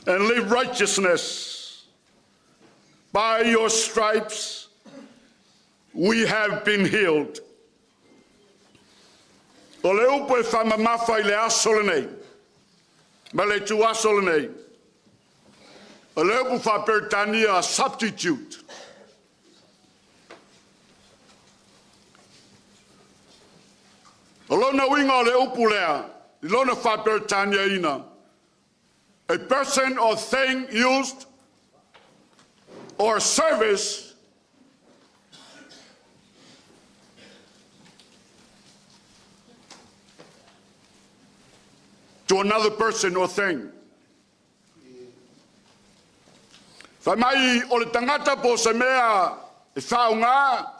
And live righteousness. By your stripes we have been healed. O le upu e faamamafa i le aso lenei, ma le ituaso lenei, o le upu faa-Peretania, substitute. O lona uiga o le upu lea, i lona faa-Peretaniaina, a person or thing used or service to another person or thing. Fai mai o le tagata po o se mea e faaaoga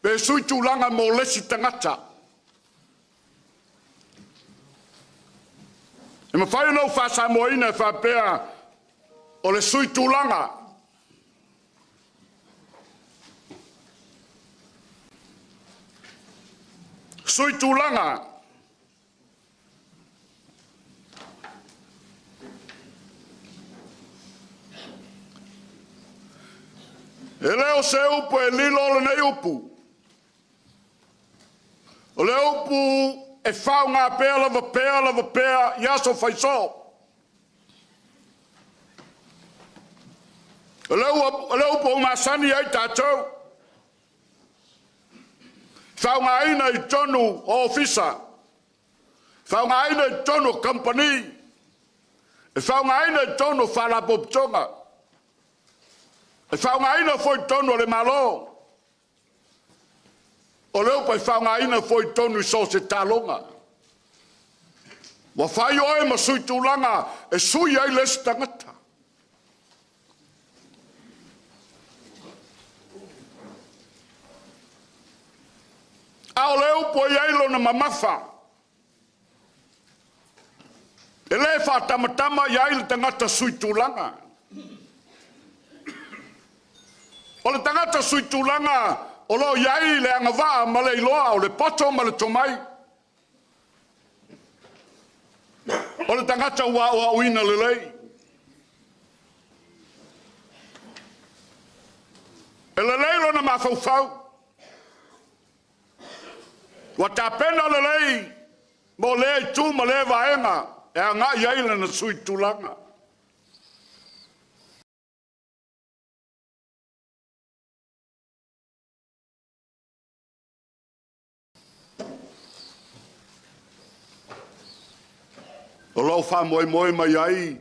pe sui tulaga mo le isi tagata. E mafai ona ou faasamoaina e faapea, o le sui tulaga. Sui tulaga. E le o se upu e lilo lenei upu. O le upu e faaaoga pea lava pea lava pea i aso fai soo. O le upu ua masani ai tatou, faaaogaina i totonu o ofisa, faaaogaina i totonu o kamupani, e faaaogaina i totonu o faalapotopotoga, e faaaogaina foi i totonu o le Malo. O le upu e faaaogaina foi i totonu i so o se taaloga. Ua fai oe ma sui tulaga e sui ai le isi tagata. A o le upu e i ai lona mamafa, e le faatamatama i ai le tagata suitulaga. O le tagata suitulaga o lo o i ai le agavaa ma le iloa o le poto ma le tomai. O le tagata ua aoaoina lelei. E lelei lona mafaufau, ua tapena lelei mo lea itu ma lea vaega e agai i ai lana suitulaga. O lo o faamoemoe mai ai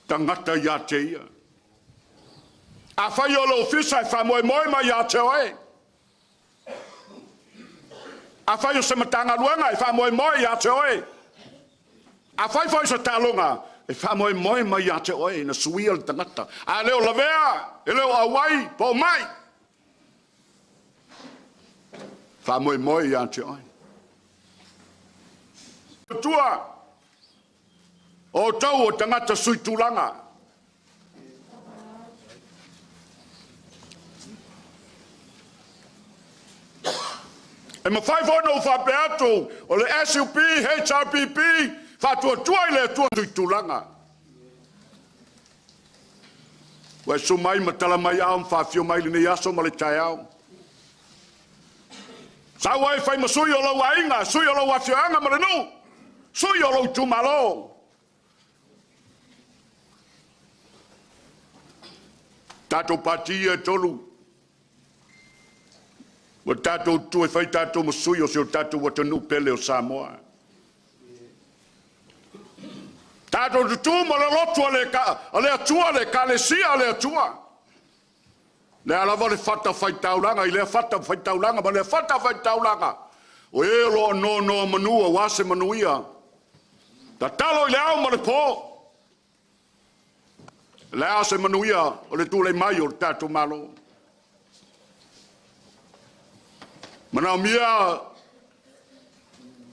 tagata ia te ia. Afai o le ofisa e faamoemoe mai ia te oe. Afai o se Matagaluega e faamoemoe ia te oe. Afai foi o se taaloga, e faamoemoe mai ia te oe na suia le tagata. A le o lavea, e le o auai, po o mai. Faamoemoe ia te oe. Tua, o outou o tagata suitulaga. E mafai foi ona ou faapea atu, o le SUP, HRPP, Faatuatua i le Atua Suitulaga. Ua e susu mai ma tala mai ao ma faafio mai lenei aso ma le taeao. Sau ai fai ma sui o lou aiga, sui o lou afioaga ma le nuu, sui o lou itumalo. Tatou pati ia e tolu, ua tatou tu e fai tatou ma sui o si o tatou atunuu pele o Samoa. Tatou tutu ma le lotu a le Atua, le Ekalesia a le Atua. Le a lava le fatafaitaulaga i lea fatafaitaulaga ma lea fatafaitaulaga, o e o lo o nonomanu aua se manuia. Tatalo i le ao ma le po, le a se manuia o le tulai mai o le tatou Malo. Manaomia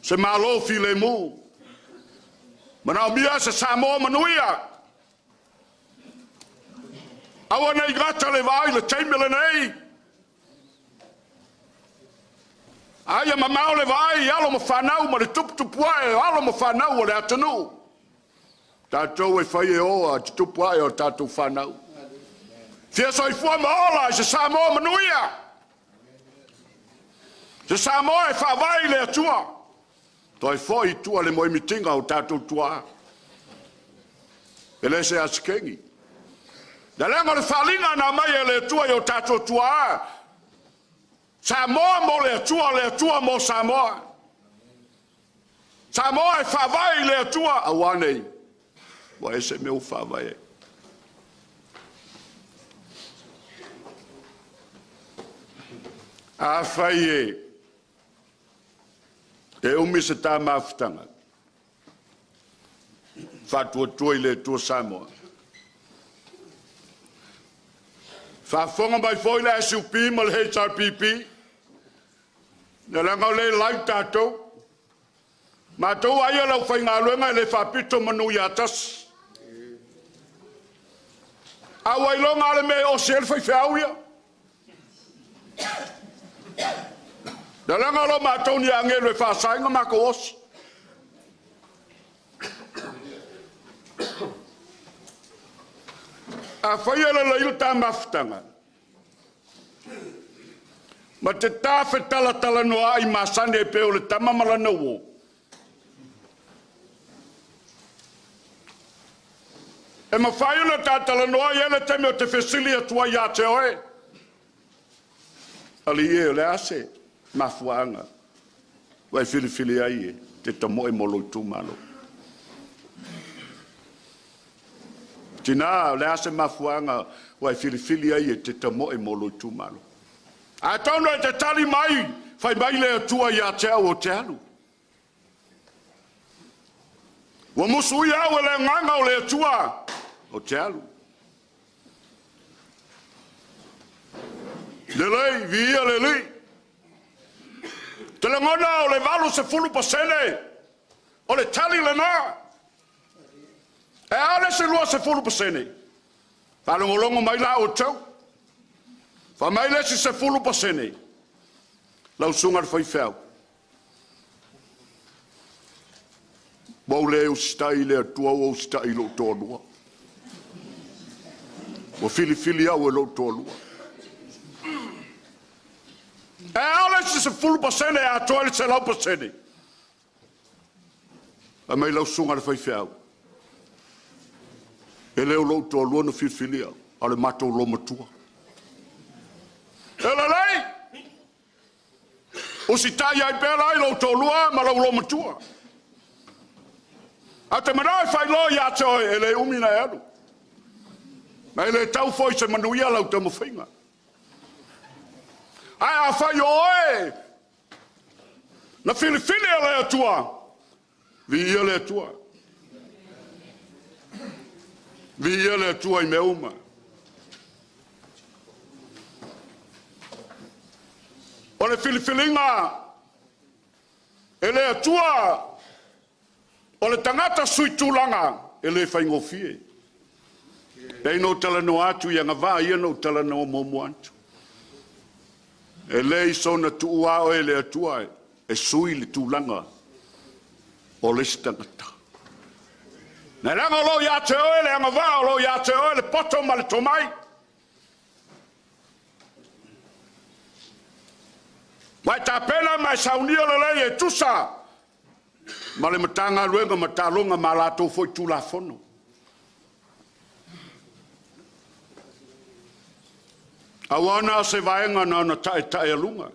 se Malo filemu, manaomia se Samoa manuia. Aua nei gata le vaai i le taimi lenei, Aia mamao le vaai i alo ma fanau ma le tuputupu ae o alo ma fanau o le atunuu. Tatou e fai e o a tutupu ae o tatou fanau. Fia soifua ma ola i se Samoa manuia. Se Samoa e faavae i le Atua. Toe foi i tua le moemitiga o tatou tuaa. E le se asikeni. Le leaga o le faaliga na aumai e le Atua i o tatou tuaa. Samoa mo le Atua, le Atua mo Samoa. Samoa e faavae i le Atua, aua nei, ua ese mea ua faavae ai. Afai e umi se ta mafutaga, faatuatua i le Atua Samoa. Faafofoga mai foi le SUP ma le HRPP, leaga o lea e live tatou. Matou ai o le aufaigaluega e le faapito manu ia tasi. A ua iloga lava le mea e osi ai le faifeau ia. Leaga o lo matou ni agelu e faasaina matou osi. Afai e lelei le ta mafutaga, ma te ta fetalatalanoaai masani e pei o le tama ma lana uo, e mafai ona ta talanoa i le taimi o te fesili atu ai ia te oe. Alii e, o le a se mafuaaga ua e filifili ai e te tamoe mo lou itumalo? Tina, o le a se mafuaaga ua e filifili ai e te tamoe mo lou itumalo? Atonu e te tali mai, fai mai le Atua ia te au ou te alu. Ua musuia au e le agaga o le Atua ou te alu. Lelei, viia le Alii. Te lagona o le 80% o le tali lena. E a le isi 20%? Faalogologo mai la outou. Fai mai le isi 10%, lau susuga i le faifeau, ua ou le usitai i le Atua, ua usitai i lou toalua. Ua filifili au e lou toalua. E a le isi 10% e atoa le 100%? Fai mai lau susuga i le faifeau, e le o lou toalua na filifilia, a o le matou loomatua. E lelei, usitai ai pea la i lou toalua ma lou loomatua. Ae ou te manao e faailoa ia te oe, e le umi ona e alu. Ma e le tau foi i se manuia lau taumafaiga. Ae afai o oe na filifili e le Atua, viia le Atua. Viia le Atua i mea uma. O le filifiliga e le Atua o le tagata suitulaga e le faigofie. Pei ona ou talanoa atu i agavaa ia na ou talanoa muamua atu. E le soona tuua oe e le Atua e sui le tulaga o le isi tagata. Na leaga o lo o ia te oe le agavaa, o lo o ia te oe le poto ma le tomai. Ua e tapena ma e saunia lelei e tusa ma le Matagaluega ma taaloga ma a latou foi Tulafono. Aua na o se vaega na ona taetaealuga.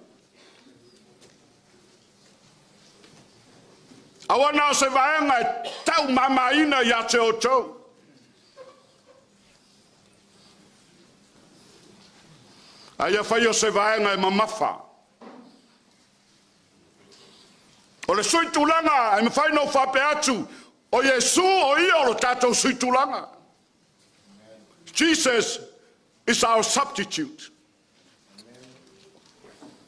Aua na o se vaega e taumamaina ia te outou. A ia faia o se vaega e mamafa. O le sui tulaga e mafai ona ou faapea atu, o Iesu o ia o lo tatou sui tulaga. Jesus is our substitute.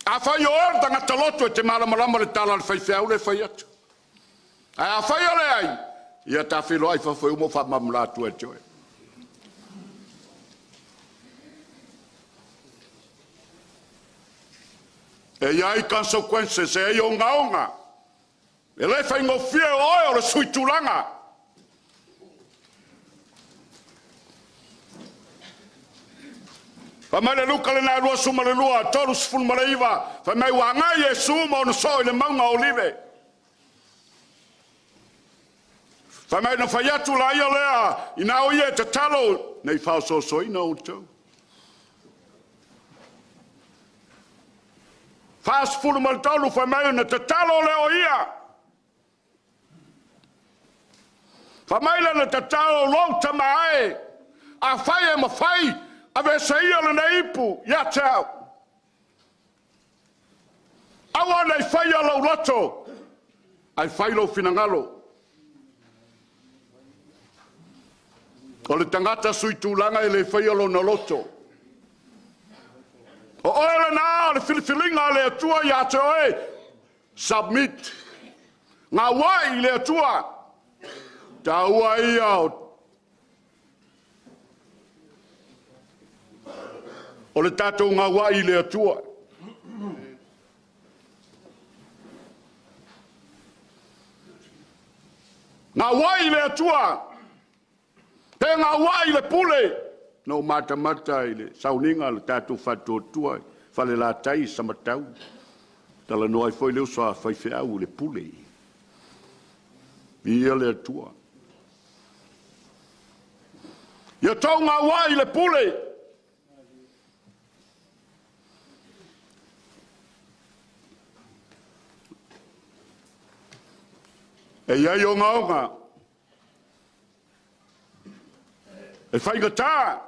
Afai o oe o le tagata loto e te malamalama i le tala a le faifeau lea e fai atu. Ae afai o leai, ia ta feiloai i fafo e uma ou faamalamalama atu ia te oe. E i ai consequences, e i ai ogaoga. E le faigofie o oe o le sui tulaga. Fai mai le Luka lena 22, 39, fai mai ua agai Iesu ma ona soo i le mauga o Olive. Fai mai na fai atu la ia lea, ina o ia e tatalo, nei faaosoosoina outou. 43 fai mai ona tatalo lea o ia. Fai mai lana tatalo, lou tama e, afai e mafai, aveese ia lenei ipu ia te au. Aua ne i faia lou loto, ae fai lou finagalo. O le tagata suitulaga e le faia lona loto. O oe lena o le filifiliga a le Atua ia te oe, submit. Gauai i le Atua. Taua ia o le tatou gauai i le Atua. Gauai i le Atua, pe gauai i le pule. Na ou matamata i le sauniga a le tatou faatuatua i Falelatai i Samatau, talanoa ai foi le uso a faifeau i le pule. Viia le Atua. Ia outou gauai i le pule. E i ai ogaoga, e faigata,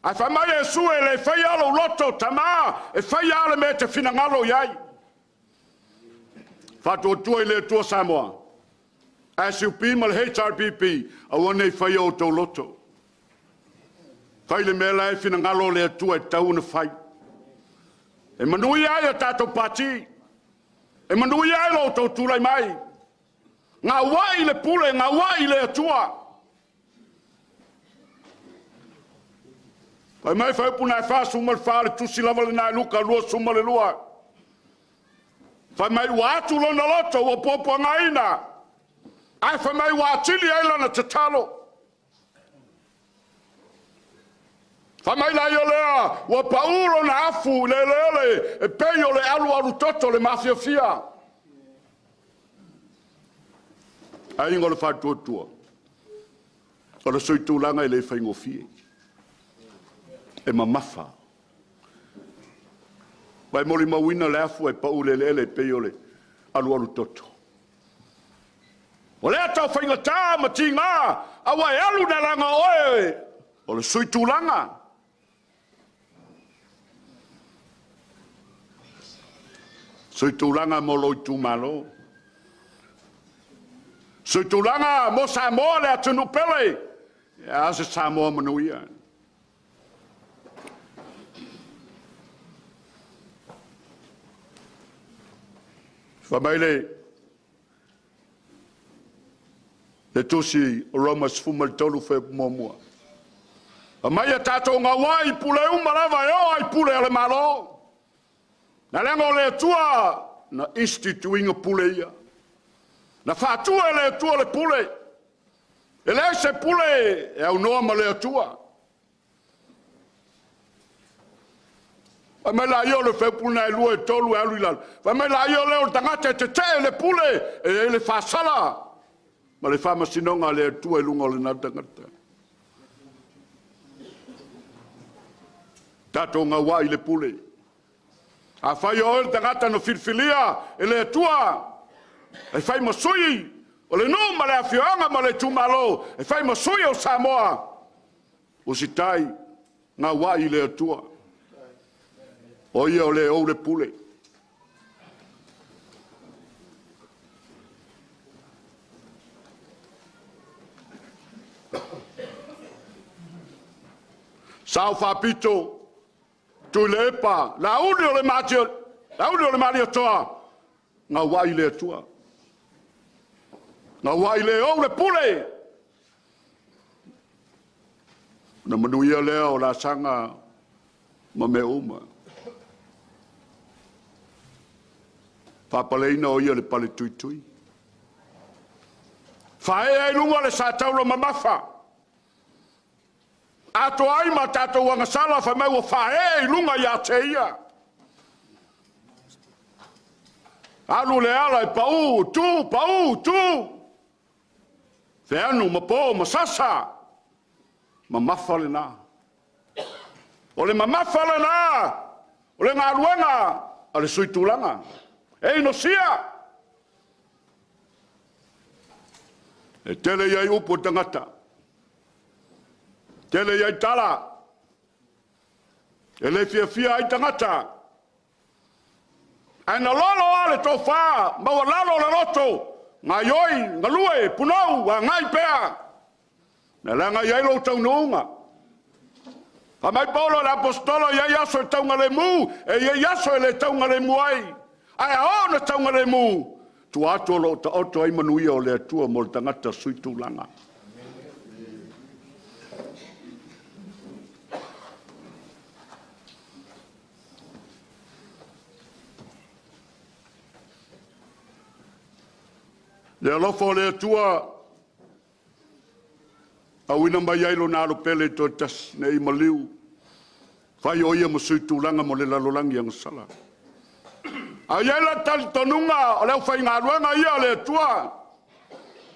ae fai mai Iesu e le faia lou loto, tama, e fai lava le mea e te finagalo i ai. Faatuatua i le Atua Samoa, SUP ma le HRPP, aua ne i faia outou loto. Fai le mea la e finagalo le Atua e tatau ona fai. E manuia ai a tatou pati, e manuia ai lo outou tulai mai. Gauai le pule, gauai le Atua. Fai mai faaupu na e 44 le tusi lava lena Luka 22. Fai mai ua atu lona loto ua puapuagaina, ae fai mai ua atili ai lana tatalo. Fai mai la ia lea, ua pau lona afu i le eleele e pei o le alualu toto le mafiafia. Aiga o le faatuatua, o le suitulaga e le faigofie, e mamafa. Vai molimauina le afu e pau i le eleele e pei o le alualu toto. O lea tau faigata ma tiga, aua e alu na laga oe o le suitulaga. Suitulaga mo lou itumalo. Suitulaga mo Samoa le atunuu pele. E a se Samoa manuia. Fai mai le tusi o Roma 13 fuaiupu muamua. Aumai a tatou gauai pule uma lava e oo ai pule a le Malo. Na leaga o le Atua na instituinga pule ia. Na faatua e le Atua le pule. E leai se pule e aunoa ma le Atua. Fai mai la ia o le fuaiupu lena e 2 e 3 e alu i lalo. Fai mai la ia o le tagata e tetee le pule e i ai le faasala ma le faamasinoga a le Atua i luga o lena tagata. Tatou gauai i le pule. Afai o oe le tagata na filifilia e le Atua e fai ma sui o le nuu ma le afioaga ma le itumalo, e fai ma sui o Samoa, usitai, gauai i le Atua. O ia o le ou le pule. Sao faapito, Tuilaepa, Lauli o le Malietoa, gauai i le Atua. Gauai le ou le pule. Ona manuia lea o laasaga ma mea uma. Faapaleina o ia le pale tuitui. Faaee ai luga le sataula mamafa. Atoa ai ma tatou agasala fai mai ua faaee i luga ia te ia. Alu le ala e pau, tu, pau, tu. Feanu ma po ma sasa. Mamafa lena. O le mamafa lena o le galuega a le suitulaga. E inosia. E tele i ai upu a tagata, tele i ai tala, e le fiafia ai tagata. Ae na lolo lava le tofa, maualalo le loto, gaioi, galue, punou, agai pea, leaga e i ai lou taunuuga. Fai mai Paulo le Aposetolo, e i ai aso e taugalemu, e i ai aso e le taugalemu ai. Ae a oo ina taugalemu, tua atu o lo o taoto ai manuia o le Atua mo le tagata suitulaga. Le alofa o le Atua auina mai ai lona alo pele toe tasi nei maliu, fai o ia ma suitulaga mo le lalolagi agasala. A i ai le talitonuga o le aufaigaluega ia a le Atua,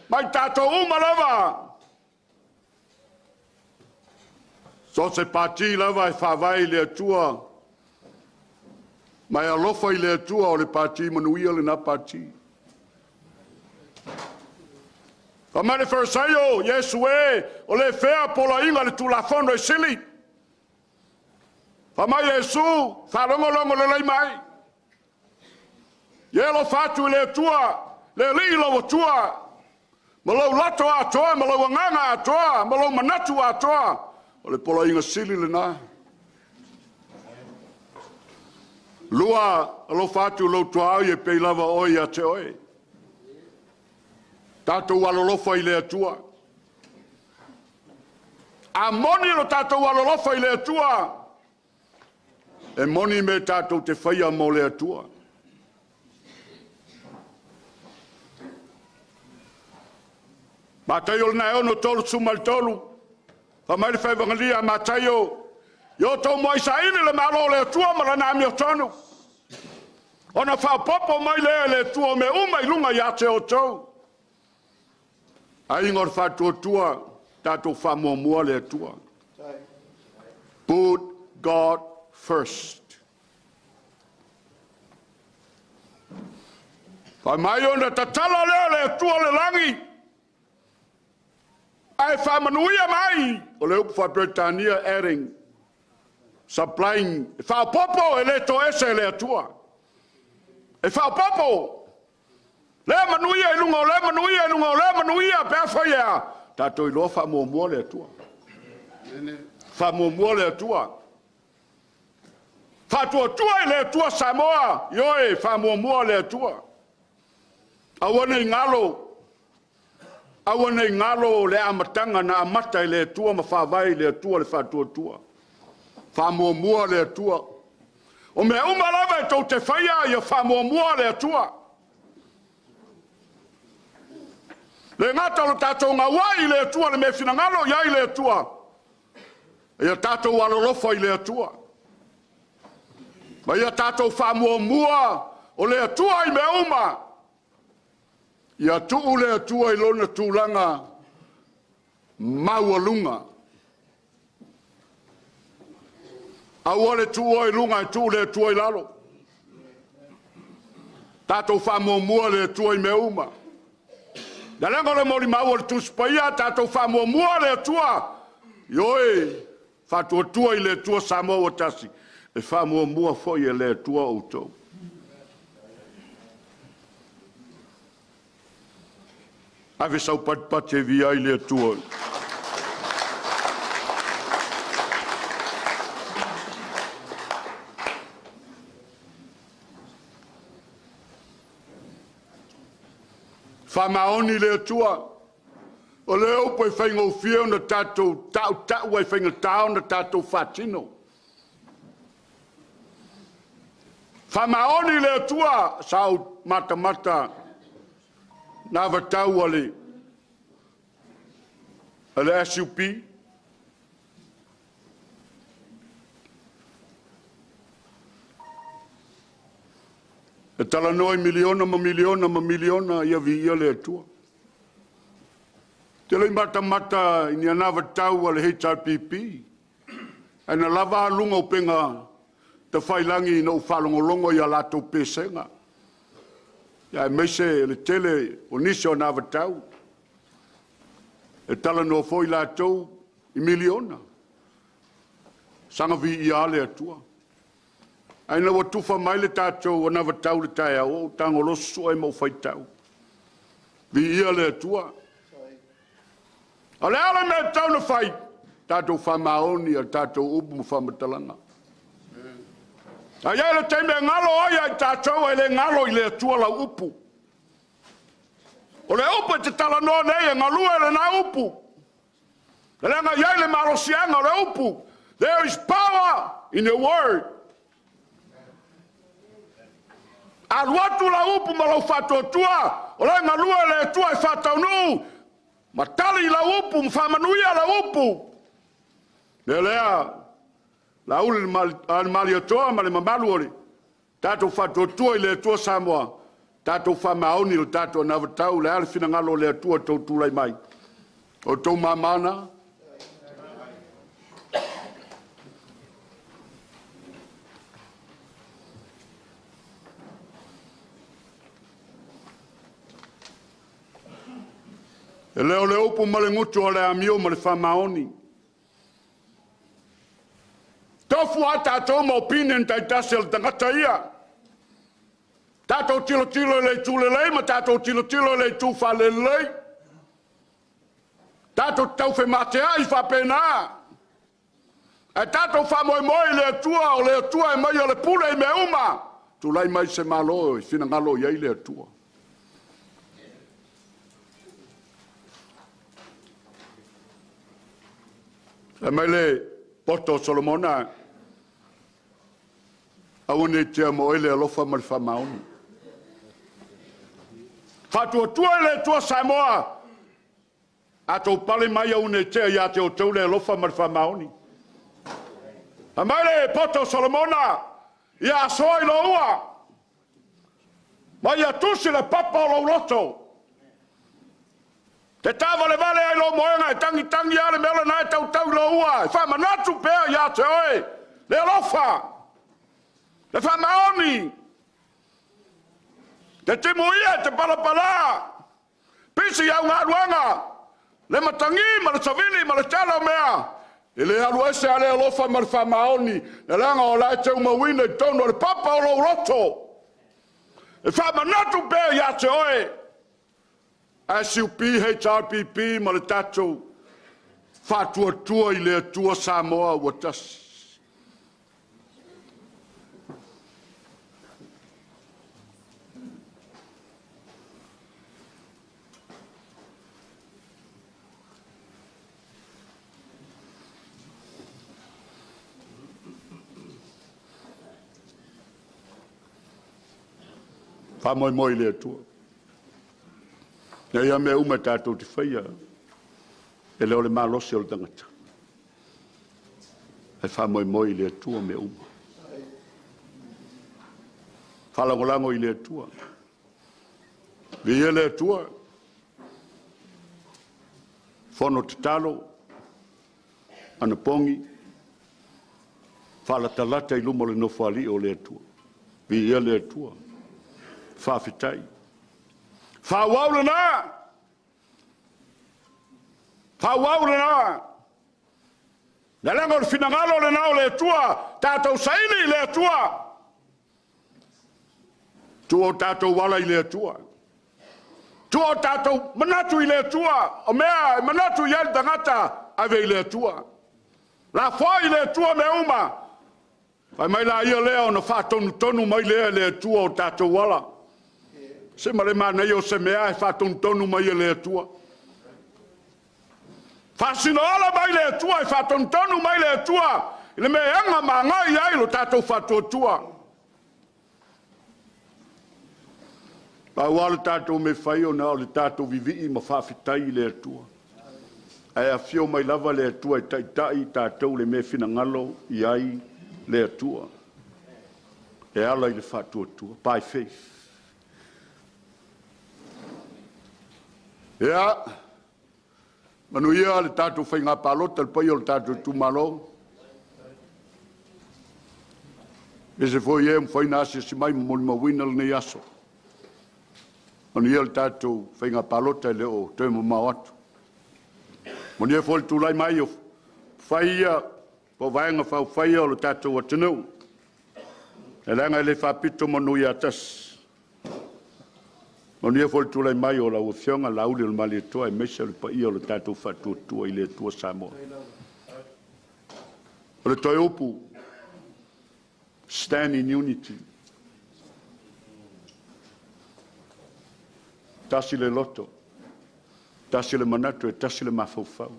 mai tatou uma lava, so o se pati lava e faavae i le Atua ma e alofa i le Atua, o le pati manuia lena pati. Fai mai le Farisaio, Iesu e, o le fea poloaiga o le Tulafono e sili? Fai mai Iesu, faalogologo lelei mai. Ia e alofa atu i le Atua, le Alii lou Atua, ma lou loto atoa, ma lou agaga atoa, ma lou manatu atoa. O le poloaiga sili lena. Lua, alofa atu i lou tuaoi e pei lava o oe ia te oe. Tatou alolofa i le Atua. A moni lo tatou alolofa i le Atua, e moni mea tatou te faia mo le Atua. Mataio i le 6:33, fai mai le Efagilia a Mataio, ia outou muai saili le Malo o le Atua ma Lana amiotonu, ona faaopoopo mai lea e le Atua o mea uma i luga ia te outou. Aiga o le Faatuatua, tatou faamuamua le Atua. Put God first. Fai mai ona tatala lea o le Atua o le lagi, ae faamanuia mai, o le upu faa-Peretania adding, supplying, e faaopoopo e le toese e le Atua. E faaopoopo lea manuia i luga o lea manuia i luga o lea manuia pe a fai e a? Tatou iloa faamuamua le Atua. Faamuamua le Atua. Faatuatua i le Atua Samoa, ioe, faamuamua le Atua. Aua ne i galo, aua ne i galo le amataga na amata e le Atua ma faavae i le Atua le faatuatua. Faamuamua le Atua. O mea uma lava e tou te faia, ia faamuamua le Atua. Le gata o le tatou gauai i le Atua i le mea e finagalo i ai le Atua, ia tatou alolofa i le Atua. Ma ia tatou faamuamua o le Atua i mea uma. Ia tuu le Atua i lona tulaga maualuga. Aua le tuua i luga ae tuu le Atua i lalo. Tatou faamuamua le Atua i mea uma. Leaga o le molimau a le Tusi Paia, tatou faamuamua le Atua. Ioe, faatuatua i le Atua Samoa ua tasi, e faamuamua foi e le Atua outou. Ave sau patipati e via ai le Atua. Faamaoni le Atua. O le upu e faigofie ona tatou tautau ae faigata ona tatou faatino. Faamaoni le Atua, sa ou matamata na vatau a le SUP, e talanoa i miliona ma miliona ma miliona, ia viia le Atua. Ou te le i matamata i ni anavatau a le HRPP, ae na lava aluga o upega tafailagi ina ou faalogologo i a latou pesega, aemaise le tele o nisi o anavatau, e talanoa foi latou i miliona. Saga viia lava le Atua. Ae ina ua tufa mai le tatou anavatau i le taeao, ua ou tago loa sue ma ou faitau. Viia le Atua. O le a le mea e tatau ona fai? Tatou faamaoni i a tatou upu ma faamatalaga. A i ai le taimi e galo ai ia i tatou, ae le galo i le Atua lau upu. O le upu e te talanoa nei, e galue lena upu. E leaga e i ai le malosiaga o le upu. There is power in your word. Alu atu lau upu ma lou faatuatua, o la e galue le Atua e faataunuu ma tali lau upu ma faamanuia lau upu. O le mea lea, Laauli ma le Malietoa ma le mamalu o le tatou Faatuatua i le Atua Samoa, tatou faamaoni i le tatou anavatau, o le a le finagalo o le Atua i le tou tulai mai. O outou mama na. E le o le upu ma le gutu o le amio ma le faamaoni. Tofu a tatou ma opinion taitasi a le tagata ia. Tatou tilotilo i le itu lelei ma tatou tilotilo i le itu faalelei. Tatou taufemateai faapena. Ae tatou faamoemoe i le Atua, o le Atua e aumai le pule i mea uma. Tulai mai se Malo e finagalo i ai le Atua. Fai mai le poto o Solomona, aua ne i tea ma oe le alofa ma le faamaoni. Faatuatua i le Atua Samoa, a tou pale mai aua ne i tea ia te outou le alofa ma le faamaoni. Fai mai le poto o Solomona, ia asoa i lou ua, ma ia tusi le papa o lou loto. Te tavalevale ai lou moega e tagitagi lava le mea lena e tautau i lou ua, e faamanatu pea ia te oe le alofa, le faamaoni, te timuia te palapala, pisi au galuega, le matagi ma le savili ma le tele o mea, e le alu ese a le alofa ma le faamaoni, leaga o la e teumauina i totonu o le papa o lou loto. E faamanatu pea ia te oe, SUP, HRPP ma le tatou Faatuatua i le Atua Samoa ua tasi. Faamoemoe i le Atua. Ia mea uma tatou te faia, e le o le malosi o le tagata. E faamoemoe i le Atua mea uma. Faalagolago i le Atua. Viia le Atua. Fono tatalo, anapogi, faalatalata i luma o le nofoalii o le Atua. Viia le Atua. Faafetai. Faaauau lena! Faaauau lena! Leaga o le finagalo lena o le Atua, tatou saili i le Atua. Tuu o tatou ala i le Atua. Tuu o tatou manatu i le Atua. O mea e manatu i ai le tagata, ave i le Atua. Lafoai i le Atua mea uma. Fai mai la ia lea ona faatonutonu mai lea e le Atua o tatou ala. Se ma le manaia o se mea e faatonutonu mai e le Atua. Faasinoala mai le Atua e faatonutonu mai le Atua i le mea e aga ma agai ai lo tatou faatuatua. Pau lava le tatou mea e fai ona o le tatou vivii ma faafetai i le Atua. Ae afio mai lava le Atua e taitai i tatou i le mea e finagalo i ai le Atua e ala i le faatuatua, by faith. Ia, manuia le tatou faiga palota i le paia o le tatou itumalo. E ese foi e ua mafai ona asiasi mai ma molimauina lenei aso. Manuia le tatou faiga palota e le o toe mamao atu. Manuia foi le tulai mai o fai ia po o Vaega Faaupufai o le tatou atunuu, e leaga e le faapito manu ia tasi. Manuia foi le tulai mai o lau Afioga Laaulialemalietoa aemaise o le paia o le tatou Faatuatua i le Atua Samoa. O le toe upu, stand in unity. Tasi le loto, tasi le manatu, e tasi le mafaufau.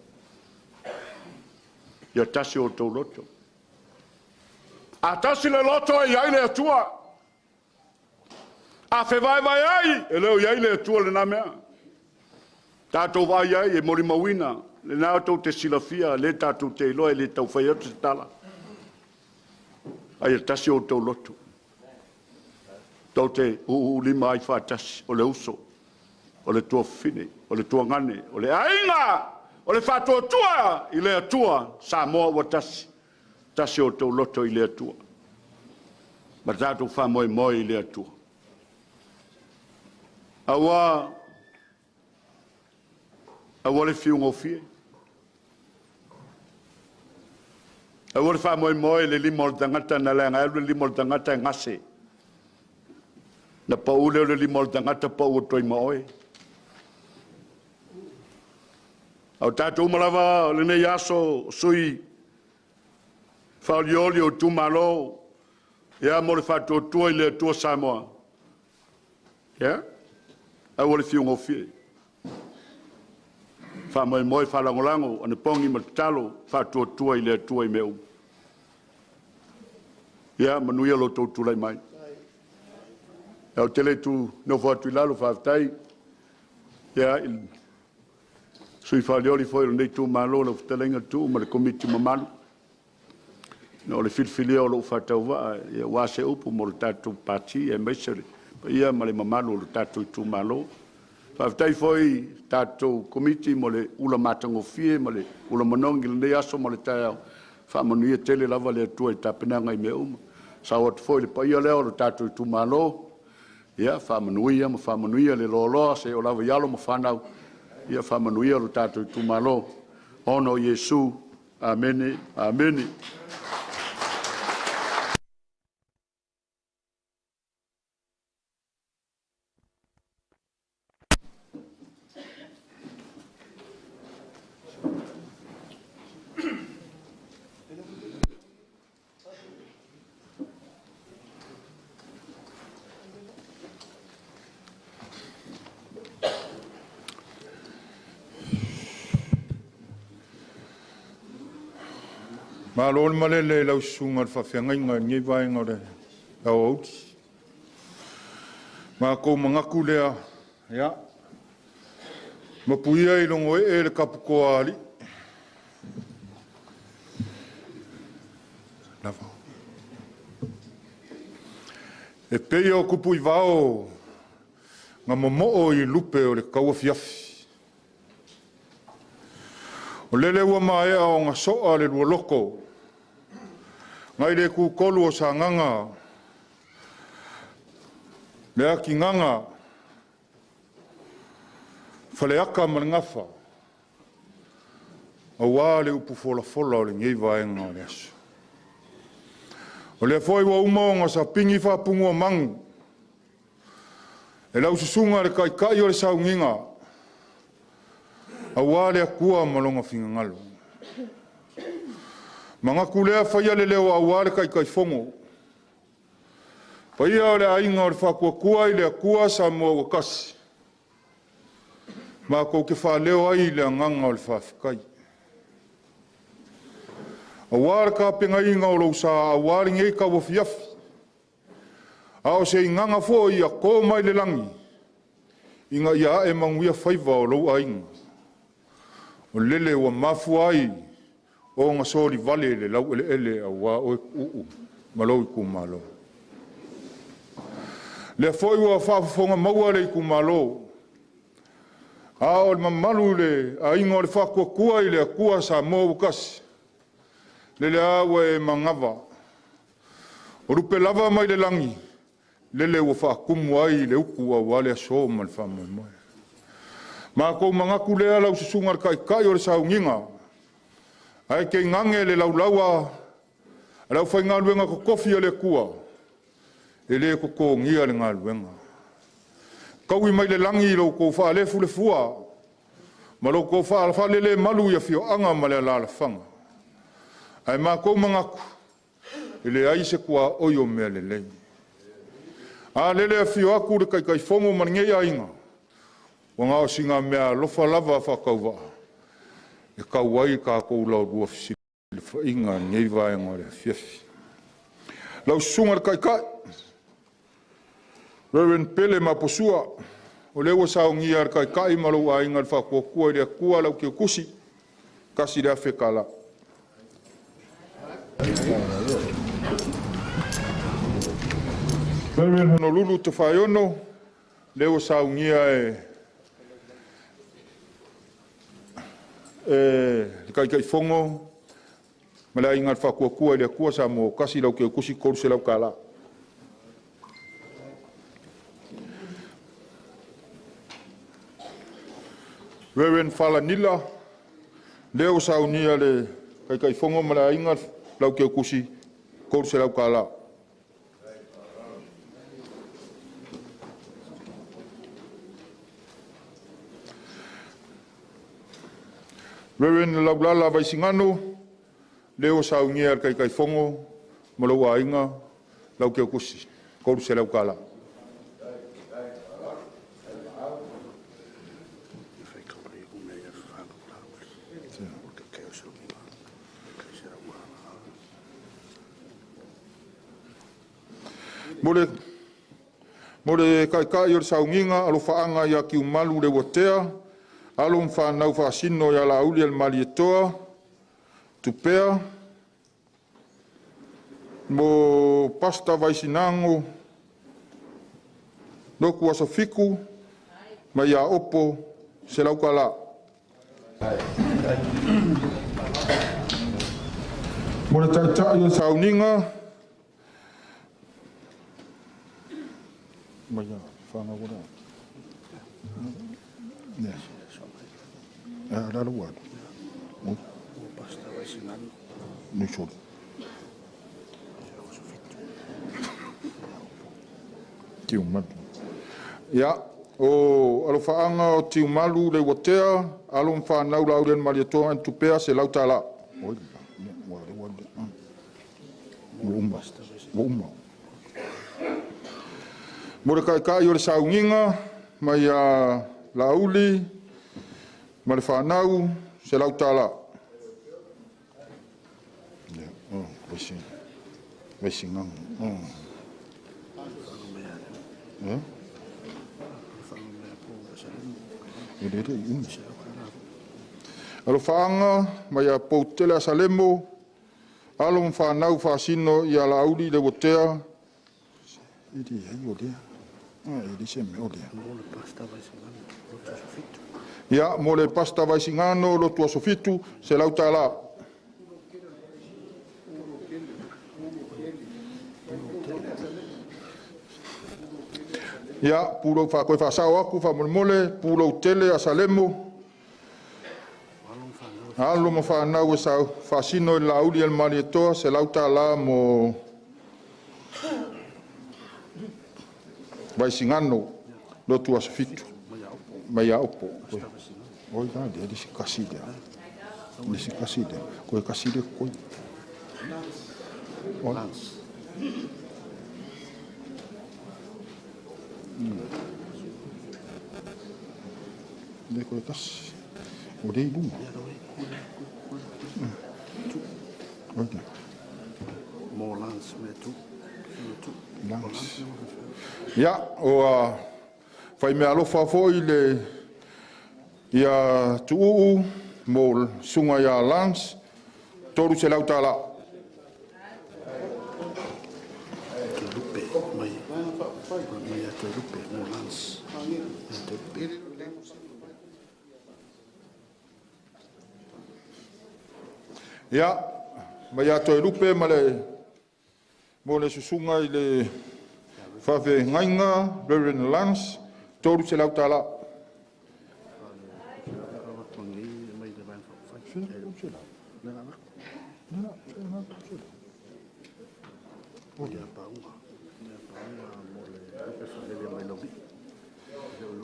Ia tasi o outou loto. A tasi le loto e i ai le Atua. A fevaevaeai, e le o i ai le Atua i lena mea. Tatou vaai ai e molimauina, lena tou te silafia, lea tatou te iloa e le tau fai atu se tala. A ia tasi o outou loto. Tou te uu lima ai faatasi, o le uso, o le tuafafine, o le tuagane, o le aiga, o le faatuatua i le Atua Samoa ua tasi. Tasi o outou loto i le Atua. Ma tatou faamoemoe i le Atua. Aua, aua le fiu gofie. Aua le faamoemoe i le lima o le tagata na leaga e alu le lima o le tagata e gase. Na pau lea o le lima o le tagata pau atu ai ma oe. A o tatou uma lava o lenei aso sui faaolioli o itumalo ia mo le faatuatua i le Atua Samoa. Ia, aua le fiu gofie. Faamoemoe, faalagolago, anapogi ma tatalo, faatuatua i le Atua i mea uma. Ia manuia lo outou tulai mai. Ou te le tu nofo atu i lalo, faafetai. Ia, i sui faaolioli foi o lenei itumalo, lau fetalaiga Tuuu ma le komiti mamalu. O le filifilia o lou faatauvaa aua se upu mo le tatou pati aemaise le paia ma le mamalu o le tatou itumalo. Faafetai foi i le tatou komiti mo le ula matagofie ma le ula manogi i lenei aso ma le taeao. Faamanuia tele lava le Atua i tapenaga i mea uma. Sao atu foi le paia lea o le tatou itumalo, ia faamanuia ma faamanuia le loaloa seia oo lava i alo ma fanau, ia faamanuia lo tatou itumalo ona o Iesu. Amene, amene. Malo le malele i lau susuga i le faafeagaiga i lenei vaega o le aoauli. Matou manatu lea, ia, mapu ia i logo ee le taputoa a alii. Lava. E pei o tupu i vao na momoo i lupe o le tauafiafi. O lele ua maea ona soa le lualoto nai le tutolu o Sagaga le atigaga Faleata ma le Gafa, aua le upu folafola o lenei vaega o le aso. O lea foi ua uma ona sapini faapunuamanu e lau susuga le taitai o le sauniga, aua le Atua ma lona finagalo. Manatu lea faia le leo aua le Taitaifono. Paia o le aiga o le Faatuatua i le Atua Samoa ua tasi, matou te faaleo ai le agaga o le faafetai. Aua le tapenaina o lou sa, aua lenei tauafiafi, a o se igaga foi ia to mai le lagi. ina ia ae manuia faiva o lou aiga. O lele ua mafua ai ona solivale le laueleele auā oe Tuuu ma lou itumalo. Lea foi ua faafofoga maua le itumalo, a o le mamalu i le aiga o le Faatuatua i le Atua Samoa ua tasi, lele lava ua e manava, o lupe lava mai le lagi, lele ua faatumu ai le utu aua le aso ma le faamoemoe. Matou manatu lea lau susuga i le Taitai o le Sauniga, ae tainane le laulaua a le aufaigaluega totofi a le Atua, e le totogia le galuega. Taui mai le lagi lo outou faalefulefua ma lo outou faalelemalu i afioaga ma le alaalafaga. Ae matou manatu, e leai se tuaoi o mea lelei. A lele afio atu le Taitaifono ma lenei aiga, ua na o sina mea alofa lava faatauvaa, e tau ai tatou laulua fesilafaiga i lenei vaega o le afiafi. Lau susuga i le Taitai, Reverend Pele Maposua, o lea ua saunia e le Taitai ma lou aiga le Faatuatua i le Atua lau Teutusi, $1,000. Reverend Honolulu Tofaeono, lea ua saunia e le Taitaifono ma le aiga o le Faatuatua i le Atua Samoa ua tasi lau Teutusi $300. Reverend Falanila, lea ua saunia le Taitaifono ma le aiga lau Teutusi $300. Reverend Laulala Vaisigano, lea ua saunia le Taitaifono ma lou aiga lau Teutusi $300. Mo le Taitai o le Sauniga, alofaaga ia Tiumalu le Uatea, alo ma fanau faasino ia Laauli e le Malietoa, Tupea, mo Pasta Vaisinago, Lotu Asofiku, ma ia Opo, $100. Mo le Taitai o le Sauniga, mai ia whanau ora. Ne. A la lua. Ni soli. Tiumalu. Ia, o alofaanga o Tiumalu le Uatea, alo ma whanau la Aulian Malietoa and Tupea $100. Oi, ua le ua le. Ua uma. Ua uma. Mo le Kaikai o le Sauniga, mai a Lauli, ma le whanau, $100. Ia, oh, vaisi. Vaisi nganga. Oh. Eh? E le le umi. Alofaanga, mai a Poutele a Salemo, alo ma whanau whaasino i a Lauli le Uatea. E le ai o lea. E le se me o lea. Ia, mo le Pasta Vaisigano, lotu aso fitu, $100. Ia, pulou whakoe whaasao aku, whamolemole, pulou tele a Salemo, alo ma whanau e sau, whaasino i Lauli el Malietoa, $100 mo Vaisigano, lotu aso fitu, mai a Opo. Oi, la, lea, le se kasi lea. Le se kasi lea. Koe kasi lea, koe. Oi. Le koe kasi. O le ilunga. Oi, lea. Mo lance me tu. Lance. Ia, o Faimeaalofa foi le ia Tuuu mo susuga ia Lance, $300. Ia, mai ia Toelupe ma le mo le susuga i le faafeagaiga Reverend Lance, $300.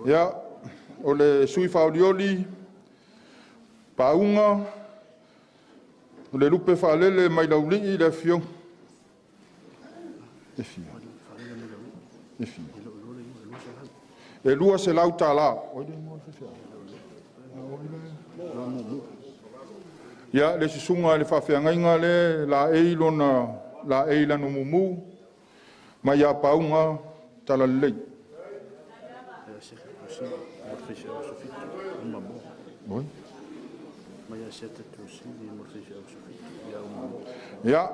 Ia, o le sui faaolioli Pauga, o le lupe faalele mai Laulii le afioga. E fia? E fia? E $200. Ia, le susuga i le faafeagaiga le laei lona laei lanu mumu mai ia Pauga Talalelei. Ia,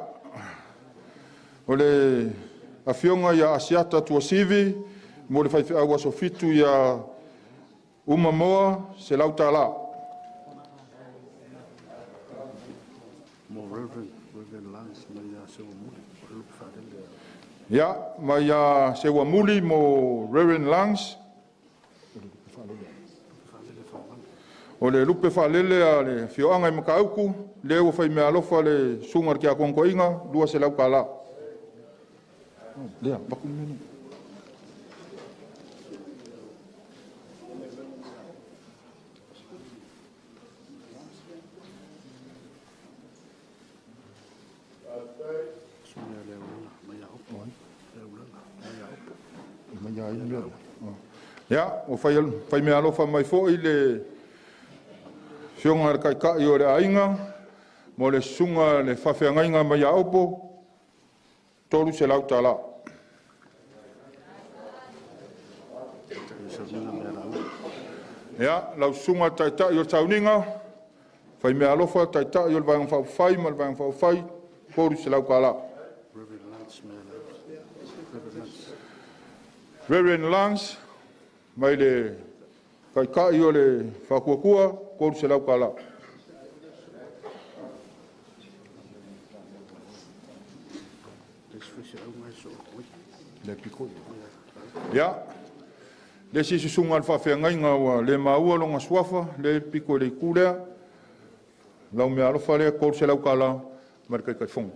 o le afioga ia Asiata Tuasivi mo le faifeau aso 7 ia Umamoa, $100. Ia, mai ia Seuamuli mo Reverend Lance, o le lupe faalele a le afioaga i Matautu, lea ua faimeaalofa le susuga i le Tiakono Toeaina, $200. Lea, avatu le mea lea. Ia, ua faimeaalofa mai foi le afioga i le Taitai o le aiga mo le susuga le faafeagaiga mai Aopo, $300. Ia, lau susuga le Taitai o le Sauniga, faimeaalofa Taitai o le Vaega Faaupufai ma le Vaega Faaupufai, $300. Reverend Lance, mai le Taitai o le Faatuatua, $300. Ia, le isi susuga i le faafeagaiga ua le maua lona suafa, le pito i le itu lea, lau meaalofa lea $300 ma le Taitaifono.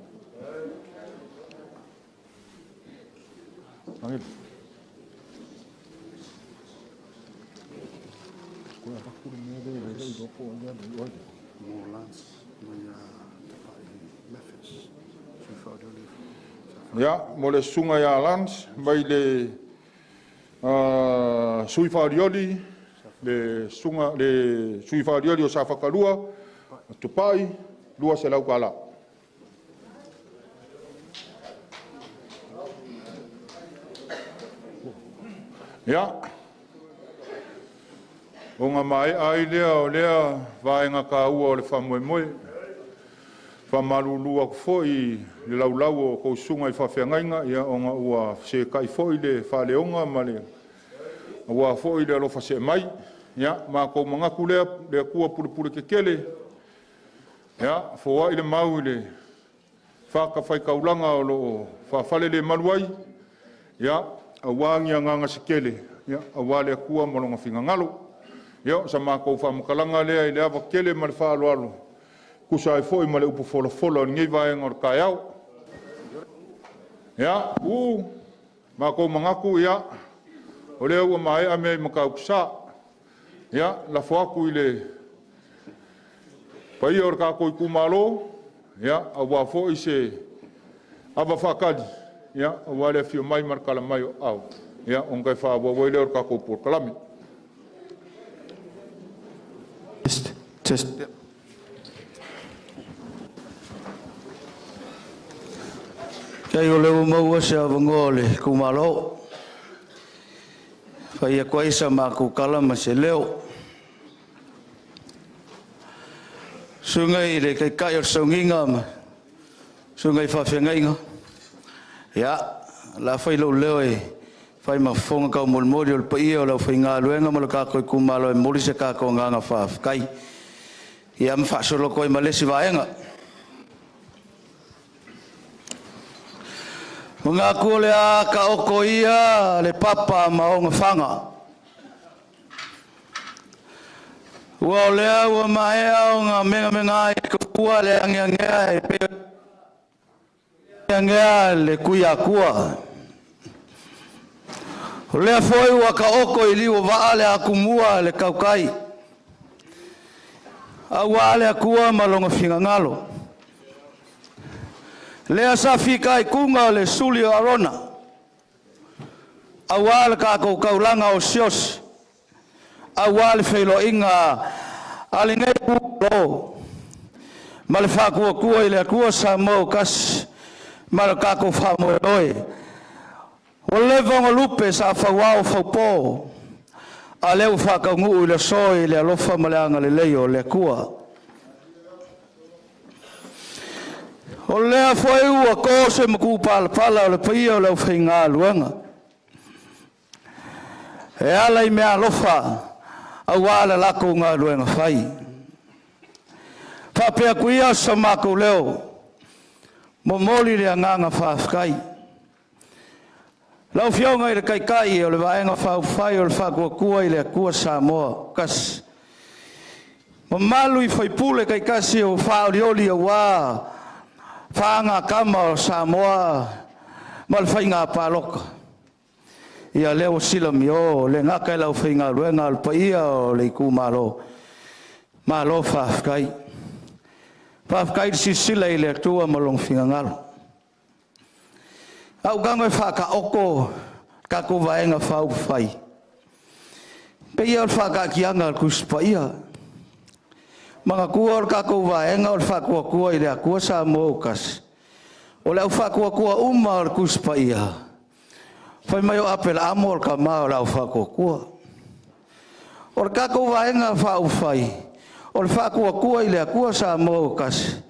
Ia, mo le susuga ia Lance, mai le sui faaolioli, le susuga le sui faaolioli o Safata 2, Tupai, $200. Ia, ona maea ai lea o lea vaega taua o le faamoemoe. Faamalulu atu foi le laulau o tou susuga i faafeagaiga, ia ona ua fesetai foi le faaleoga ma le aua foi le alofa see mai. Ia, matou manatu lea, le Atua pulepule tetele, ia, foai le mau i le fatafaitaulaga o loo faafale le malu ai, ia, aua ni agaga se tele, ia, aua le Atua ma lona finagalo. Ia, sa matou faamatalaga lea i le ava tele ma le faaaloalo, tusa ai foi ma le upu folafola o lenei vaega o le taeao. Ia, matou manatu, ia, o lea ua maea mea i Matautusa. Ia, lafo atu i le paia o le tatou itumalo, ia, aua foi se ava faatali, ia, aua le afio mai ma le tala mai o au, ia, ona toe faaauau ai lea o le tatou polokalame. Test, test. Kai o le ua maua se avanoa o le itumalo. Fai atu ai sa matou tala ma se leo. Susuga i le Taitai o le Sauniga ma susuga i faafeagaiga, ia, o le a fai lou leo e fai ma fofoga taumolimoli o le paia o le aufaigaluega ma le tatou itumalo e momoli se tatou agaga faafetai. Ia ma faasolo atu ai ma le isi vaega. Manatu o le a taoto ia le papa ma ona faga. Ua o lea ua maea ona megamega ai tupua le ageagea e pei ageagea le Tuiatua. O lea foi ua taoto i liu o vaa le atumua a le tautai, aua le Atua ma lona finagalo. Lea sa fitaituga o le suli o Arona, aua le tatou taulaga osiosi, aua le feiloaiga a lenei itumalo ma le Faatuatua i le Atua Samoa ua tasi ma le tatou faamoemoe. Ua leva ona lupe sa fauao faupo, a o lea ua faataunuu i le aso i le alofa ma le agalelei o le Atua. O lea foi ua to se matupalapala o le paia o le aufaigaluega e ala i meaalofa aua le latou galuega fai. Faapea atu ia so matou leo, momoli le agaga faafetai. Lau Afioga i le Taitai o le Vaega Faaupufai o le Faatuatua i le Atua Samoa Tasi, mamalu i sui usufono taitasi ua faaolioli aua faagatama o Samoa ma le faiga palota, ia lea ua silamio le gata i le aufaigaluega a o le paia o le itumalo, malo faafetai. Faafetai i le silasila i le Atua ma Lona finagalo. A ou tago e faataoto le tatou Vaega Faaupufai, e pei lava o le faataatiaga a le Tusi Paia. Manatua o le tatou Vaega o le Faatuatua i le Atua Samoa ua Tasi, o le au faatuatua uma o le Tusi Paia, fai mai o Aperaamo o le tama o le aufaatuatua. O le tatou Vaega Faaupufai, o le Faatuatua i le Atua Samoa ua Tasi,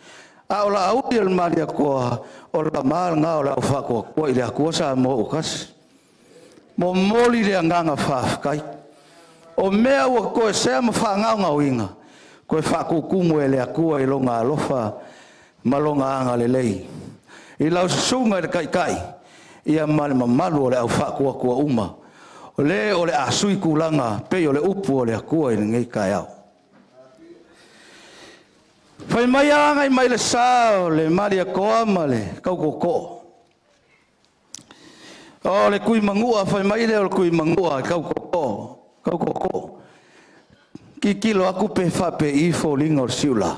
a o Laauli o le Malietoa, o le tama lena o le au Faatuatua i le Atua Samoa ua Tasi. Momoli le agaga faafetai. O mea ua toesea ma faagaogaoina, toe faatutumu e le Atua i Lona alofa ma Lona agalelei i lau susuga i le Taitai ia ma le mamalu o le au faatuatua uma, o le o le a sui tulaga pei o le upu a le Atua i lenei taeao. Fai mai agai mai le sa o le Malietoa ma le Tautotoo. O le Tuimanua, fai mai lea o le Tuimanua i Tautotoo, Tautotoo, tilotilo atu pe faapei foliga o le siula.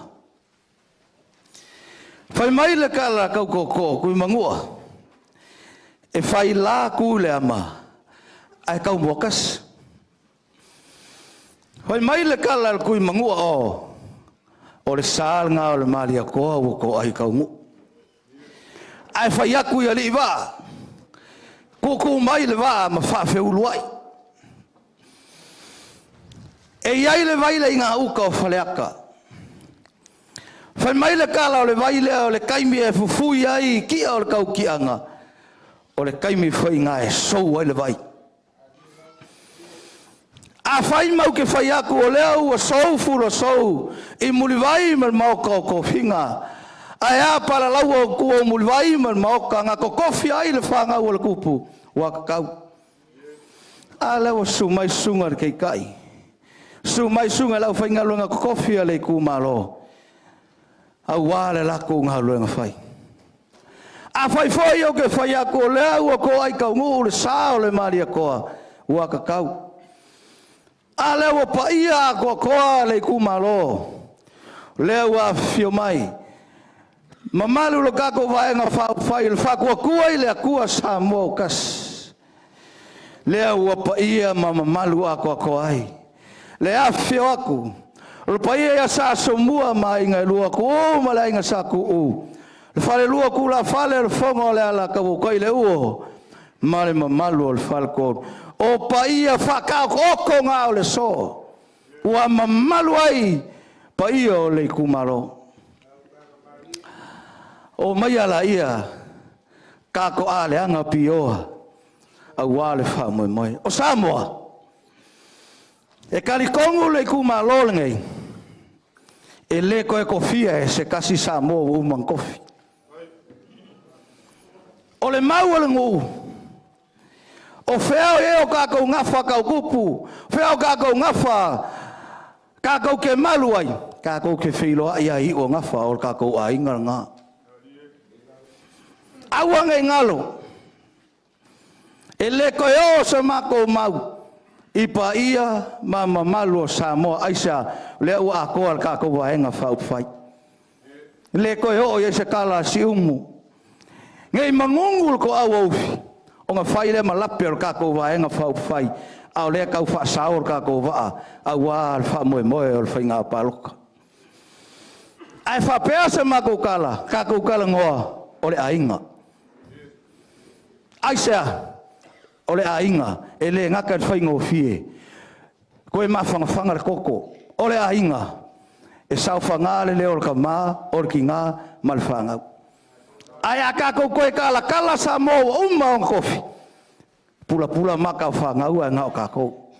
Fai mai le tala a Tautotoo, Tuimanua, e fai la tu i le ama, ae tau moatasi. Fai mai le tala a le Tuimanua, o le sa lena o le Malietoa ua toai i Taunuu. Ae fai atu i alii vaa, tuutuu mai le vaa ma faafeuluai. E i ai le vai lea i gauta o Faleata. Fai mai le tala o le vai lea o le taimi e fufui ai tia o le tautiaga, o le taimi foi lena e sou ai le vai. Afai matou te fai atu o lea ua sou Fuluasou i Mulivai ma le maota o Tofiga, ae a palalaua o tua o Mulivai ma le maota na totofi ai le fanau a le tupu, ua tatau. A lea ua susu mai susuga i le Taitai, susu mai susuga i le aufaigaluega totofi a le itumalo, aua le latou galuega fai. Afai foi ou te fai atu o lea ua toai taunuu le sa o le Malietoa, ua tatau. A lea ua paia atoatoa le itumalo, lea ua afifio mai, mamalu le tatou Vaega Faaupufai o le Faatuatua i le Atua Samoa ua Tasi, lea ua paia ma mamalu atoatoa ai le afifio atu o le paia ia Sa Asomua ma Aiga e Lua, Tuuu ma le Aiga Sa Tuuu, le Falelua o Tulafale, o le Fofoga o le Alataua, Utaileuo Ma le mamalu o le faletolu. O paia faataotoga o le aso, ua mamalu ai paia o le itumalo. O mai laia tatou aleaga pioa aua le faamoemoe. O Samoa, e talitonu le itumalo lenei, e le toe tofia e se tasi Samoa ua uma ona tofi. O le mau a le nuu, o fea o i ai o tatou gafa tautupu, fea o tatou gafa tatou te malu ai, tatou te feiloai lava i iu o gafa o le tatou aiga lena. Aua ne i galo, e le toe oo se matou mau i paia ma mamalu o Samoa, aisea? O lea ua atoa le tatou Vaega Faaupufai. E le toe oo i ai se tala a Siumu. Ne i manunu le toau o Ufi, ona fai lea ma lape o le tatou Vaega Faaupufai, a o lea e tau faasao le tatou vaa aua le faamoemoe o le faiga palota. Ae faapea se matou tala, tatou talanoa o le aiga. Aisea? O le aiga e le gata i le faigofie, toe mafanafana le toto. O le aiga e saofaga le leo o le tama, o le tina ma le fanau. Ae a tatou toe talatala Samoa ua uma ona tofi, pulapula maka o fanau ae na o tatou.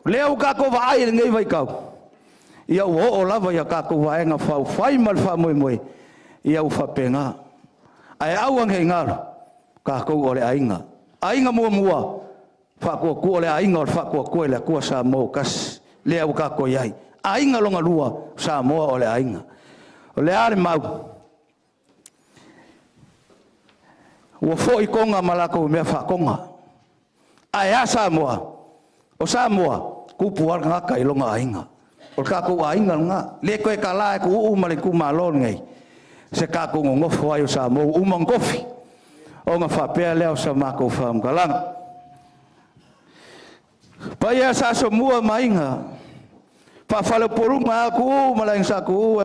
O lea ua tatou vaai i lenei vaitau, ia ua oo lava ia tatou Vaega Faaupufai ma le faamoemoe, ia ua faapena. Ae aua ne i galo, tatou o le aiga. Aiga muamua, faatuatua o le aiga o le Faatuatua i le Atua Samoa ua tasi, lea ua tatou i ai. Aiga lona lua, Samoa o le aiga. O le a le mau? Ua foi Toga ma latou mea faatoga. Ae a Samoa? O Samoa, tupu lava le tagata i lona aiga. O le tatou aiga lena. Le toe tala e tuuu ma le itumalo lenei, se tatou nonofo ai o Samoa ua uma ona tofi, ona faapea lea o sa matou faamatalaga. Paia sa Asomua ma Aiga, faafaleupoluga a Tuuu ma le Aiga Sa Tuuu,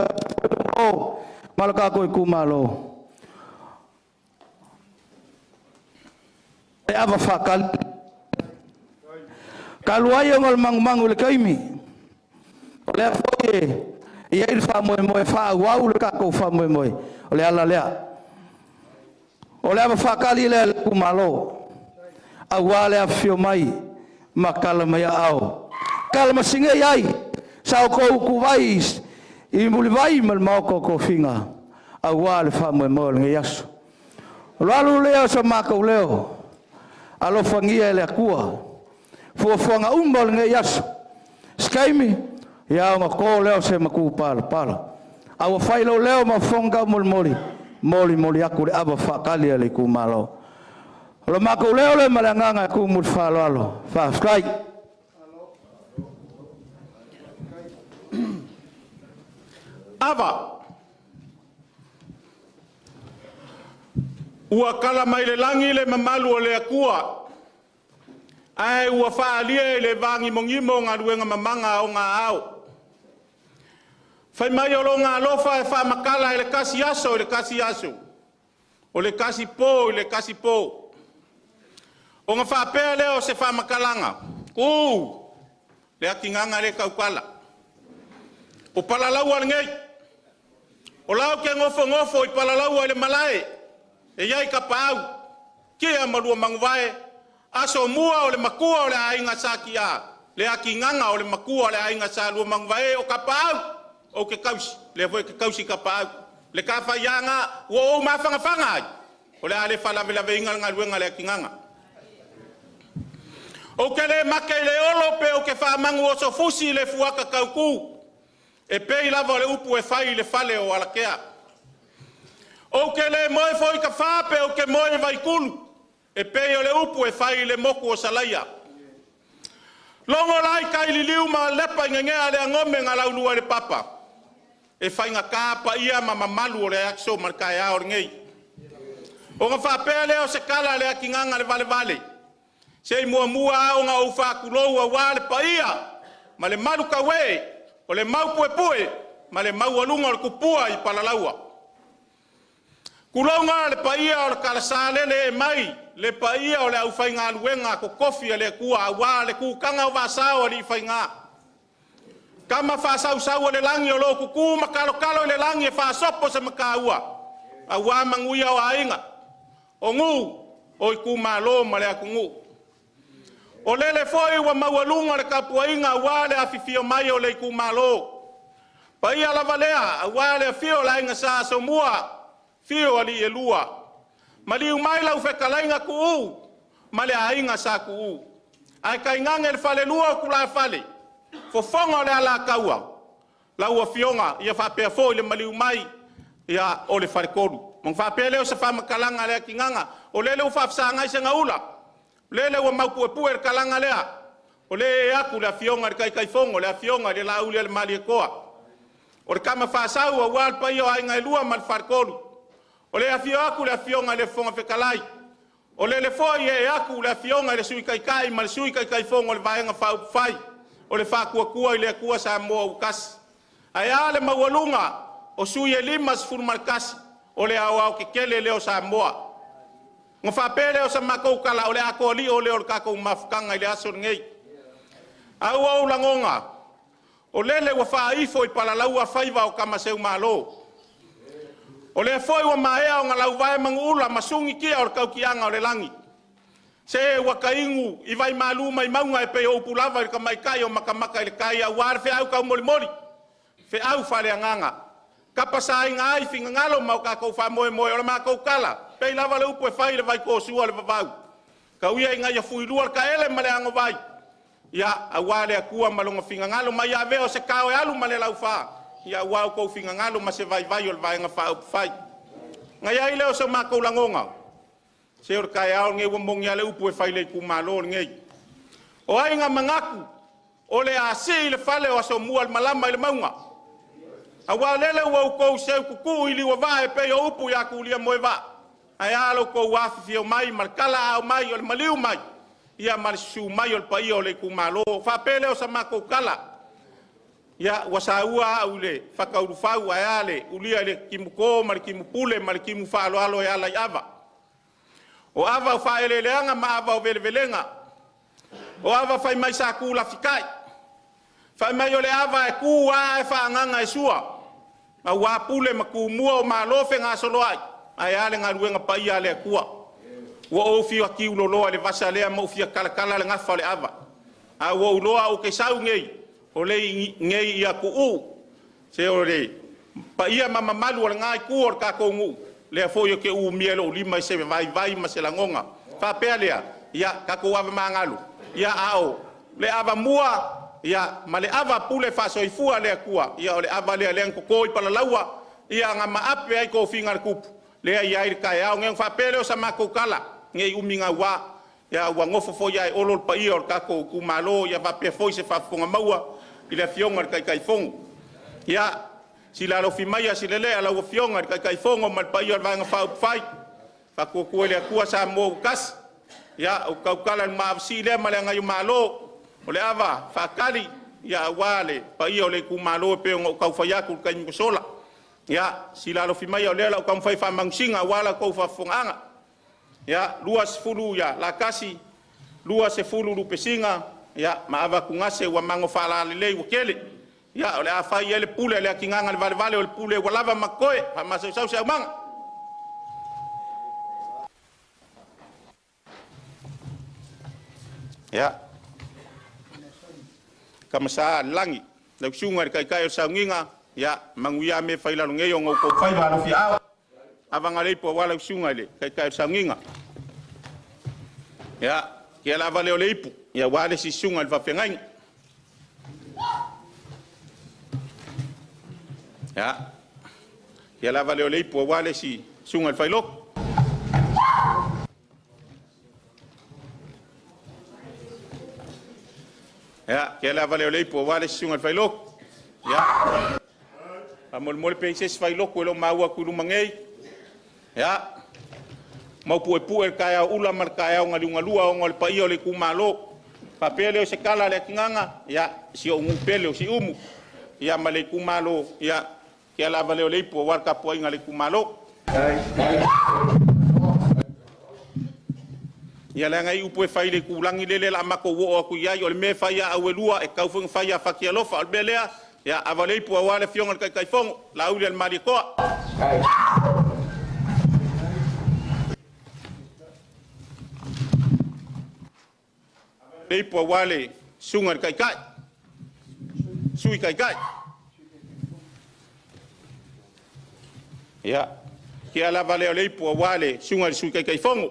ma le tatou itumalo. E ava faatali talu ai ona o le manumanu i le taimi, o lea foi e i ai le faamoemoe faaauau le tatou faamoemoe, o le ala lea. O le ava faatali lea i le itumalo, aua le afifio mai ma tala mai aao. Talamasine i ai sa outou utuvai i Mulivai ma le maota o tofiga, aua le faamoemoe o lenei aso. O le alu lea o so matou leo, alofagia e le Atua fuafuaga uma o lenei aso. Se taimi, ia ona to lea o se matupalapala. A ua fai lou leo ma fofoga taumolimoli, molimoli atu le ava faatali a le itumalo. O le matou leo lea ma le agaga e tumu i le faaaloalo. Faafetai. Ava. Ua tala mai le lagi le mamalu o le Atua, ae ua faaalia i le vagimogimo galuega mamaga a ona ao. Fai mai o lona alofa e faamatala i le tasi aso i le tasi aso, o le tasi po i le tasi po. Ona faapea lea o se faamatalaga, uu le atigaga le tautala. O palalaua lenei, o lau ke nofonofo i palalaua i le malae, e iai kapaau, kia ma lua manuvae, aso mua o le matua o le aiga sa tia, le atigaga o le matua o le aiga sa lua manuvae o kapaau, ou te tausi, lea foi te tausi kapaau. Le kafaiaga ua ou mafanafana ai, o le a le faalavelaveinga le galuega le atigaga. Ou te le make i le olo pe ou te faamagu oso fusi i le fuata tautu, e pei lava o le upu e fai i le fale o Alakea. Ou te le moe foi ka wha pe ou te moe vaikulu, e pei o le upu e fai i le moku o Salaia. Longo lai kai liliu ma lepa i ngengea le angome ngā laulua i le papa. E whainga kāpa ia ma mamalu o le akso ma le kai ao ngei. O ngā whapea leo se kala le akinganga le vale vale. Se i mua mua au ngā uwha kulou a wā le paia, ma le malu kawe, o le mau pue pue, ma le mau alunga o le kupua i palalaua. Kulonga le paia o le kalasā lele e mai, le paia o le aufaigaluega totofi a le Atua aua le kutaga o Vasa o alii faiga. Tama faasausau o le lagi o lo o tutu ma talotalo i le lagi e faasopo se mataua, aua manuia o aiga, o nuu, o itumalo ma le atunuu. O lele foi ua maualuga le tapuaiga aua le afifio mai o le itumalo. Paia lava lea aua le afio o le Aiga Sa Asomua, afio alii e lua, maliu mai lau fetalaiga Tuuu ma le Aiga Sa Tuuu. Ae tainane le falelua o tulafale, fofoga o le Alataua, lau Afioga ia faapea foi le maliu mai ia o le Faletolu. Ona faapea lea o se faamatalaga a le Atigaga, o lele ua faafesagai segaula, o lele ua maupuepue le talaga lea, o lea e atu le Afioga i le Taitaifono, le Afioga i le Laaulialemalietoa, o le tama faasau aua le paia o aiga e lua ma le Faletolu. O le afio atu le Afioga i le Fofoga Fetalai, o lele foi e atu le Afioga i le Sui Taitai ma le Sui Taitaifono o le Vaega Faaupufai o le Faatuatua i le Atua Samoa ua tasi. Ae a le maualuga o sui e 51 o le aoaotetele lea o Samoa. Ona faapea lea o sa matou tala, o le atoalio lea o le tatou mafutaga i le aso lenei. A ua ou lagona, o lele ua faaifo i palalaua faiva o tama seumalo. O lea foi ua maea ona lauvae manuula ma sugitia o le tautiaga o le lagi. Se ua tainu i vaimalu mai mauga e pei o upu lava i le tamaitai o matamata i le tai aua le feau taumolimoli, feau faaleagaga. Tapasaina ai finagalo ma o tatou faamoemoe o le matou tala, pei lava le upu e fai i le vaitosua o le vavau. Tau ia ina ia fuilua le taele ma le agovai, ia aua le Atua ma lona finagalo, ma ia avea o se tao e alu ma le laufa, ia aua outou finagalo ma se vaivai o le Vaega Faaupufai. Na i ai lea o so matou lagona, se o le taeao lenei ua moni lava le upu e fai i le itumalo lenei. O ai na manatu o le a sii le fale o Asomua le malama i le mauga? Aua o lele ua outou seututu i liuavaa e pei o upu ia Tulia Moevaa. Ae a lo outou afifio mai ma le talaao mai o le maliu mai, ia ma le susu mai o le paia o le itumalo. Faapea lea o sa matou tala. Ia, ua saua au i le fataulufau, ae a le ulia i le timuto ma le timupule ma le timu faaaloalo e ala i ava. O ava o faaeleeleaga ma ava o velevelega. O ava fai mai sa tu lafitai. Fai mai o le ava e tu lava ae faaagaga e sua. Aua pule ma tumua o malo fegasoloai, ae a le galuega paia a le Atua. Ua ou fia tiuloloa i le vasa lea ma ou fia talatala le gafa o le ava. A ua ou iloa ou te sau nei, o le nei ia Tuuu, se o le paia ma mamalu o lena itu o le tatou nuu, lea foi ou te umia i lou lima i se vaivai ma se lagona. Faapea lea, ia tatou ava magalo, ia a o le ava mua, ia ma le ava pule faasoifua a le Atua, ia o le ava lea lea na toto i palalaua, ia na maape ai tofiga a le tupu, lea i ai le taeao. Ona faapea lea o sa matou tala, nei umi gaua, ia ua nofo foi ae olo le paia o le tatou itumalo, ia faapea foi se faafofoga maua i le Afioga i le Taitaifono. Ia silalofi mai a silelea lau Afioga i le Taitaifono ma le paia o le Vaega Faaupufai, faatuatua i le Atua Samoa ua tasi. Ia ou tautala i le maavasi lea ma le agaio malo, o le ava faatali, ia aua le paia o le itumalo e pei ona ou taufai atu i le taimi ua sola. Ia silalofi mai o lea la ou taumafai faamanusiga aua la outou faafofogaaga. Ia 20 ia latasi, 20 lupesiga, ia ma ava atugase ua mago faalalelei ua tele. Ia o le a fai ai le pule a le atigaga le valevale o le pule ua lava ma totoe, faamasausau se aumaga. Ia kamasa lagi, lau susuga i le Taitai o le Sauniga, ia manuia mea fai lalo nei ona outou faiva alofiaao. Avaga leipo aua lau susuga i le Taitai o le Sauniga. Ia, kia lava lea o le ipu, ia aua le isi susuga i le faafeagaiga. Ia, kia lava lea o le ipu aua le isi susuga i le failotu. Ia, kia lava lea o le ipu aua le isi susuga i le failotu. Ia, faamolemole pe i se isi failotu e le o maua atu i luma nei. Ia, maupuepue le taeao ula ma le taeao galiugalua ona o le paia o le itumalo. Faapea lea o se tala a le atigaga, ia, si ou nuu pele o Siumu, ia ma le itumalo, ia, kia lava lea o le ipu aua le tapuaiga a le itumalo. Ia leaga i upu e fai i le itulagi lele o le a matou oo atu i ai, o le mea e fai ia Auelua e tatau foi ona fai ia Fatialofa. O le mea lea, ia ava le ipu aua le afioga i le Taitaifono, Laaulialemalietoa. Le ipu aua le susuga i le Taitai, Sui Taitai. Ia, tea lava lea o le ipu aua le susuga i le Sui Taitaifono.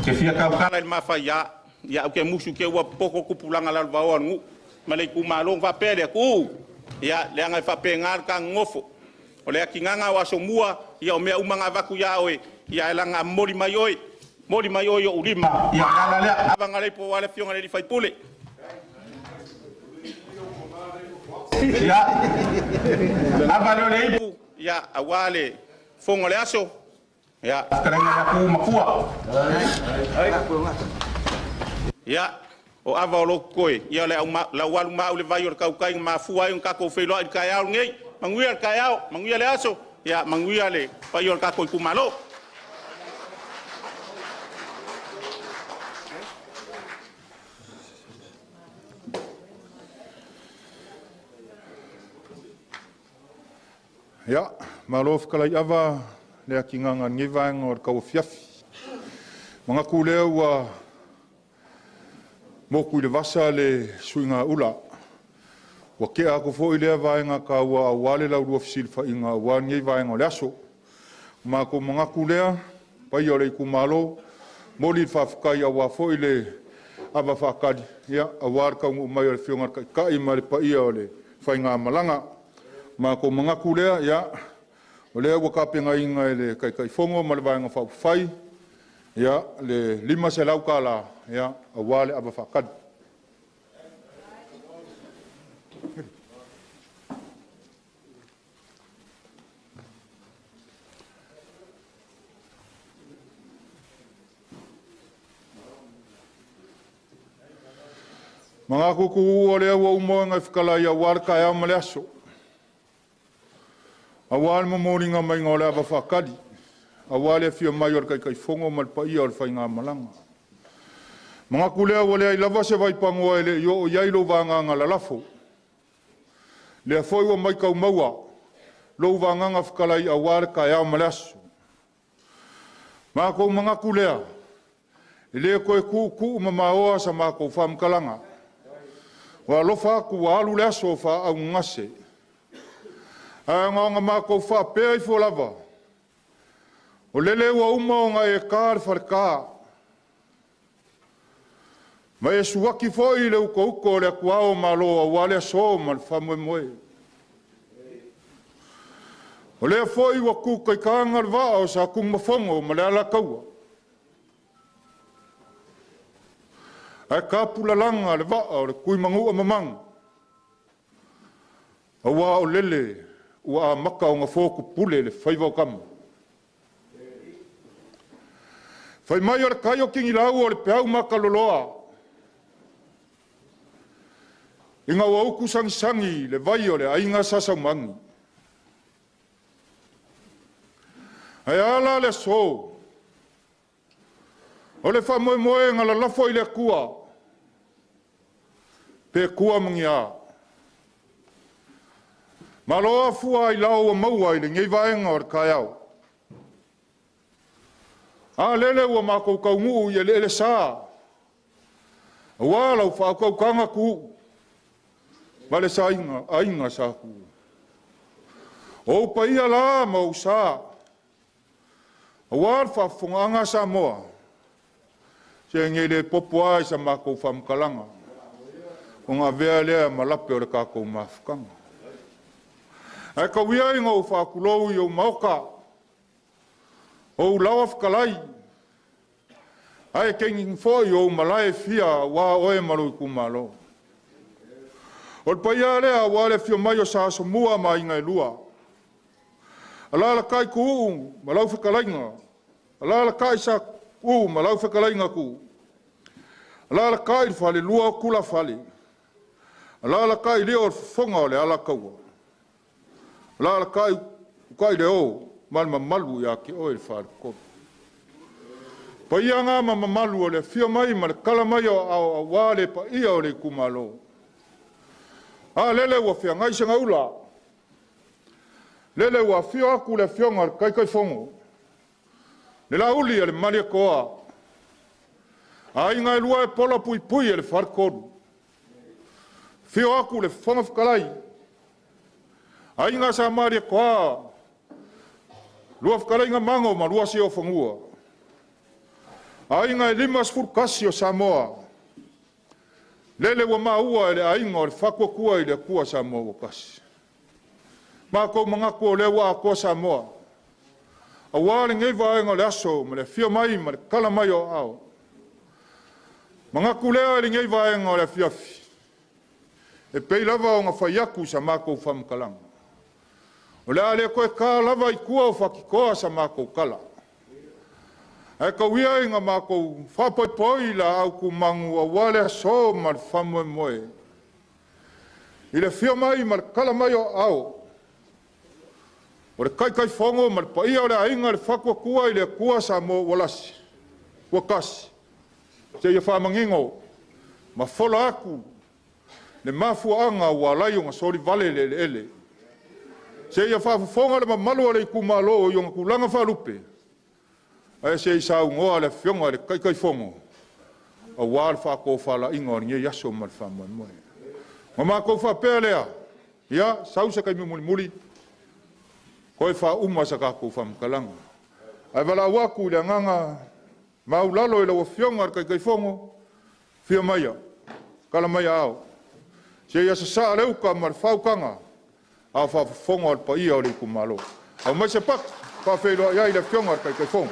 Te fia tautala i le mafaia, ia ou te musu te ua popoto tupulaga lalovaoa o le nuu ma le itumalo ona faapea lea, tuu, ia leaga e faapena le ta nonofo. O le atinaga o Asomua, ia o mea uma na avatu ia oe, ia ae laga momoli mai oe, momoli mai oe i ou lima, ia o le ala lea. Ava na leipo aua le afioga i le sui usufono. Ia, ava lea o le ipu, ia aua le fono o le aso, ia, fetalaiga ia ku matua. Ia, o ava o lo totoe, ia le lau alu mau le vai o le tautai na mafua ai ona tatou feiloai i le taeao lenei. Manuia le taeao, manuia le aso, ia manuia le paia o le tatou itumalo. Ia, malo fetalai ava le atigaga i lenei vaega o le tauafiafi. Manatu lea ua motu i le vasa le suigaula. Ua tea atu foi lea vaega taua aua le laulua fesilafaiga aua lenei vaega o le aso. Matou manatu lea, paia o le itumalo, momoli le faafetai aua foi le ava faatali, ia, aua le taunuu mai o le Afioga i le Taitai ma le paia o le faigamalaga. Matou manatu lea, ia, o lea ua tapenaina e le Taitaifono ma le Vaega Faaupufai, ia, le $500, ia, aua le ava faatali. Manatu tuuu o lea ua uma ona e fetalai aua le taeao ma le aso, aua le momoliga maiga o le ava faatali, aua le afio mai o le Taitaifono ma le paia o le faigamalaga. Manatu lea ua leai lava se vaipanoa e le i oo i ai lou vagaga lalafo. Lea foi ua matau maua lou vagaga fetalai aua le taeao ma le aso. Matou manatu lea, e le toe tuutuu mamaoa sa matou faamatalaga. Ua alofa atu ua alu le aso o faaaugase. Ae ona matou faapea ifo lava, o lele ua uma ona e ta le faleta, ma e suaki foi le utouto o le atuao o Malo aua le aso ma le faamoemoe. O lea foi ua tu taitaga le vaa o Satunumafono ma le Alataua, ae tapulalagaga le vaa o le Tuimanua mamaga, aua o lele ua amata ona fotupule le faiva o tama. Fai mai o le tai o Tigilau o le peau mataloloa, ina ua utu sagisagi le vai o le aiga Sa Saumani. Ae ala le aso, o le faamoemoe na lalafo i le Atua, pe tua ma ni a. Malo afua ai lao ua maua i lenei vaega o le taeao. A lele ua matou taunuu i eleele sa, aua lau faautautaga tuu ma le saiga aiga sa tu. O ou paia la ma ou sa, aua le faafofogaaga a Samoa, se nei le popo lava i sa matou faamatalaga, ona avea lea ma lape o le tatou mafutaga. Ae tau ia ina ou faatulou i ou maota, ou laoa fetalai, ae teugin foi ou malae e fia aua oe ma lou itumalo. O le paia lea aua le afio mai o Sa Asomua ma Aiga e Lua. Alaalatai Tuuu ma lau fetalaiga, alaalatai Sa Uu ma lau fetalaiga Tuuu. Alaalatai le falelua o Tulafale, alaalatai Lio o le fofoga o le Alataua. Alaalatai Utaileuo ma le mamalu ia te oe le Faletolu. Paiaga ma mamalu o le afio mai ma le kala mai o aao auā le paia o le itumalo. A lele ua feagai segaula, lele ua afio atu le afioga i le Taitaifono, le Lauli a le Malietoa, aiga e lua e pola puipui e le Faletolu. Afio atu le Fofoga Fetalai, aiga Sa Malietoa, lua fetalaiga Mago ma lua Siuofanua, aiga e 51 o Samoa, lele ua maua e le aiga o le Faatuatua i le Atua Samoa ua tasi. Matou manatu o lea ua atoa Samoa, auā lenei vaega o le aso ma le afio mai ma le tala mai o aao. Manatu lea i lenei vaega o le afiafi, e pei lava ona fai atu i sa matou faamatalaga. O le a le toe ta lava i tua o fatitoa sa matou tala. Ae tau ia ina matou faapoipoi laau tumanu aua le aso ma le faamoemoe. I le afio mai ma le tala mai o aao, o le Taitaifono ma le paia o le aiga le Faatuatua i le Atua Samoa ua lasi, ua tasi, seia faamanino ma fola atu le mafuaaga ua ala ai ona solivale le eleele. Seia faafofoga le mamalu o le itumalo i ona tulaga faalupe, ae se i saunoa le afioga i le Taitaifono aua le faatofalaiga o lenei aso ma le faamoemoe. Ma matou faapea lea, ia, sau se taimi mulimuli, toe faauma sa tatou faamatalaga. Ae valaau atu i le agaga maulalo i lau Afioga i le Taitaifono, fia maia, kala mai aao, seia sasaa le uta ma le faautaga, a o faafofoga le paia o le itumalo. Aumai se pati, faafeiloai ai le Afioga i le Taitaifono.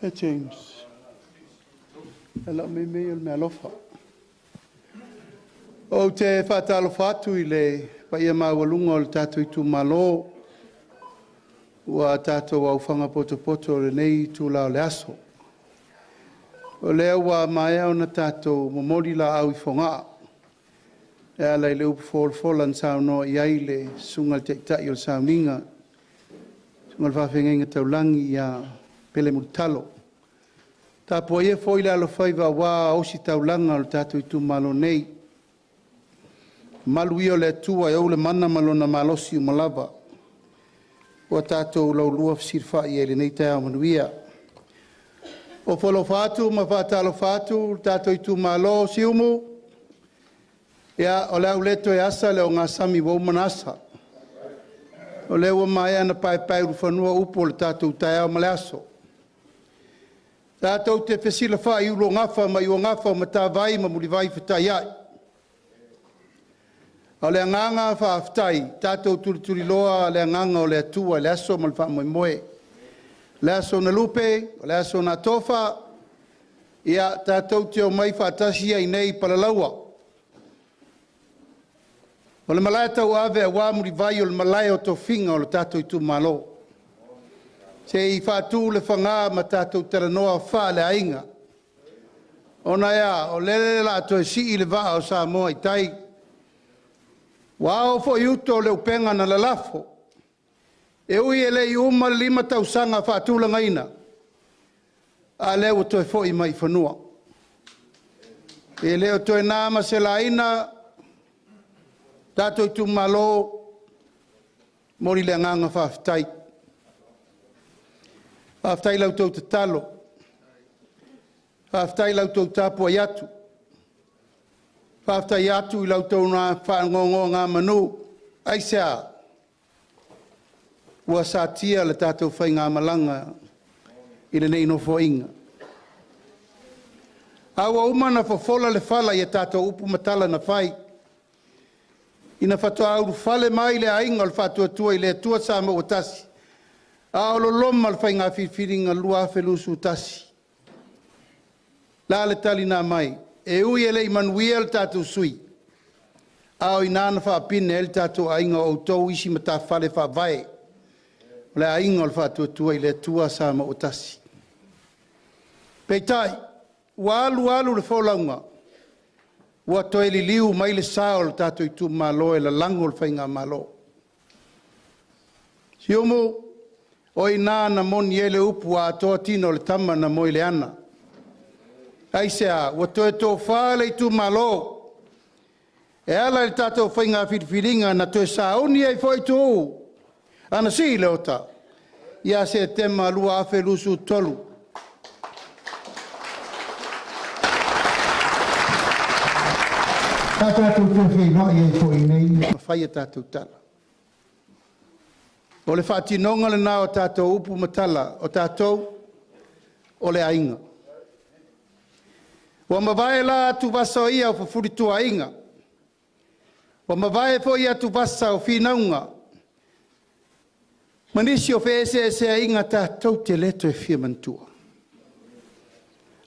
E James, e lau mei mei o le mealofa. Ou te faatalofa atu i le paia maualuga o le tatou itumalo ua tatou aufaga potopoto i lenei itula o le aso. O lea ua maea ona tatou momoli laau i Fogaa e ala i le upu folafola na saunoa i ai le susuga i le Taitai o le Sauniga, susuga i le Faafeagaiga Taulagi ia Pele Mulitalo. Tapuaia foi le alofaiva aua ositaulaga o le tatou itumalo nei. Malu ia o le Atua e ou le mana ma lona malosi uma lava ua tatou laulua fesilafai ai i lenei taeao manuia. Ofo alofa atu ma faatalofa atu le tatou itumalo o Siumu. Ia, o le a ou le toe asa le ogasami ua uma ona asa. O lea ua maea ona paepaeulufanua upu o le tatou taeao ma le aso. Tatou te fesilafai i ulugafa ma iugafa o matavai ma mulivai fetaiai. O le agaga faafetai, tatou tulituliloa le agaga o le Atua i le aso ma le faamoemoe. O le aso na lupe, o le aso na tofa, ia tatou te omai faatasi ai nei i Palalaua. O le malae tauave aua Mulivai o le malae o tofiga o le tatou itumalo. Se i faatu le faga ma tatou talanoa faaleaiga. Ona e a, o lele o le a toe sii le vaa o Samoa i tai. Ua ao foi uta o le upega na lalafo. E ui e le i uma le 5 tausaga faatulagaina, a lea ua toe foi mai i fanua. E le o toe na ma se laina, tatou itumalo, momoli le agaga faafetai. Faafetai i la outou tatalo, faafetai i la outou tapuai atu, faafetai atu i la outou faanonogamanu. Aisea? Ua satia le tatou faigamalaga i lenei Nofoaiga. A ua uma ona fofola le fala i a tatou upu ma tala na fai, ina faatoa ulufale mai le aiga o le Faatuatua i le Atua Samoa ua tasi, a o loloma le faiga filifiliga 2021. La le tali na aumai, e ui e le i manuia le tatou sui, a o ina na faapine ai le tatou aiga o outou isi matafale faavae, o le aiga o le Faatuatua i le Atua Samoa ua tasi. Peitai, ua alu alu le folauga, Ua toe liliu mai le sa o le tatou itumalo e lalago le faigamalo. Siumu, o i ina na moni ai le upu a atoa tino o le tama na moe i le ana. Aisea? Ua toe tofa le itumalo e ala i le tatou faiga filifiliga na toe sauni ai foi Tuuu Anasii Leota ia Setema 2023. Sa tatou toe feiloai ai foi i nei ma fai a tatou tala. O le faatinoga lena o tatou upu ma tala, o tatou o le aiga. Ua mavae la atuvasa o ia o fefulituaaiga, ua mavae foi atuvasa o finauga, ma nisi o feeseeseaiga tatou te le toe fia manatua.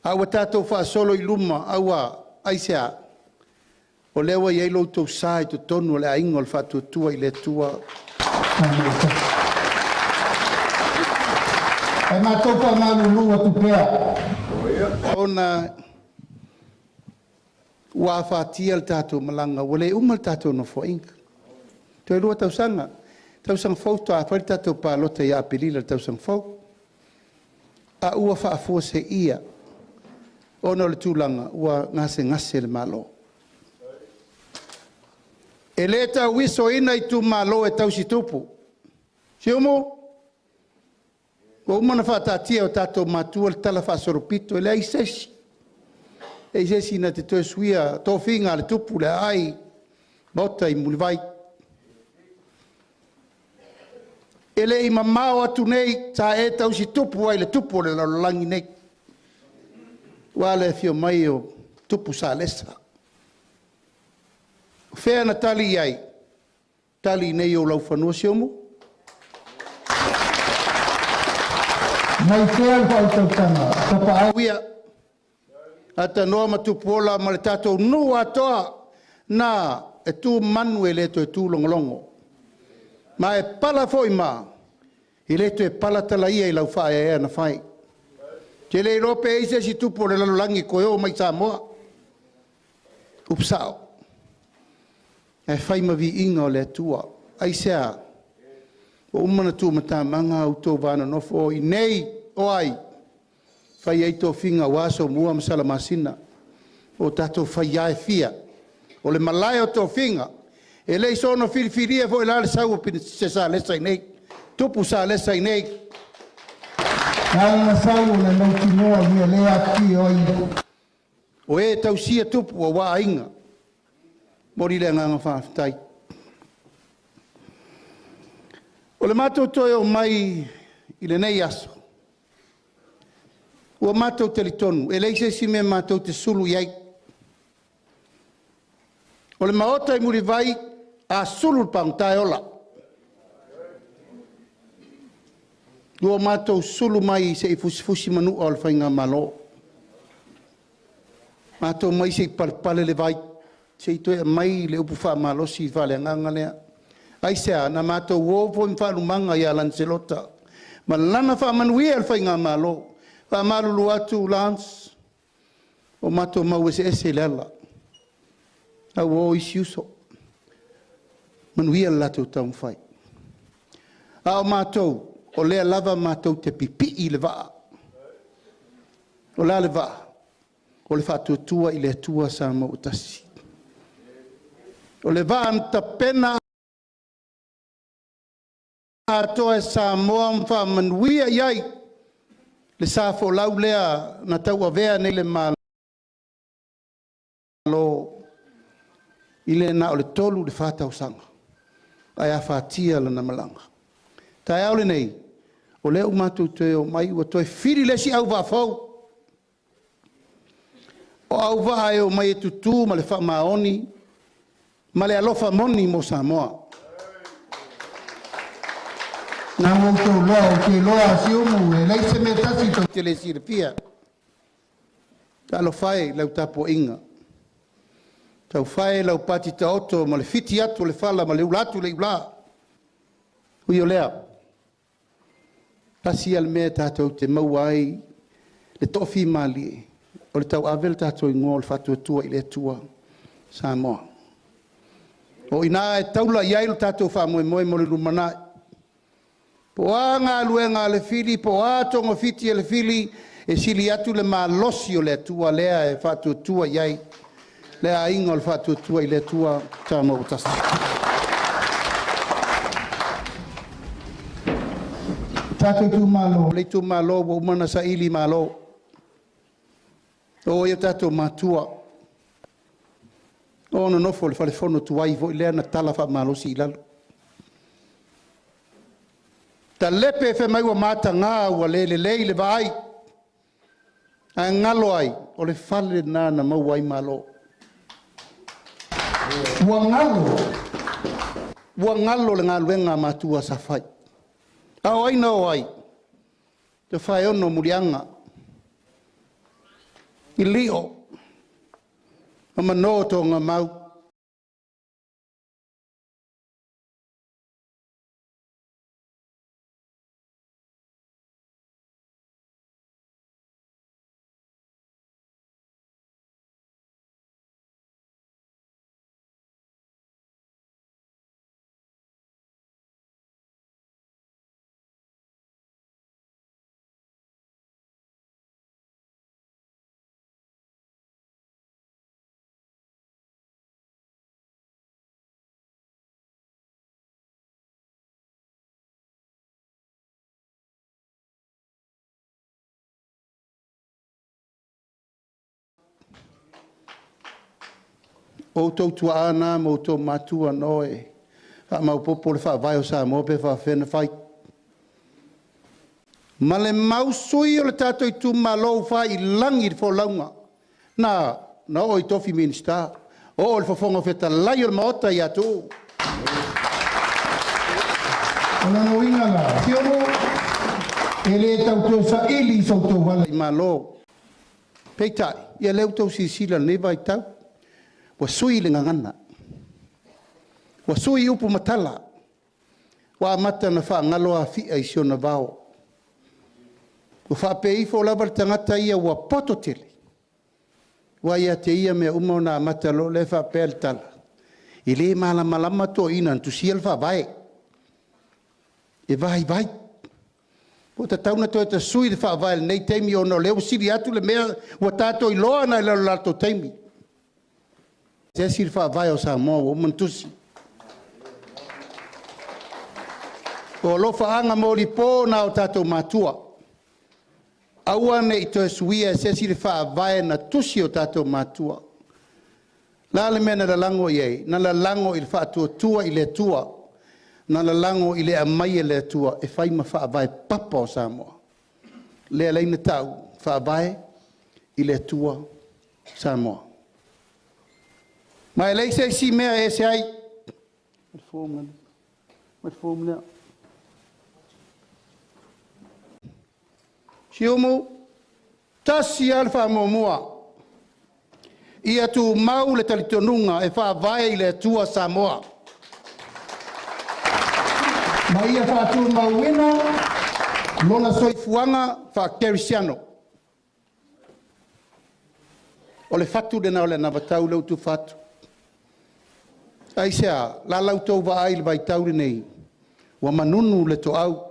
A ua tatou faasolo i luma, aua, aisea? O lea ua i ai lo outou sa i totonu o le aiga o le Faatuatua i le Atua. Ae matou faamalulu atu pea, ona ua afatia le tatou malaga, ua le uma le tatou nofoaiga. Toe 2 tausaga, tausaga fou faatoa fai le tatou palota ia Aperila i le tausaga fou. A ua faafuaseia ona o le tulaga ua gasegase le Malo. E le tauisoina itumalo e tausi tupu. Siumu, ua uma ona faataatia e o tatou matua le talafaasolopito, e leai se isi, e leai se isi na te toe suia tofiga a le tupu, le aai, maota i Mulivai. E le i mamao atu nei sa e tausi tupu ai i le tupu o le lalolagi nei, aua le afio mai o tupu Salesa. O fea na tali i ai? Tali nei i ou laufanua Siumu. Mai pea le faautautaga, tapaau ia, Atanoa ma Tupuola ma le tatou nuu atoa na e tu manu e le toe tu logologo. Ma e pala foi ma, e le toe pala tala ia i lau faaeaea na fai. Te le iloa pe i ai se isi tupu o le lalolagi e toe oo mai i Samoa. Upu sao, ae fai ma viiga o le Atua. Aisea? Ua uma ona tumatamaga outou vanonofo i nei o ai? Fai ai tofiga aua Somua ma Salamasina o tatou faia e fia. O le malae o tofiga, e le i soona filifilia foi la le sau o se Salesa i nei, tupu Salesa i nei. Na sau o le mautinoa o mea lea afifio ai. O e tausia tupu aua aiga, momoli le agaga faafetai. O le matou toe oo mai i lenei aso, ua matou talitonu, e leai se isi mea matou te sulu i ai. O le maota i Mulivai, a sulu le pagota e ola. Ua matou sulu mai se i fusifusi manua o le faigamalo. Matou mai se i palepale le vai, se i toe aumai le upu faamalosi faaleagaga lea. Aisea? Na matou o foi ma faalumaga ia Laniselota ma lana faamanuia i le faigamalo. Faamalulu atu Lance, ua matou mau eseese i le ala. A ua o isi uso, manuia le latou taumafai. A o matou, o lea lava matou te pipii i le vaa. O le a le vaa? O le faatuatua i le Atua Samoa ua tasi. O le vaa na tapena atoa e Samoa ma faamanuia i ai le sa folau lea na tauavea nei le Malo i le na o le 3 i le 4 tausaga, ae afatia lana malaga. Taeao lenei, o lea ua matou toe o mai, ua toe fili le isi auvaa fou. O auvaa e o mai e tutu ma le faamaoni ma le alofa moni mo Samoa. Na outou loa, ou te iloa Siumu, e leai se mea tasi tou te le silafia. Talofa e i lau tapuaiga, taufae lau pati taoto ma le fiti atu o le fala ma le ula atu le iula. Ui o lea, tasi ia le mea tatou te maua ai le toafimalie, o le tauave le tatou igoa o le faatuatua i le Atua. Samoa. O ina e taula i ai lo tatou faamoemoe mo le lumanai. Po o a galuega a le fili, po o a togafiti a le fili, e sili atu le malosi o le Atua lea e faatuatua i ai le aiga o le Faatuatua i le Atua Samoa ua tasi. Tatou itumalo, le itumalo ua uma ona saili malo. O ai o tatou matua. O nonofo le falefono tuai foi lea na tala faamalosi i lalo. Talepe fai mai ua mataga ua le lelei le vaai. Ae galo ai, o le fale lena na maua ai malo. Ua galo. Ua galo le galuega a matua sa fai. A o ai na o ai? Te whaeono mulianga. I lio. Ma manoa tō mau. O tau tuaana mo tau matua noe. A maupopo le faavae o Samoa pe faafefea ona fai. Ma le mausui o le tatou itumalo ua fai i lagi le folauga. Na oo i tofi Minisita, oo i le fofoga fetalai o le Maota ia Tuuu. O lona uiga la, Siomu, e le tau toe saili i so outou ala i malo. Peitai, ia lea ua outou silasila i lenei vaitau, ua sui le gagana, ua sui upu ma tala, ua amata ona faagalo Afia i si ona vao. Ua faapea ifo lava le tagata ia ua poto tele, ua ia te ia mea uma ona amata loa lea faapea le tala. E le malamalama toeaiina na tusia le faavae. E vaivai. Ua tatau ona toe tasui le faavae i lenei taimi ona o lea ua sili atu le mea ua tatou iloa nai lo latou taimi. Se esi le faavae o Samoa ua uma ona tusi. O alofaaga molipo na o tatou matua. Aua ne i toe suia e se isi le faavae na tusi o tatou matua. La le mea na lalago i ai? Na lalago i le faatuatua i le Atua. Na lalago i le aumai e le Atua e fai ma faavae papa o Samoa. Lea leina tau faavae i le Atua Samoa. Ma e leai se isi mea e ese ai. Siumu, tasi lava le faamuamua. Ia tumau le talitonuga e faavae i le Atua Samoa. Ma ia faatumauina lona soifuaga faakerisiano. O le fatu lena o le anavatau lea ua tufa atu. Aisea, la lau tou vaai i le vaitau lenei, ua manunu le toau.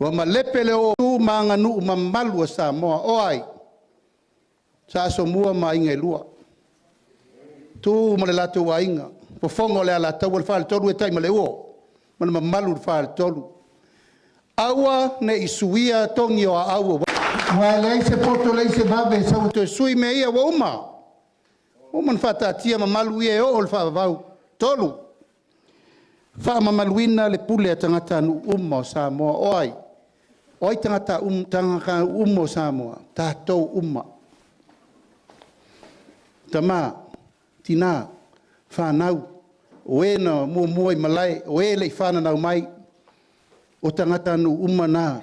Ua malepe le o tu ma aganuu mamalu a Samoa. O ai? Sa Asomua ma aiga e lua. Tu ma le latou aiga. Fofoga o le Alataua, le faletolu e tai ma le uo. Ma le mamalu le faletolu. Aua ne i suia togi o aau. Ua leai se poto leai se vave sau toe sui mea ia ua uma. Uma na faataatia mamalu ia e oo le faavavau. 3. Faamamaluina le pule a tagata nuu uma o Samoa. O ai? O ai tagata tagata uma o Samoa? Tatou uma. Tama, tina, whanau, o e na muamua i malae, o e le i whananau mai, o tagata nuu uma nā,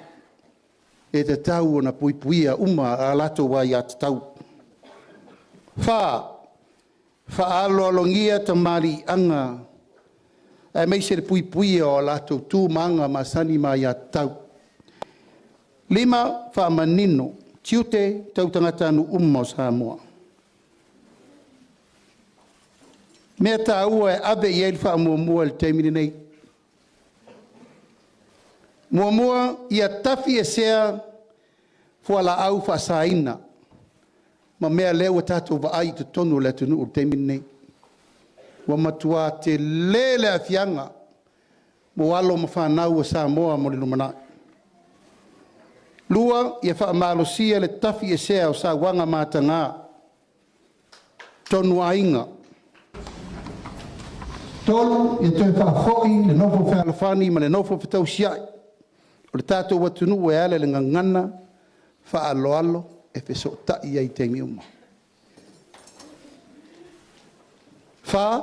e te tau o na puipuia uma a latou ai a te tau. 4, whaaloalogia tamari anga, e meise le puipuia o latou tū maanga masani ma ia tau. 5, whaamanino, tiute tau tagata nuu uma o Samoa. Mea taua e ave i ai le faamuamua i le taimi lenei. Muamua, ia tafiesea fualaau faasaina ma mea lea ua tatou vaai i totonu o le atunuu i le taimi lenei. Ua matua tele le aafiaga mo alo ma fanau a Samoa mo le lumanai. 2, ia faamalosia le tafiesea o sauaga mataga totonu o aiga. 3, ia toe faafoi le nofo fealofani ma le nofo fetausiai o le tatou atunuu e ala i le gagana faaaloalo e fesootai ai i taimi uma. 4,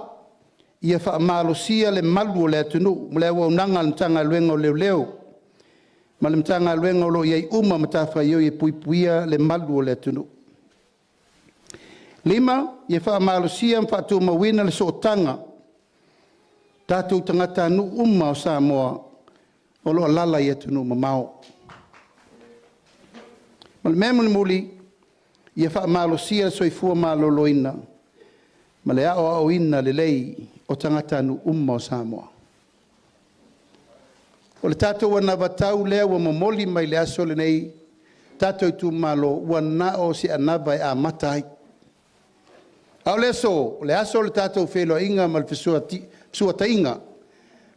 ia faamalosia le malu o le atunuu ma le auaunaga a le Matagaluega o Leoleo ma le Matagaluega o lo o i ai uma matafaioi e puipuia le malu o le atunuu. 5, ia faamalosia ma faatumauina le sootaga tatou tagatanuu uma o Samoa o lo o alaala i atunuu mamao. O le mea mulimuli, ia faamalosia le soifua maloloina ma le aoaoina lelei o tagatanuu uma o Samoa. O le tatou anavatau lea ua momoli mai le aso lenei, tatou itumalo, ua na o se anava e amata ai. A o le aso, o le aso o le tatou feiloaiga ma le fesuataiga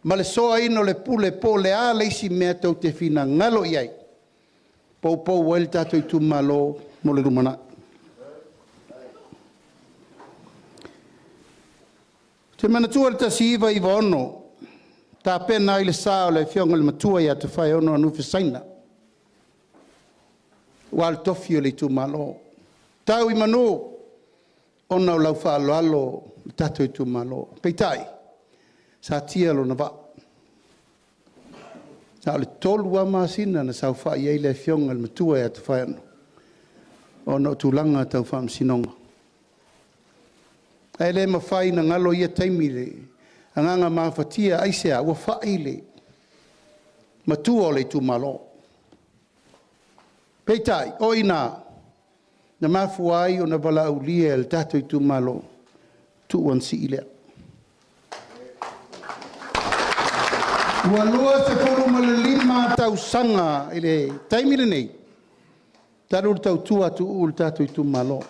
ma le soaina o le pule po o le a le isi mea tou te finagalo i ai, e poupou ai le tatou itumalo mo le lumanai. Ou te manatua le 1996, tapena ai le sa o le Afioga i le Matua ia Tofaeono Anufe Saina aua le tofi o le itumalo. Tau i manu ona o lau faaaloalo i le tatou itumalo. Peitai, sa tia lona vaa. Na o le 3 lava masina na saofai ai le Afioga i le Matua ia Tofaeono ona o tulaga tau faamasinoga. Ae le mafai ona galo ia taimi i le agaga mafatia. Aisea? Ua fai le matua o le itumalo. Peitai, o i ina na mafua ai ona valaaulia e le tatou itumalo, tuu Anasie lea. Ua 25 tausaga i le taimi lenei talu le tautua a Tuuu i le tatou itumalo.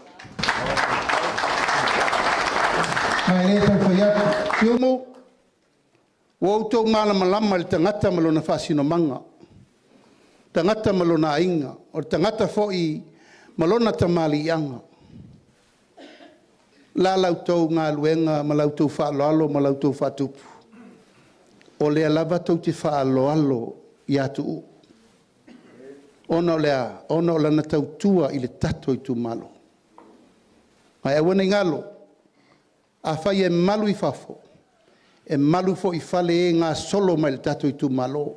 Ma e le tau fai atu. Siumu, ua outou malamalama i le tagata ma lona faasinomaga, tagata ma lona aiga, o le tagata foi ma lona tamaliiaga. O le a la outou galuega ma la outou faaaloalo ma la outou faatupu? O lea lava tou te faaaloalo ia Tuuu. Ona o le a? Ona o lana tautua i le tatou itumalo. Ae aua ne i galo, afai e malu i fafo, e malu foi i fale e gasolo mai i le tatou itumalo.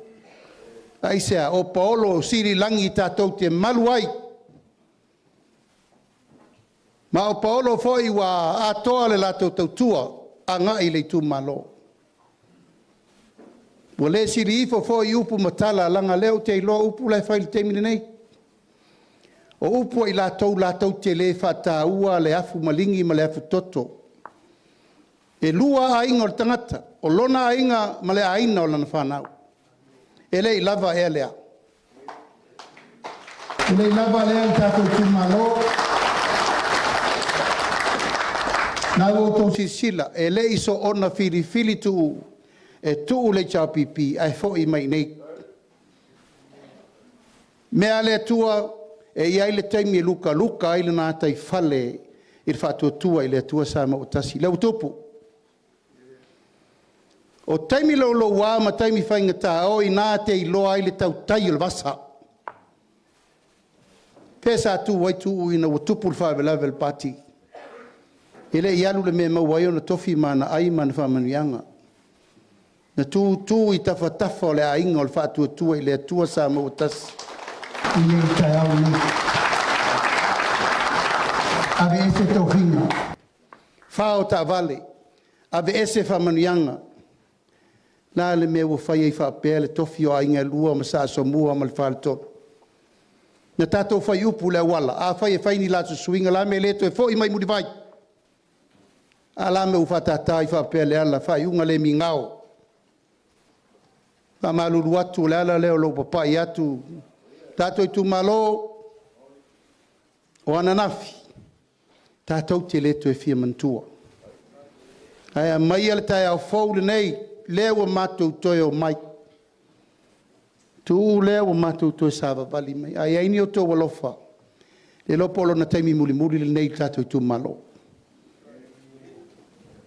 Aisea? O paolo sili lagi tatou te malu ai, ma o paolo foi ua atoa le latou tautua agai i le itumalo. Ua le sili ifo foi upu ma tala, leaga o lea ou te iloa upu la e fai i le taimi lenei. O upu a i latou latou te le faataua le afu maligi ma le afu toto. E 2 aiga o le tagata, o lona aiga ma le aiga o lana fanau. E le i lava ea lea. E le i lava lea le tatou itumalo. Na ua outou silasila, e le i soona filifili Tuuu e tuu le HRPP ae foi mai nei. Mea a le Atua, e i ai le taimi e lukaluka ai le gataifale i le faatuatua i le Atua Samoa ua tasi. Lea ua tupu. O taimi louloua ma taimi faigata, o i ina te iloa ai le tautai o le vasa. Pe sa tu ai Tuuu ina ua tupu le faalavelave o le pati. E le i alu i le mea e maua ai ona tofi ma ana ai ma ana faamanuiaga. Na tutu i tafatafa o le aiga o le faatuatua i le Atua Samoa ua tasi. I le taeao lenei. Aveese tofiga. Fao taavale. Aveese faamanuiaga. La le mea ua fai ai faapea le tofi o aiga e lua ma Sa Asomua ma le Faletolu. Na tatou fai upu i le auala, afai e fai ni latou suiga, la le mea e le toe foi mai Mulivai. A la mea ua faatātā ai faapea Leala, faaiuga le migao. Faamalulu atu, o le ala lea o lou papai atu. Tatou itumalo, o ananafi, tatou te le toe fia manatua. Ae aumaia le taeao fou lenei, lea ua matou toe omai. Tuuu lea ua matou toe savavali mai. A i ai ni outou alofa, le iloa po o lona taimi mulimuli lenei i le tatou itumalo.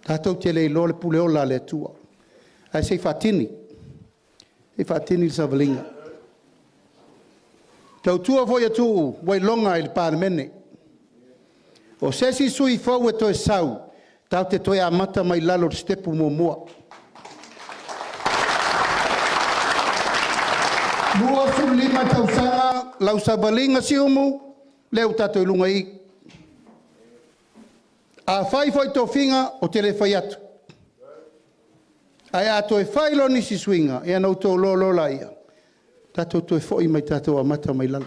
Tatou te le iloa le pule ola a le Atua. Ae se i faatini, se i faatini le savaliga. Tautua foi a Tuuu ua iloga i le Palemene. O se isi sui fou e toe sau, tatou te toe amata mai lalo i le sitepu muamua. 25 tausaga lau savaliga Siumu, lea ua tatou i luga i i. A fai foi tofiga, ou te le fai atu. Ae a toe fai loa nisi suiga, ia ona outou iloa loa lea, tatou toe foi mai tatou amata mai lalo.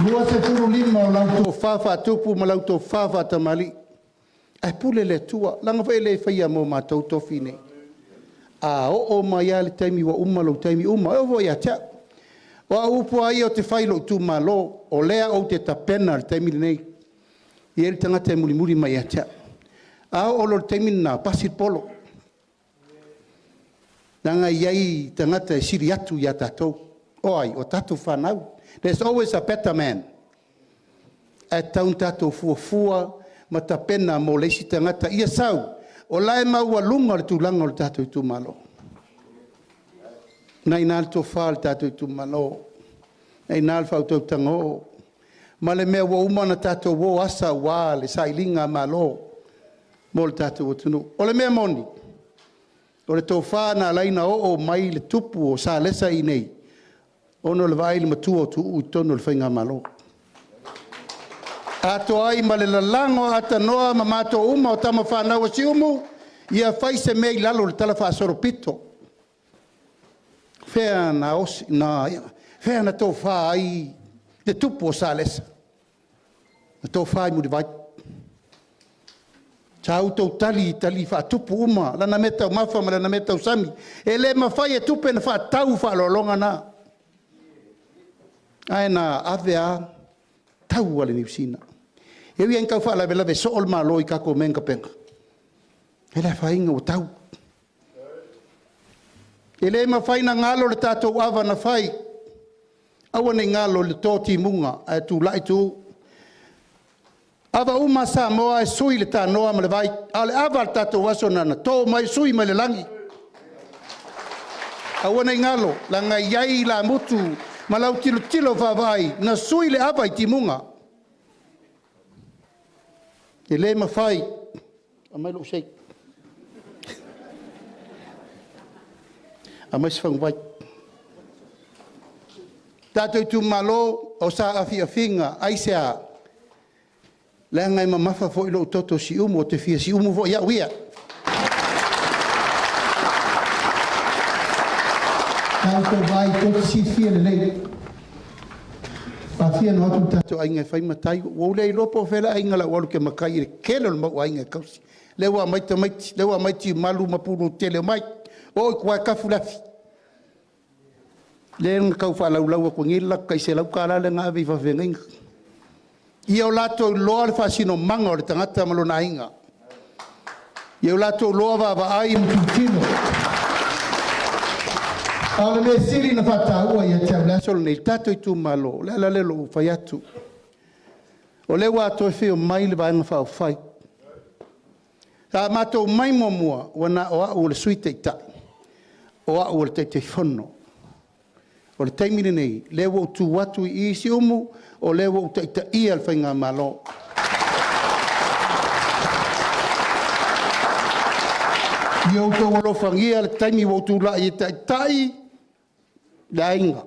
25 o lau tofa faatupu ma lau tofa faatamalii. Ae pule le Atua, leaga foi e le faia mo matou tofi nei. A oo mai lava le taimi ua uma lou taimi uma, e oo foi ia te au. O au upu lava ia ou te fai i lou itumalo, o lea ou te tapena i le taimi lenei. E i ai le tagata e mulimuli mai ia te au. A oo loa i le taimi lena, pasi le polo. Leaga e i ai tagata e sili atu ia tatou. O ai? O tatou fanau. There's always a better man. Ae tatau ona tatou fuafua ma tapena mo le isi tagata ia sau, o la e maualuga le tulaga o le tatou itumalo. O lena e i ina le tofa a le tatou itumalo, o lena e i ina le faautautaga oo, ma le mea ua uma ona tatou o asa aua le sailiga malo mo le tatou atunuu. O le mea moni, o le tofa na ala ai ona oo mai le tupu o Salesa i inei, ona o le vaai i le matua o Tuuu i totonu o le faigamalo. Atoa ai ma le lalago Atanōa ma matou uma o tama fanau a Siumu, ia fai se mea i lalo o le talafaasolopito. Fea na osi, na, fea na tofa ai le tupu o Salesa? Na tofa i Mulivai. Sa outou tali i tali faatupu uma, lana meataumafa ma lana meatausami. E le mafai e tupe ona faatau faaaloaloga na. Ae na ave lava tau a le Niu Sila. E ui lava ina tau faalavelave soo le Malo i tatou mea na tapena, e le afaina ua tau. E le mafai ona galo le tatou ava na fai. Aua ne i galo i le to timuga ae tulai tu. Ava uma a Samoa e sui le tanoa ma le vai, a o le ava a le tatou aso na to mai sui mai le lagi. Aua ne i galo, leaga e i ai lamutu ma lau tilotilo vaavaai na sui le ava i timuga. E le mafai, aumai lou shake, aumai se faguvai. Tatou itumalo o saafiafiga, aisea? Leaga e mamafa foi lou toto siumu, ou te fia siumu foi au ia. Tatou vai tou te silafia lelei. Faafia ona o atu le tatou aiga e fai matai. Ua ou le iloa po o fea le aiga o le a ou alu ou te matai i le tele o le mau aiga e tausi. Lea ua aumai tamaiti, lea ua aumai tiumalu ma pulu tele mai. O i tua e tafu le afi. Lea na tau faalaulau atu nei le latou tai $100 lea na ave i faafeagaiga. Ia o latou iloa le faasinomaga o le tagata ma lona aiga. Ia o latou iloa vaavaai ma tilotilo. A o le mea sili na faataua ia te au i le aso lenei, le tatou itumalo, o le ala lea o lou fai atu. O lea ua toe afio mai le Vaega Faaupufai. Sa matou omai muamua, ua na o au o le Sui Taitai, o au o le Taitaifono. O le taimi lenei, lea ua ou tu atu i Siumu, o lea ua ou taitaia le faigamalo. Ia outou alofagia le taimi ua ou tulai e taitai le aiga.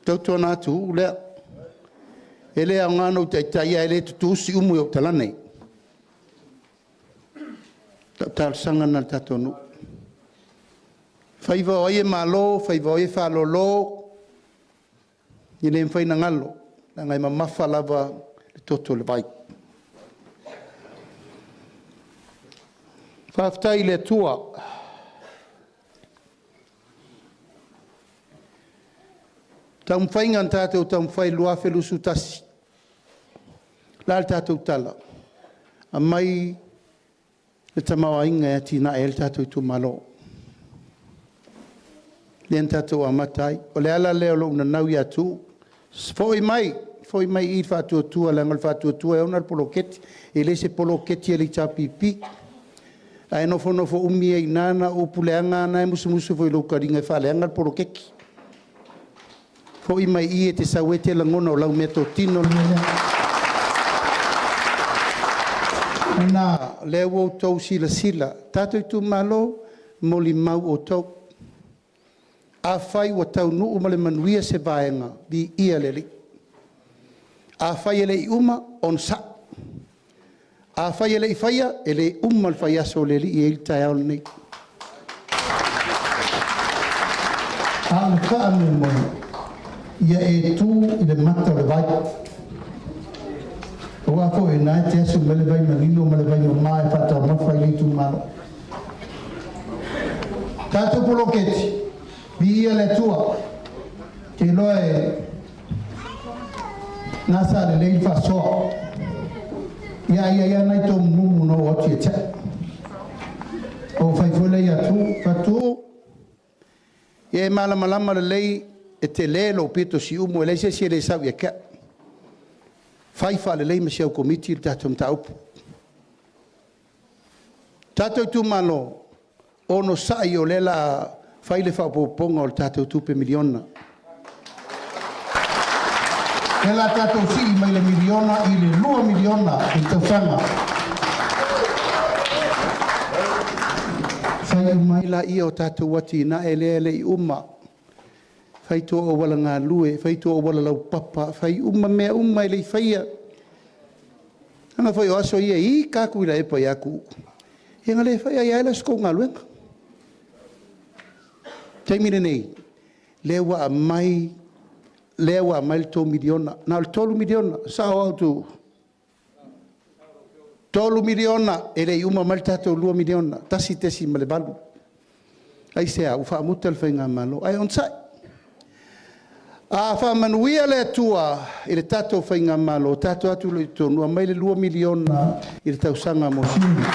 Tautuana Tuuu lea, e le aoga ona ou taitaia ae le tutu Siumu i ou talane. O lau talosaga lena i le tatou nuu. Faiva o ai e malo, faiva o ai e faalolo, e le mafai ona galo, leaga e mamafa lava le toto o le vai. Faafetai i le Atua. Taumafaiga na tatou taumafai 2021. La le tatou tala, aumai le tamaoaiga e atinae ai le tatou itumalo. Lea na tatou amata ai. O le ala lea o lou nanau ia Tuuu, foi mai, foi mai i le faatuatua, leaga o le faatuatua e ona le poloketi. E le se poloketi a le HRPP. Ae nofonofo umi ai i ina na o upu leaga lava na e musumusu foi i lou taliga e faaleaga le poloketi. Foi mai i e te sau e te lagona o lau meatotino le mea lea. Ona o lea ua outou silasila, tatou itumalo, molimau outou. Afai ua taunuu ma le manuia se vaega, viia le Alii. Afai e le i uma, onosai. Afai e le i faia, e le uma le faiaso o le Alii e i ai le taeao lenei. A o le faamoemoe, ia e tu i le mata o le vai. Aua foi na e te asu mai le vai manino ma le vai mamā e faataumafa i le itumalo. Tatou poloketi, viia le Atua. Te iloa e gasa lelei le faasoa. Ia ia ia nai tou mumu na oo atu ia te au. O fai foi lea ia Tuuu, Fatu, ia e malamalama lelei e tele lou pito Siumu, e leai se isi e le sau ia te au. Fai faalelei ma si au komiti le tatou mataupu. Tatou itumalo, onosai o lea o le a fai le faaopoopoga o le tatou tupe miliona. Lea o le a tatou sii mai le miliona i le $2 miliona i le tausaga. Fai uma ai laia o tatou atinae lea e le i uma. Fai tua o auala galue, fai tua o auala laupapa, fai uma mea uma e le i faia. Leaga foi o aso ia e ita atu Tuilaepa ia Tuuu. Ia na le faia ai lava lea o se tou galuega. Taimi lenei, lea ua aumai, lea ua aumai le $3 miliona. Na o le $3 miliona, sao au Tuuu? $3 miliona, e le i uma mai le tatou $2 miliona, 1.8. Aisea? Ua faamuta le faigamalo, ae onosai. A faamanuia le Atua i le tatou faigamalo, tatou o atu loa i totonu, aumai le $2 miliona i le tausaga mo Siumu.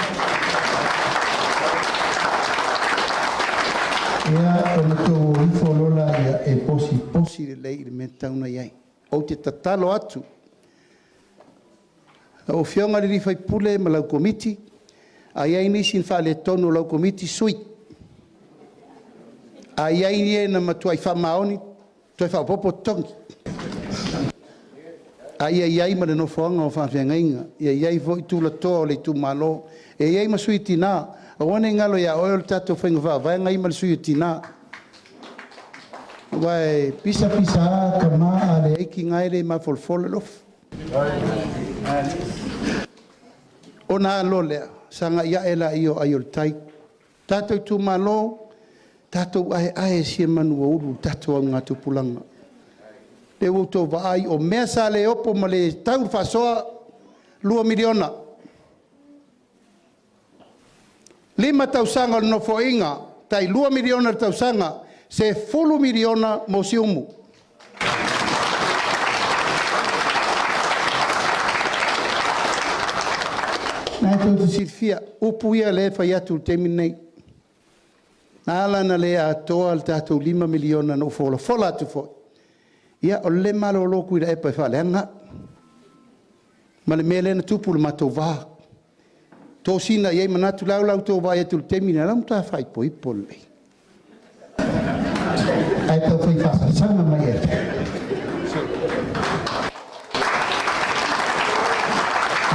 Ia, ona outou o ifo loa lea e posiposi lelei i le mea e tatau ona i ai. Ou te tatalo atu, lau Afioga i le sui usufono ma lau Komiti, a i ai nisi na faaletonu o lau Komiti, sui. A i ai e na matuai faamaoni, toe faaopoopo totogi. A ia i ai ma le nofoaga o faafeagaiga, ia i ai foi tulatoa o le itumalo, e i ai ma sui tina. Aua ne i galo ia oe o le tatou faiga faavae i ma le sui o tina. Aua e pisa pisa lava tama a leai tina e le mafolafola lofu. Ona alo lea, sagai ae laia o ai o le tai. Tatou itumalo, tatou aeae sia manu ua ulu le tatou augatupulaga. Lea ua outou vaai, o mea sa le opo ma le tau le faasoa, $2 miliona. 5 tausaga o le nofoaiga, tai $2 miliona le tausaga, $10 miliona mo Siumu. Na tou te silafia, upu ia lea e fai atu i le taimi lenei. Na ala ona le atoa le tatou $5 miliona na ou folafola atu foi, ia o le le malolo o Tuilaepa e faaleaga au. Ma le mea lea na tupu i le matou va. Tosina i ai manatu, o la ua outou vaai atu i le taimi lenei, o la e matua faaipoipo lelei. Ae tau fai faasasaga mai ia te au.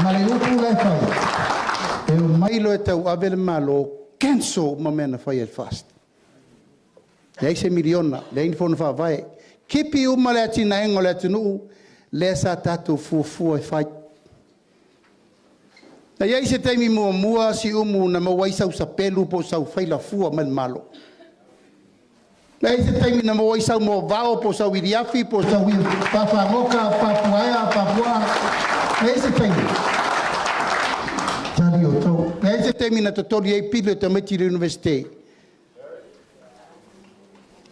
Ma le upu la e fai, e omai loa e tauave le Malo, cancel uma mea na fai e le FAST. Leai se miliona, leai ni fono faavae. Kipi uma le atinaega o le atunuu, lea sa tatou fuafua e fai. Na i ai se taimi muamua Siumu na maua ai sau sapelu po o sau faila fua mai le Malo. Na i ai se taimi na maua ai sau moavao po o sau iliafi po o sau pafagota, papuaea, papuaa. E ai se taimi, tali outou. E ai se taimi na totoli ai pili o tamaiti i le Iunivesite?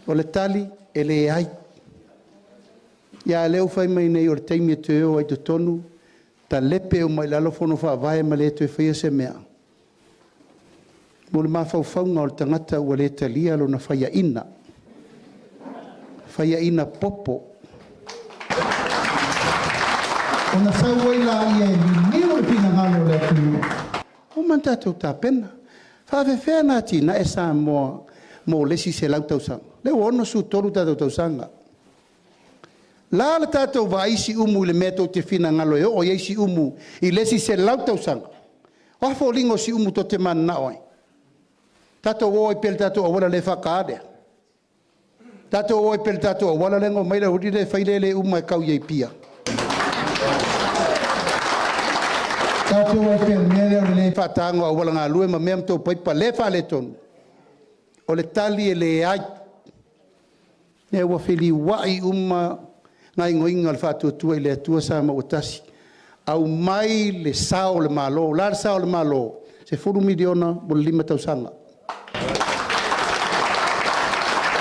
O le tali e leai. Ia lea ua fai mai nei o le taimi e toe o ai i totonu, talepe uma i lalo fono faavae ma le toe faia se mea. Mo le mafaufauga o le tagata ua le talia lona faiaina, faiaina popo. Ona sau ai laia e liliu le finagalo o le atunuu. Uma ona tatou tapena. Faafefea ona atinae Samoa mo le isi 100 tausaga? Lea ua 63 tatou tausaga. La le tatou vaai Siumu i le mea tou te finagalo e oo i ai Siumu i le isi 100 tausaga. O a foliga o Siumu tou te mananao ai? Tatou o ai pea i le tatou auala le faataa lea? Tatou o ai pea i le tatou auala lea na omai le aualii lea e fai lele uma e tau i Apia? Tatou o ai pea i le mea lea o le le faataina o auala galue ma mea ma tou paipa le faaletonu? O le tali e leai. Lea ua feliuai uma gaoioiga o le Faatuatua i le Atua Samoa ua tasi. Aumai le sao o le Malo. O le a le sao o le Malo? $10 miliona mo le 5 tausaga.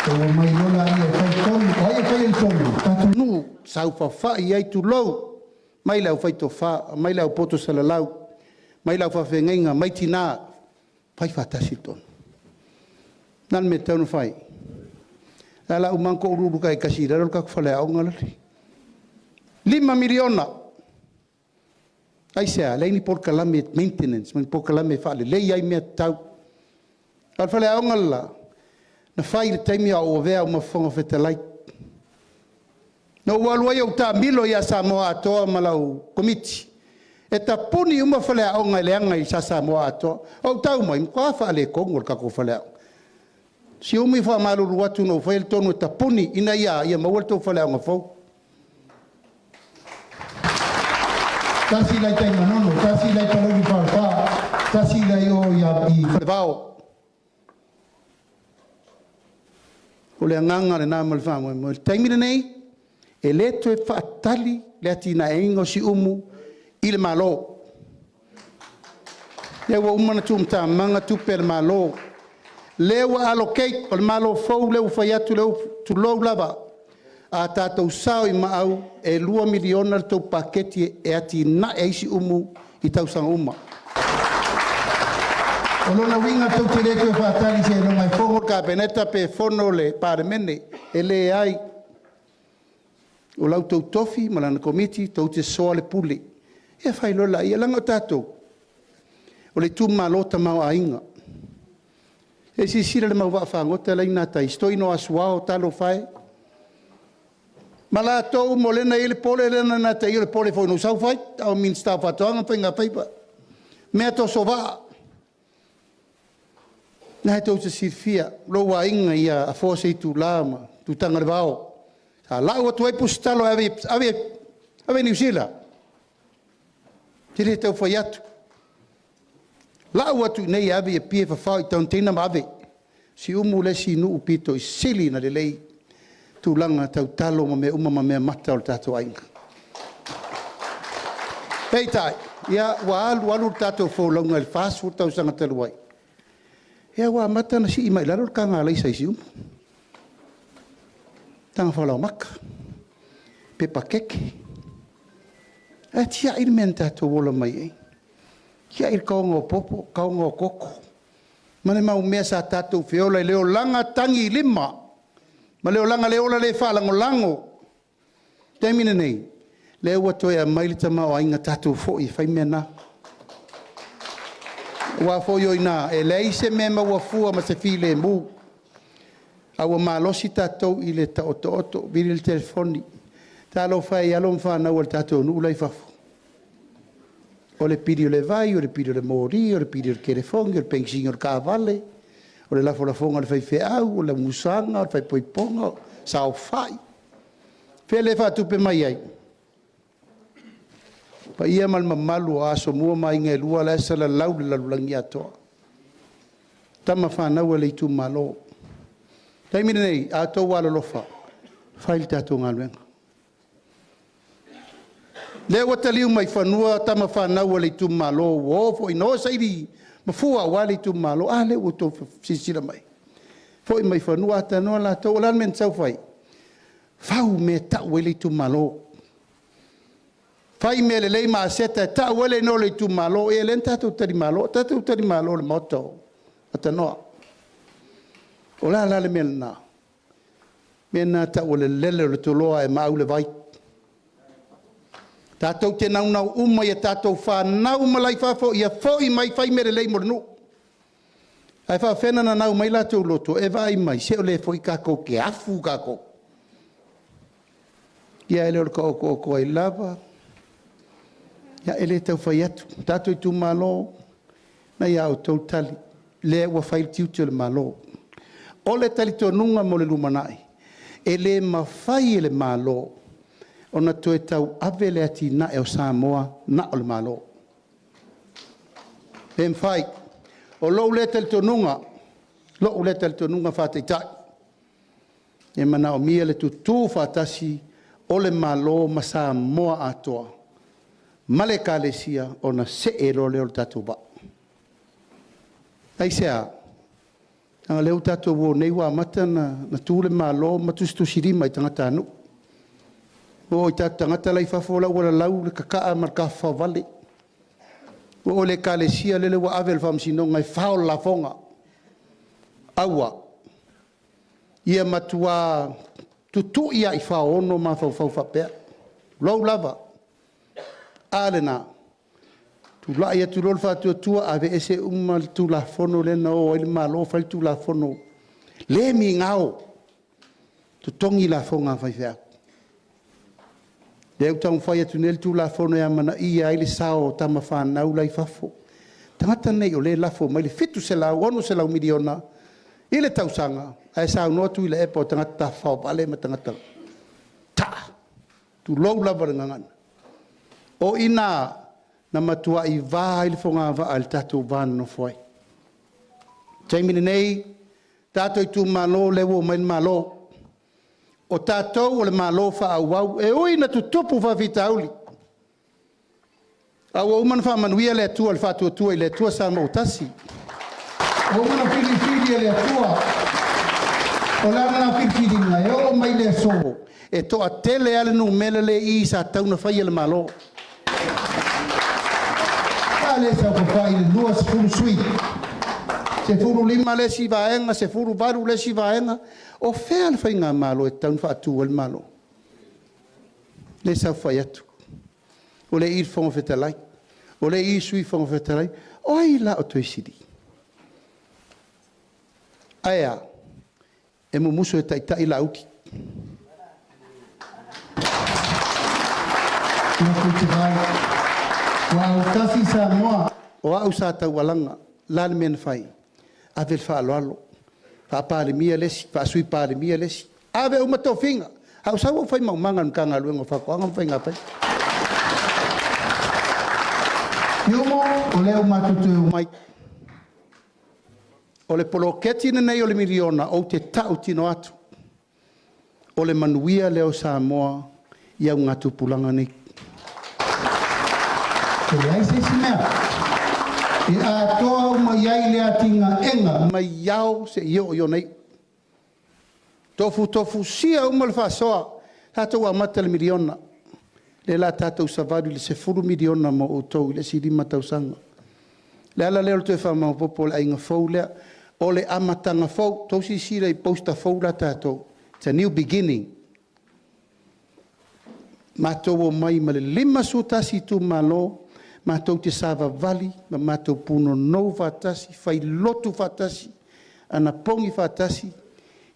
Ua mai loa lea e fai tonu. O ai e faia le tonu? Tatou nuu saufafai ai, tulou, mai le aufaitofa, mai le aupoto salalau, mai le aufaafeagaiga, mai tina, fai faatasi le tonu. O le a le mea e tatau ona fai? O le a uma ona toululu taitasi i lalo le tatou faleaoga lale. $5 miliona. Aisea? Leai ni polokalame maintenance ma ni polokalame e faaleleia ai mea tatau. A o le faleaoga le la, na fai i le taimi a o ou avea au ma Fofoga Fetalai. Na ou alu ai ou taamilo ia Samoa atoa ma lau komiti, e tapuni uma faleaoga e leaga i Samoa atoa. Ou tau mai, matua faaletonu o le tatou faleaoga. Siumu faamalulu atu na ou faia le tonu e tapuni ina ia maua le tou faleaoga fou. Tasi la i tai Manono, tasi la i Palauli Falefa, tasi la i o i Falevao. O le agaga lena ma le faamoemoe. O le taimi lenei, e le toe faatali le atinaeina o Siumu i le Malo. Lea ua uma ona tuumatamaga tupe a le Malo. Lea ua allocate, o le Malo fou lea ua fai atu, lea ua tulou lava, a tatou sao i maau, e $2 miliona le tou paketi e atinae ai Siumu i tausaga uma. O lona uiga tou te le toe faatali seiloga e fono le Kapeneta pe fono le Palemene. E leai. O lau tou tofi ma lana komiti tou te soa le pule. Ia fai loa laia, leaga o tatou, o le itumalo tamaoaiga. E silasila i le mau vaafagota la e i gatai, si toeaina o Asuao, talofa e. Ma latou ma lena e i ai le pole lea na gatai, o le pole foi na ou sau fai, a o Minisita o Faatoaga ma Faiga Faiva. Meatoso vaa. Na tou te silafia lou aiga ia Afoa Seitula ma Tutagalevao. Sa lau atu ai pusatalo e ave, ave i Niu Sila. E le tau fai atu. Lau atu i nei e ave i Apia e fafao i container ma ave. Siumu le isi nuu pito i sili na lelei tulaga tautalo ma mea uma ma mea mata o le tatou aiga. Peitai, ia ua alu alu le tatou folauga i le 40 tausaga talu ai. Ia ua amata ona sii mai i lalo le taga alaisa i Siumu. Taga falaoamata, pepa keke. Ae tiai le mea na tatou ola mai ai. Tiai le taoga o popo, taoga o koko. Ma le mau mea sa tatou feola i le olaga tagilima. Ma le olaga le ola le faalagolago. Taimi lenei, lea ua toe aumai le tamaoaiga tatou foi e fai mea na. Aua foi o i ina, e leai se mea e maua fua ma se filemu. A ua malosi tatou i le taotooto, vili le telefoni. Talofa e i alo ma fanau a le tatou nuu la e i fafo. O le pili o le vai, o le pili o le moli, o le pili o le telefoni, o le penisini o le taavale, o le lafolafoga a le faifeau, o le musaga, o le faaipoipoga, o saofai. Fea le faatupe mai ai? Paia ma le mamalu o Asomua ma Aiga e Lua la e salalau le lalolagi atoa. Tama fanau a le itumalo. Taimi lenei, a outou alolofa, fai le tatou galuega. Lea ua taliu mai fanua tama fanau a le itumalo ua o foi na o e saili mafua aua le itumalo. A lea ua outou silasila mai. Foi mai fanua a talanoa latou, o le a le mea na tatau ona fai? Fau mea e tau ai le itumalo. Fai mea lelei ma aseta e tau ai le igoa o le itumalo. Ia lea na tatou talimalo, tatou talimalo i le Maota o Tanoa. O le a la le mea lena? O le mea lena e tau o le lele o le toloa e maau le vai. Tatou te naunau uma ia tatou fanau ma la e i fafo ia foi mai fai mea lelei mo le nuu. Ae faapefea ona nanau mai latou loto, e vaai mai, se o lea foi tatou te afu tatou. Ia e le o le taotooto ai lava. Ia e le tau fai atu. O tatou itumalo, na ia outou le tali, lea ua fai le tiute o le Malo. O le talitonuga mo le lumanai, e le mafai e le Malo ona toe tauave le atinae o Samoa na o le Malo. Pe mafai. O lou lea talitonuga, lou lea talitonuga faa-Taitai, e manaomia le tutu faatasi o le Malo ma Samoa atoa ma le Ekalesia ona see loa lea o le tatou vaa. Aisea? Leaga o lea ua tatou o nei ua amata ona tu le Malo ma tusitusilima i tagatanuu. Ua oo i tatou tagata la e i fafo o la e ua lalau le tataa ma le tafafaovale. Ua oo i le Ekalesia lele ua ave i le Faamasinoga e fao le lafoga. Aua! Ia matua tutui lava i faono mafaufau faapea, tulou lava. A lena, tulai atu loa le faatuatua aveese uma le Tulafono lea na o ai le Malo fai le Tulafono le migao, totogi lafoga a faifeau. Lea ua taumafai atu nei le Tulafono e amanaia ai le sao o tama fanau la e i fafo. Tagata nei o lea e lafo mai le $700, $600 miliona i le tausaga, ae saunoa Tuilaepa o tagata tafafao vale ma tagata taa, tulou lava le gagana. O i ina na matuai va ai le fogavaa i le tatou va nonofo ai. O le taimi lenei, tatou itumalo lea ua omai le Malo. O tatou o le Malo faaauau, e ui ina tutupu faafitauli, a ua uma ona faamanuia le Atua i le Faatuatua i le Atua Samoa ua tasi. Ua uma ona filifili e le Atua. O le a lena filifiliga? E oo mai le aso, e toatele lava le numera lea e i i sa tatau ona faia le Malo. A lea e saofafai le 20 sui, 15 le isi vaega, 18 le isi vaega. O fea le faigamalo e tatau ona faatu ai le Malo? Lea e saofafai atu. O lea e i i le Fofoga Fetalai, o lea e i i le Sui Fofoga Fetalai. O ai la o toe sili? Ae a? E mumusu e taitai Laauli. Ua autasi Samoa, o au sa taualaga. O le a le mea na fai? Ave le faaaloalo, faa-Palemia le isi, faa-Sui Palemia le isi, ave uma tofiga. A ou sau ou fai maumaga i le Matagaluega o Faatoaga ma Faiga Faiva. Iomo, o lea ua matou toe omai. O le poloketi lenei o le miliona, ou te tautino atu, o le manuia lea o Samoa i augatupulaga nei. E leai se isi mea e atoa uma i ai le atinaega mai ao seia oo i ona iu. Tofutofusia uma le faasoa, tatou amata i le miliona. Lea o le a tatou savali i le $10 miliona mo outou i le isi 5 tausaga. O le ala lea o le toe faamaopoopo o le aiga fou lea. O le amataga fou. Tou silasila i poster fou la a tatou. It's a new beginning. Matou omai ma le 51 itumalo, matou te savavali ma matou punonou faatasi, failotu faatasi, anapogi faatasi,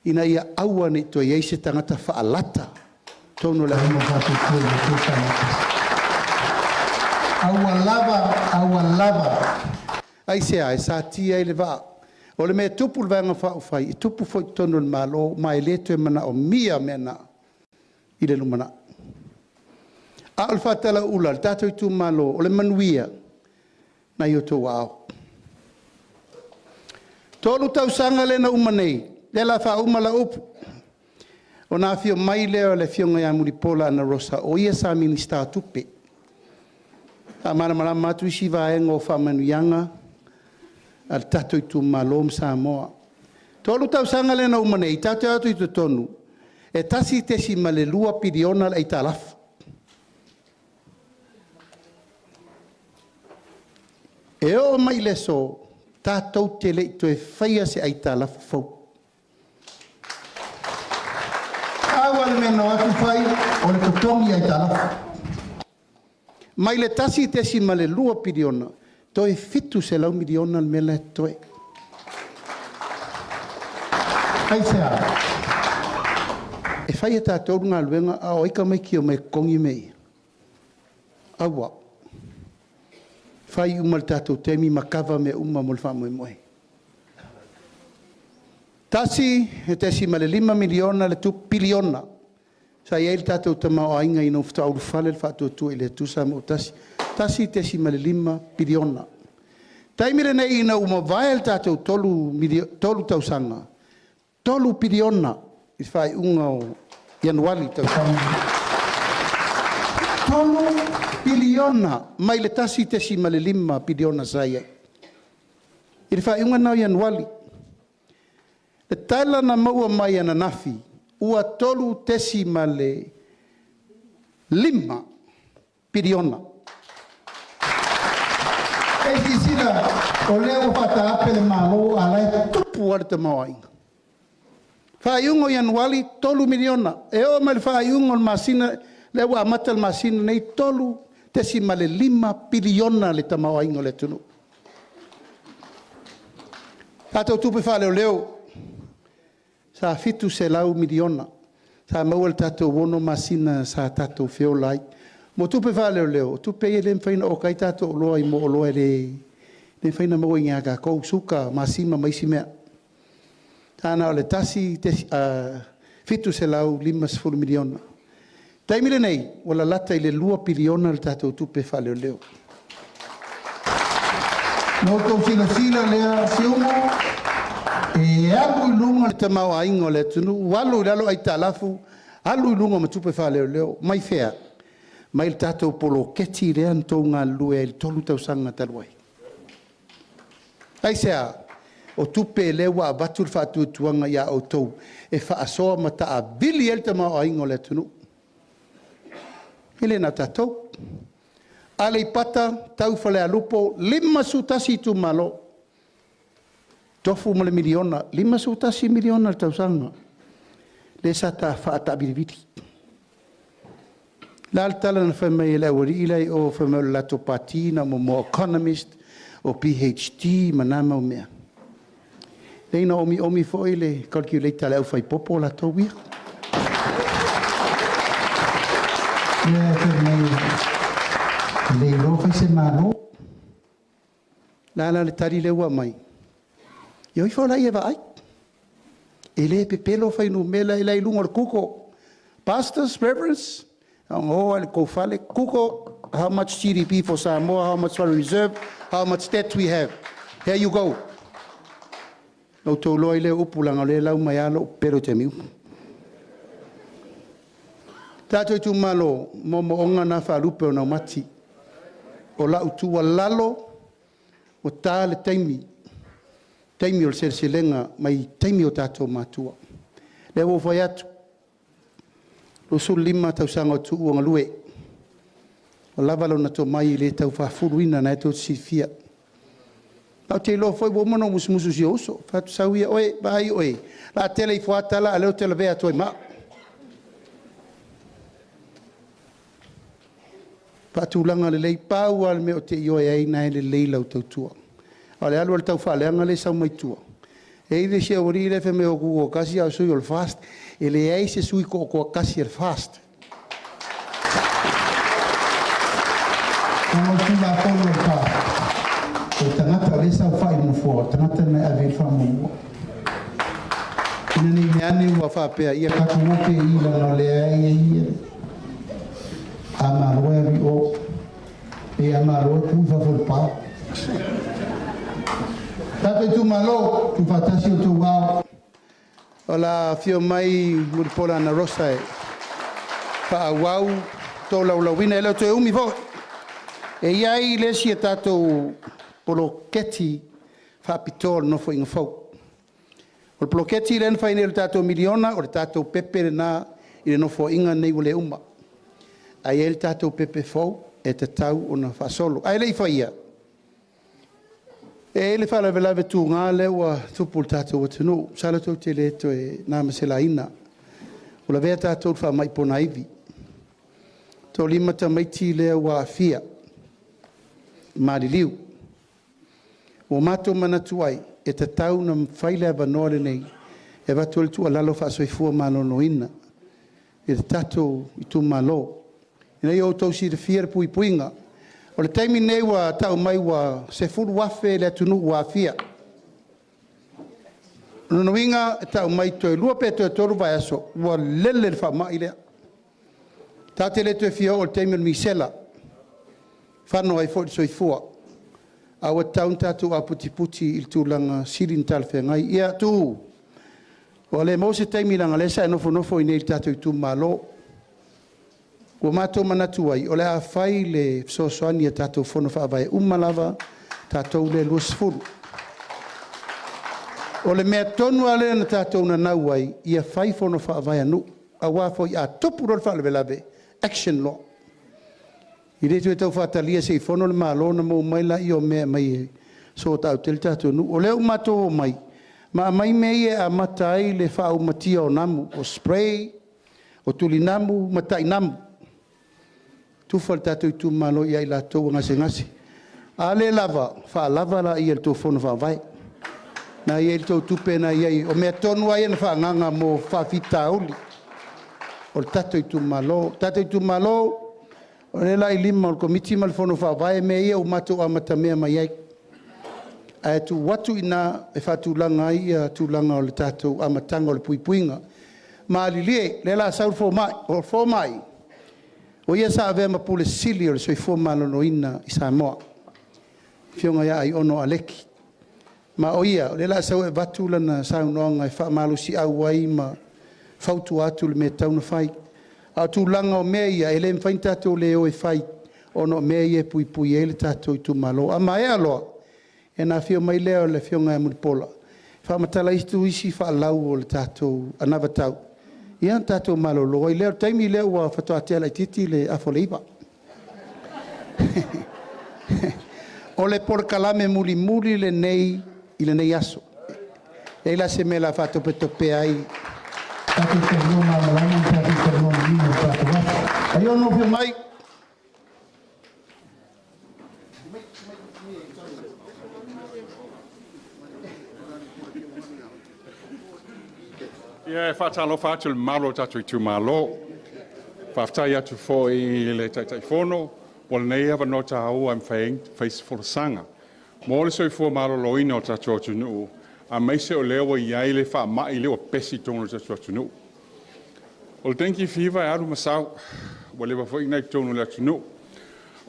ina ia aua ne i toe i ai se tagata faalata totonu o le Aiga Faatuatua i le Atua Samoa ua tasi. Aua lava, aua lava. Aisea? E satia ai le vaa. O le mea e tupu i le Vaega Faaupufai, e tupu foi i totonu o le Malo, ma e le toe manaomia mea na i le lumanai. A o le faatalauula a le tatou itumalo, o le manuia nai outou aao. 3 tausaga lea na uma nei, lea o le a faauma lau upu, ona afio mai lea o le Afioga ia Mulipola Anarosa, o ia sa Minisita o Tupe. Faamalamalama atu isi vaega o faamanuiaga a le tatou itumalo ma Samoa. 3 tausaga lea na uma nei, tatou te o atu i totonu, e $1.2 piliona le aitalafu. E oo mai i le aso, tatou te le i toe faia se aitalafu fou. Pau lava le mea na o atu fai, o le totogi aitalafu. Mai le $1.2 piliona, toe $700 miliona le mea la e totoe. Aisea? E fai e tatou le galuega a o ai tamaiti e omai e totogi mea ia? Aua. Fai uma i le tatou taimi ma kava mea uma mo le faamoemoe. $1.5 miliona le tupe piliona sa i ai le tatou tamaoaiga ina ua faatoa ulufale le Faatuatua i le Atua Samoa ua Tasi. $1.5 piliona. Taimi lenei ina ua mavae le tatou 3 tausaga, $3 piliona i le faaiuga o Ianuari tausaga lenei. $3 piliona mai le $1.5 piliona sa i ai i le faaiuga lena o Ianuari. Le tala na maua mai ananafi, ua $3.5 piliona. E silasila, o lea ua faataape le Malo a o la e tupu lava le tamaoaiga. Faaiuga o Ianuari, $3 miliona. E oo mai i le faaiuga o le masina lea ua amata le masina lenei, $3.5 piliona le tamaoaiga o le atunuu. Tatou tupe faaleoleo, sa $700 miliona, sa maua i le tatou 6 masina sa tatou feola ai. Mo tupe faaleoleo, o tupe ia e le mafai ona oka ai tatou oloa i mea o oloa e le mafai ona maua i inei ia tatou, suka, masima ma isi mea. Sa na o le $750 miliona. O le taimi lenei, ua lalata i le $2 piliona le tatou tupe faaleoleo. Na outou silasila lea Siumu, e alu i luga le tamaoaiga o le atunuu, alu i lalo aitalafu, alu i luga ma tupe faaleoleo. Mai fea? Mai le tatou poloketi lea na outou galulue ai i le 3 tausaga talu ai. Aisea? O tupe lea ua avatu le faatuatuaga ia outou e faasoa ma taavili ai le tamaoaiga o le atunuu. E le na o tatou. Aleipata tau Falealupo, 51 itumalo, tofu ma le miliona, $51 miliona i le tausaga, lea sa ta faataavilivili. O le a le tala na fai mai e le aualii la e i o fai mai o le latou pati na o mea o economist, o PhD ma na mau mea. Leai na omiomi foi le calculator a le aufaipopo latou ia. Ia fai mai e le iloa fai se Malo. La la le tali lea ua aumai. Ia o ifo laia e vaai. E le pepelo fuainumera ila i luga o le Google. Pastors, reverends, o le tou fale, Google how much GDP for Samoa, how much foreign reserve, how much debt we have. Here you go. Na outou iloa ai lea upu leaga o lea e lau mai lava lou pepelo i taimi uma. Tatou itumalo, moomooga na faalupe o naumati. O lau tuualalo, ua ta le taimi, taimi o le seleselega mai taimi o tatou matua. Lea ua ou fai atu, 25 tausaga o Tuuu o galue, ua lava lona tomai e le tau faafuluina, o lena tou te silafia. Ou te iloa foi ua uma ona ou musumusu i si ou uso. Fai atu, sau ia oe, vaai oe, o le a tele ifo lava tala, a o lea ou te lavea atu ai ma au. Faatulaga lelei, pau lava le mea ou te ioe ai, o lena e lelei lau tautua. A o le alu o le taufaaleaga lea e sau mai tua, e i ai le isi aualii lea e fai mai o tutoatasi a o sui o le FAST. E leai se sui toatasi o le FAST. O le Tulafono o le FAST, o le tagata o lea e saofai i le nofoa, o le tagata lena e ave i ai le faamuamua. Ina ne i mea ane ua faapea, ia tatou o pea i i leaga o lea e i ai ia. A malo e alu i o, e a malo e tu i fafo o le pa. Tatou itumalo, tuufaatasi outou ao. O la afio mai Mulipola Anarosa e faaauau tolaulauina, e le o toe umi foi. E i ai le isi a tatou poloketi faapitoa o le Nofoaiga fou. O le poloketi lea na fai nei o le tatou miliona, o le tatou pepe lena i le Nofoaiga lenei ua le uma. Ae i ai le tatou pepe fou e tatau ona faasolo. Ae le i faia, e i ai le faalavelave tuga lea ua tupu i le tatou atunuu, masalo tou te le toe na ma se laina, ua lavea tatou i le faamai ponaivi. E toalima tamaiti lea ua aafia, maliliu. Ua matou manatu ai, e tatau ona fai le avanoa lenei e avatu ai le tuualalo faale-Soifua Maloloina i le tatou itumalo, ina ia outou silafia le puipuiga. O le taimi lenei ua tau mai ua 10,000 le atunuu ua aafia. O lona uiga e tau mai toe 2 pe toe 3 vaiaso ua lele le faamai lea. Tatou te le toe fia oo i le taimi o le misela, fano ai foi le soifua. Ae ua tatau ona tatou aputiputi i le tulaga sili ona talafeagai. Ia Tuuu, ua le maua se taimi leaga o lea sa e nofonofo i inei i le tatou itumalo. Ua matou manatu ai, o le a fai le fesoasoani a tatou Fono Faavae uma lava, tatou lea e 20. O le mea tonu lava lea na tatou nanau ai, ia fai Fono Faavae a nuu, aua foi a tupu loa le faalavelave, action loa. E le toe tau faatalia se i fono le Malo ona maua mai lea o mea e aumai e sort out ai le tatou nuu. O lea ua matou omai ma aumai mea ia e amata ai le faaumatia o namu, o spray, o tulinamu ma tainamu. Tufa le tatou itumalo ia i latou ua gasegase. A le lava, faalava laia i le tou fono faavae. O lena e i ai le tou tupe lena e i ai. O mea tonu lava ia na faaagaaga mo faafitauli o le tatou itumalo. Le tatou itumalo, o lea la i lima o le Komiti ma le Fono Faavae mea ia ua matou amatamea mai ai, ae tuu atu i ina e faatulaga ai tulaga o le tatou amataga o le puipuiga. Malilie, o lea o le a sau le fomai. O le fomai, o ia sa avea ma Pule Sili o le Soifua Maloloina i Samoa, le Afioga ia Aiono Aleki. Ma o ia lea o le a sau e avatu lana saunoaga e faamalosiau ai ma fautua atu i le mea e tatau ona fai. A o tulaga o mea ia, e le mafai ona tatou le o e fai, ona o mea ia e puipui ai le tatou itumalo. A maea loa, ona afio mai lea o le Afioga ia Mulipola e faamatala atu isi faalau o le tatou anavatau, ia ona tatou malolo ai lea. O le taimi lea faatoa tea laitiiti le afa o le 9. O le polokalame mulimuli lenei i lenei aso. E leai la se mea o le a faatopetopea ai. Tatou talanoa malamalama ma tatou talanoa manino i le tatou aso. Aiono, afio mai. Ia, e faatalofa atu i le mamalu o le tatou itumalo. Faafetai atu foi i le Taitaifono mo lenei avanoa taua e mafai ai ona fai se folasaga mo le soifua maloloina o le tatou atunuu, aemaise o lea ua i ai le faamai lea ua pepesi i totonu o le tatou atunuu. O le dengue fever e alu ma sau, ua leva foi ona i totonu o le atunuu.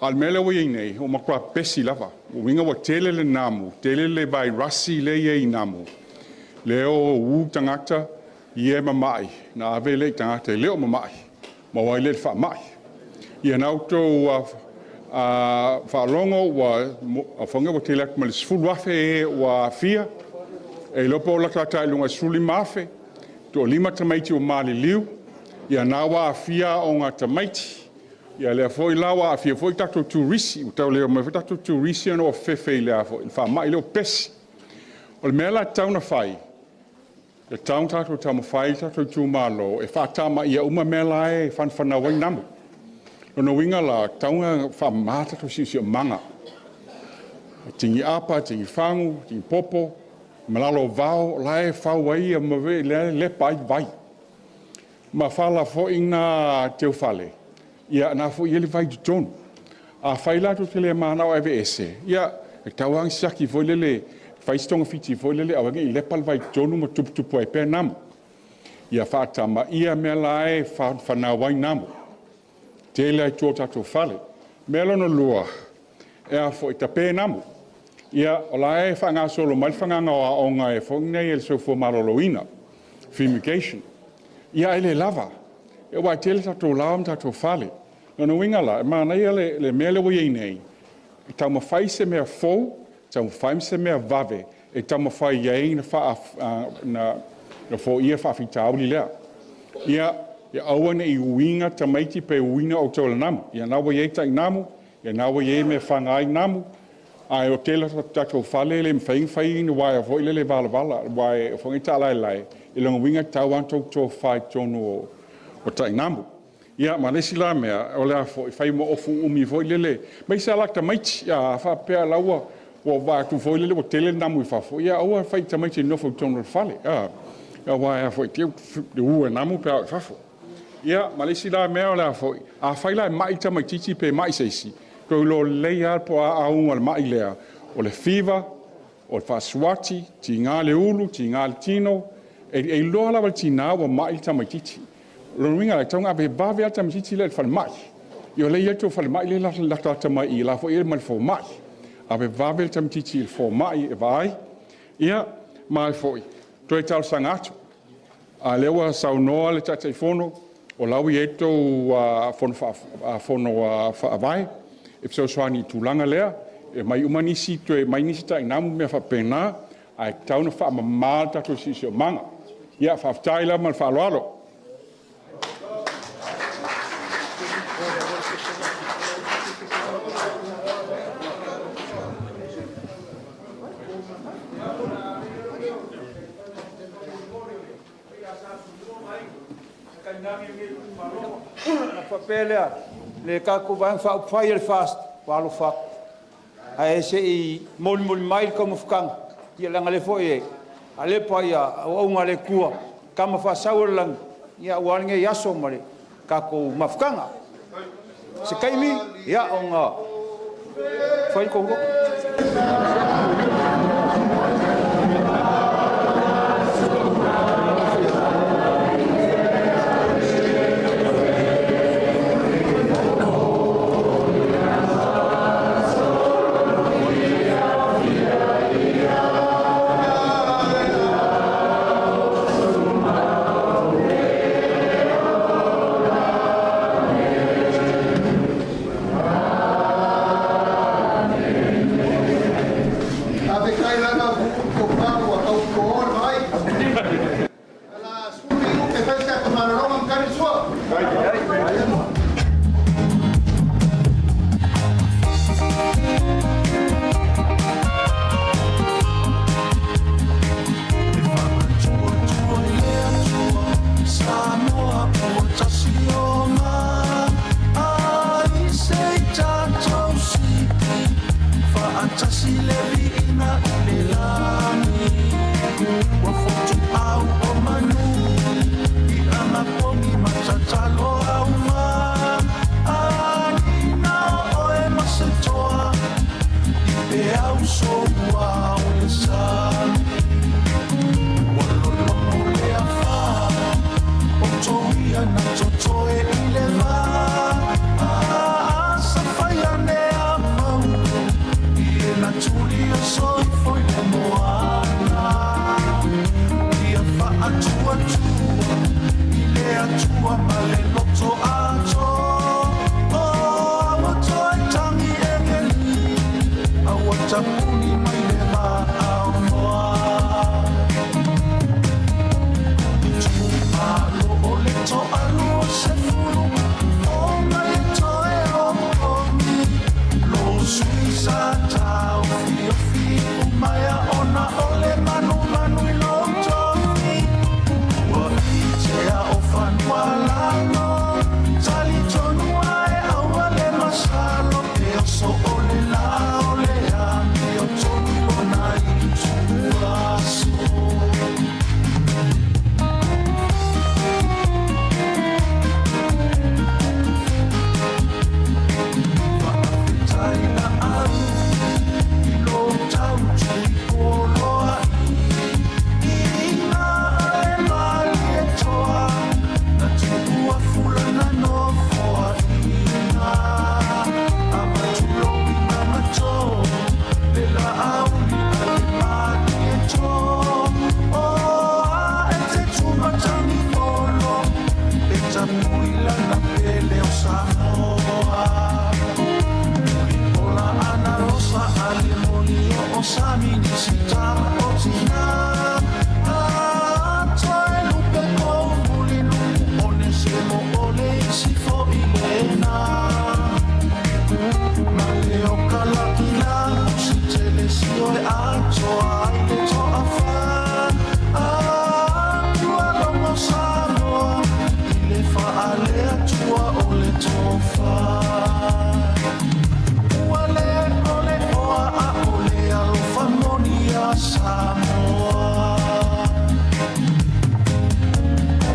A o le mea lea ua i ai nei, ua matua pepesi lava. O uiga ua tele le namu, tele le vairasi lea e i ai i namu, lea e uu tagata ia e mamai, ona ave lea i tagata e le o mamai, maua ai lea i le faamai. Ia na outou faalogo ua tele atu ma le 10,000 e ua aafia, e iloa po o latalata i luga i le 15,000, toalima tamaiti ua maliliu, ia na ua aafia aoga a tamaiti, ia lea foi la ua aafia foi tatou turisi, ua tau le omai foi tatou turisi ona ua fefefe i le faamai lea ua pepesi. O le mea la e tatau ona fai, e tatau ona tatou taumafai tatou itumalo e faatamaia uma mea la e fanafanau ai namu. Lona uiga la, e tatau ona faamama tatou siosiomaga, tini apa, tini fagu, tini popo, ma lalo o vao, la e fau ai ma le lepa ai vai. Ma fala foi na teufale, ia na foi i ai le vai i totonu. A fai la tou te le manao e aveese, ia e tatau lava ona siaki foi lele, fai se togafiti foi lele aua ne i lepa le vai i totonu ma tuputupu ai pea namu. Ia faatamaia mea la e fanau ai namu. Tele lava i tua o tatou fale. Mea lona lua, e a foi, tape namu. Ia, o la e faagasolo mai le fagaga o aoga e foi nei e le Soifua Maloloina, fumigation. Ia, ae le lava. Aua e tele tatou laoa ma tatou fale. Lona uiga la, e manaia le mea lea ua i ai nei, E taumafai se mea fou, taumafai se mea vave, e taumafai ai na faa na na foia faafitauli lea. Ia, ia aua ne i uiga tamaiti pe uiga outou i le namu. Ia na ua i ai tainamu, ia na ua i ai mea e faga ai namu, ae o tele o tatou fale e le mafai ona fai ni uaea foi lele valavala, uaea foi taalaelae, i lona uiga e tatau lava ona outou tofafa i totonu o tainamu. Ia ma le isi la mea, o le a foi, fai ma ofu uumi foi lele, aemaise lava la tamaiti, a faapea la ua vaai atu foi lele ua tele namu i fafo, ia aua le fai i tamaiti e nofo i totonu o le fale, aua e a foi, te u e namu pe a o i fafo. Ia, ma le isi la mea o le a foi, afai la e mai tamaitiiti pe mai se isi, toe iloa lelei lava po o a auga o le mai lea, o le fiva, o le faasuati, tiga le ulu, tiga le tino, e iloa lava le tina ua mai le tamaitiiti. O lona uiga, e tatau ona ave vave lava le tamaitiiti lea i le falemai. Ia o lea e i ai le tou falemai lea e latalata mai i i, la foi e i ai ma le fomai. Ave vave le tamaitiiti i le fomai e vaai. Ia, ma e foi, toe talosaga atu. A o lea ua saunoa le Taitaifono, o la ua i ai le tou fono faavae e fesoasoani i le tulaga lea, e aumai uma nisi, toe aumai nisi tainamu ma mea faapena, ae tatau ona faamama le tatou siosiomaga. Ia, faafetai lava ma le faaaloalo. Ona faapea lea, le tatou Vaega Faaupufai a le FAST, ua alofa atu, ae se i molimoli mai le taumafataga, ia leaga o lea foi e alepa auauna a le Atua, tama faasau o le lagi aua lenei aso ma le tatou mafutaga. Se taimi ona fai le tou loto. Faafetai lava Bu'u Tofa ua tau po'o le vaai. O le a 10 minute e fai le tatou malologa ma tali le sua. atoa ai le toafa. Ua logo Samoa i le faale-Atua o le tofa. Ua le o le oa a o le alofa moni a Samoa.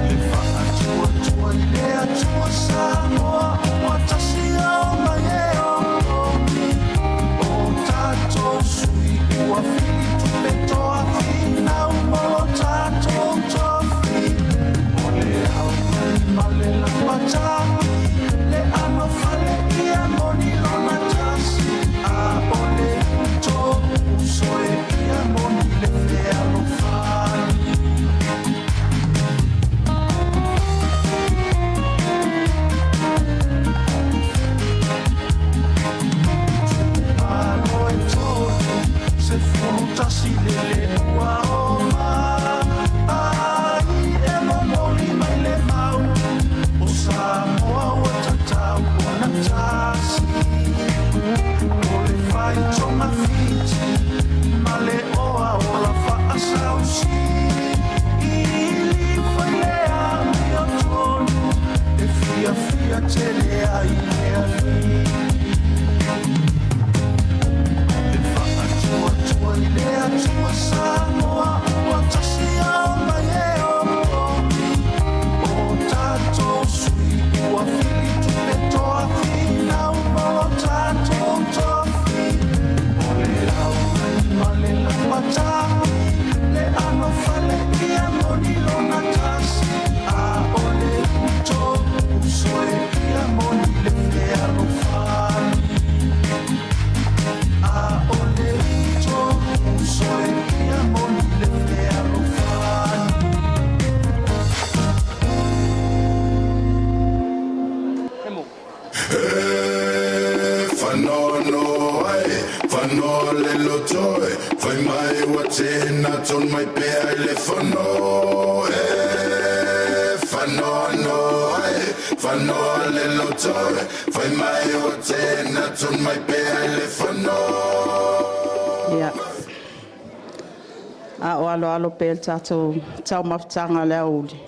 Le faatuatua i le Atua Samoa ua tasi ao mai e opogi. O tatou sui ua filitupe toa finau mo lo tatou tofi. O le aomalima ma le lapata'i le anofale ia moni lona tasi. A o le to'uso e ia moni le fealofani. Malo e tolu, 11 lele ua oma. Ai e momoli mai le mau, o Samoa ua tatau ona tasi. O le faitogafiti ma le oa o la faasausi. Ili fai le amiotonu, e fiafia tele ai le alii. Le faatuatua i le Atua Samoa ua tasi ao mai e opogi. O tatou sui ua filitupe toa finau mo lo tatou tofi. O le aomalima ma le lapata'i le anofale ia moni lona tasi. A o le to'uso e ia moni le fealofani. A o le to'uso e ia moni le fealofani. Whanono ai, whanoa le lotoe, whai mai ua tēnā ton mai pea i le whano. E, whanono ai, whanoa le lotoe, whai mai ua tēnā ton mai pea i le whano. Ia. A o aloalo pea le tatou taumafataga o le aoauli.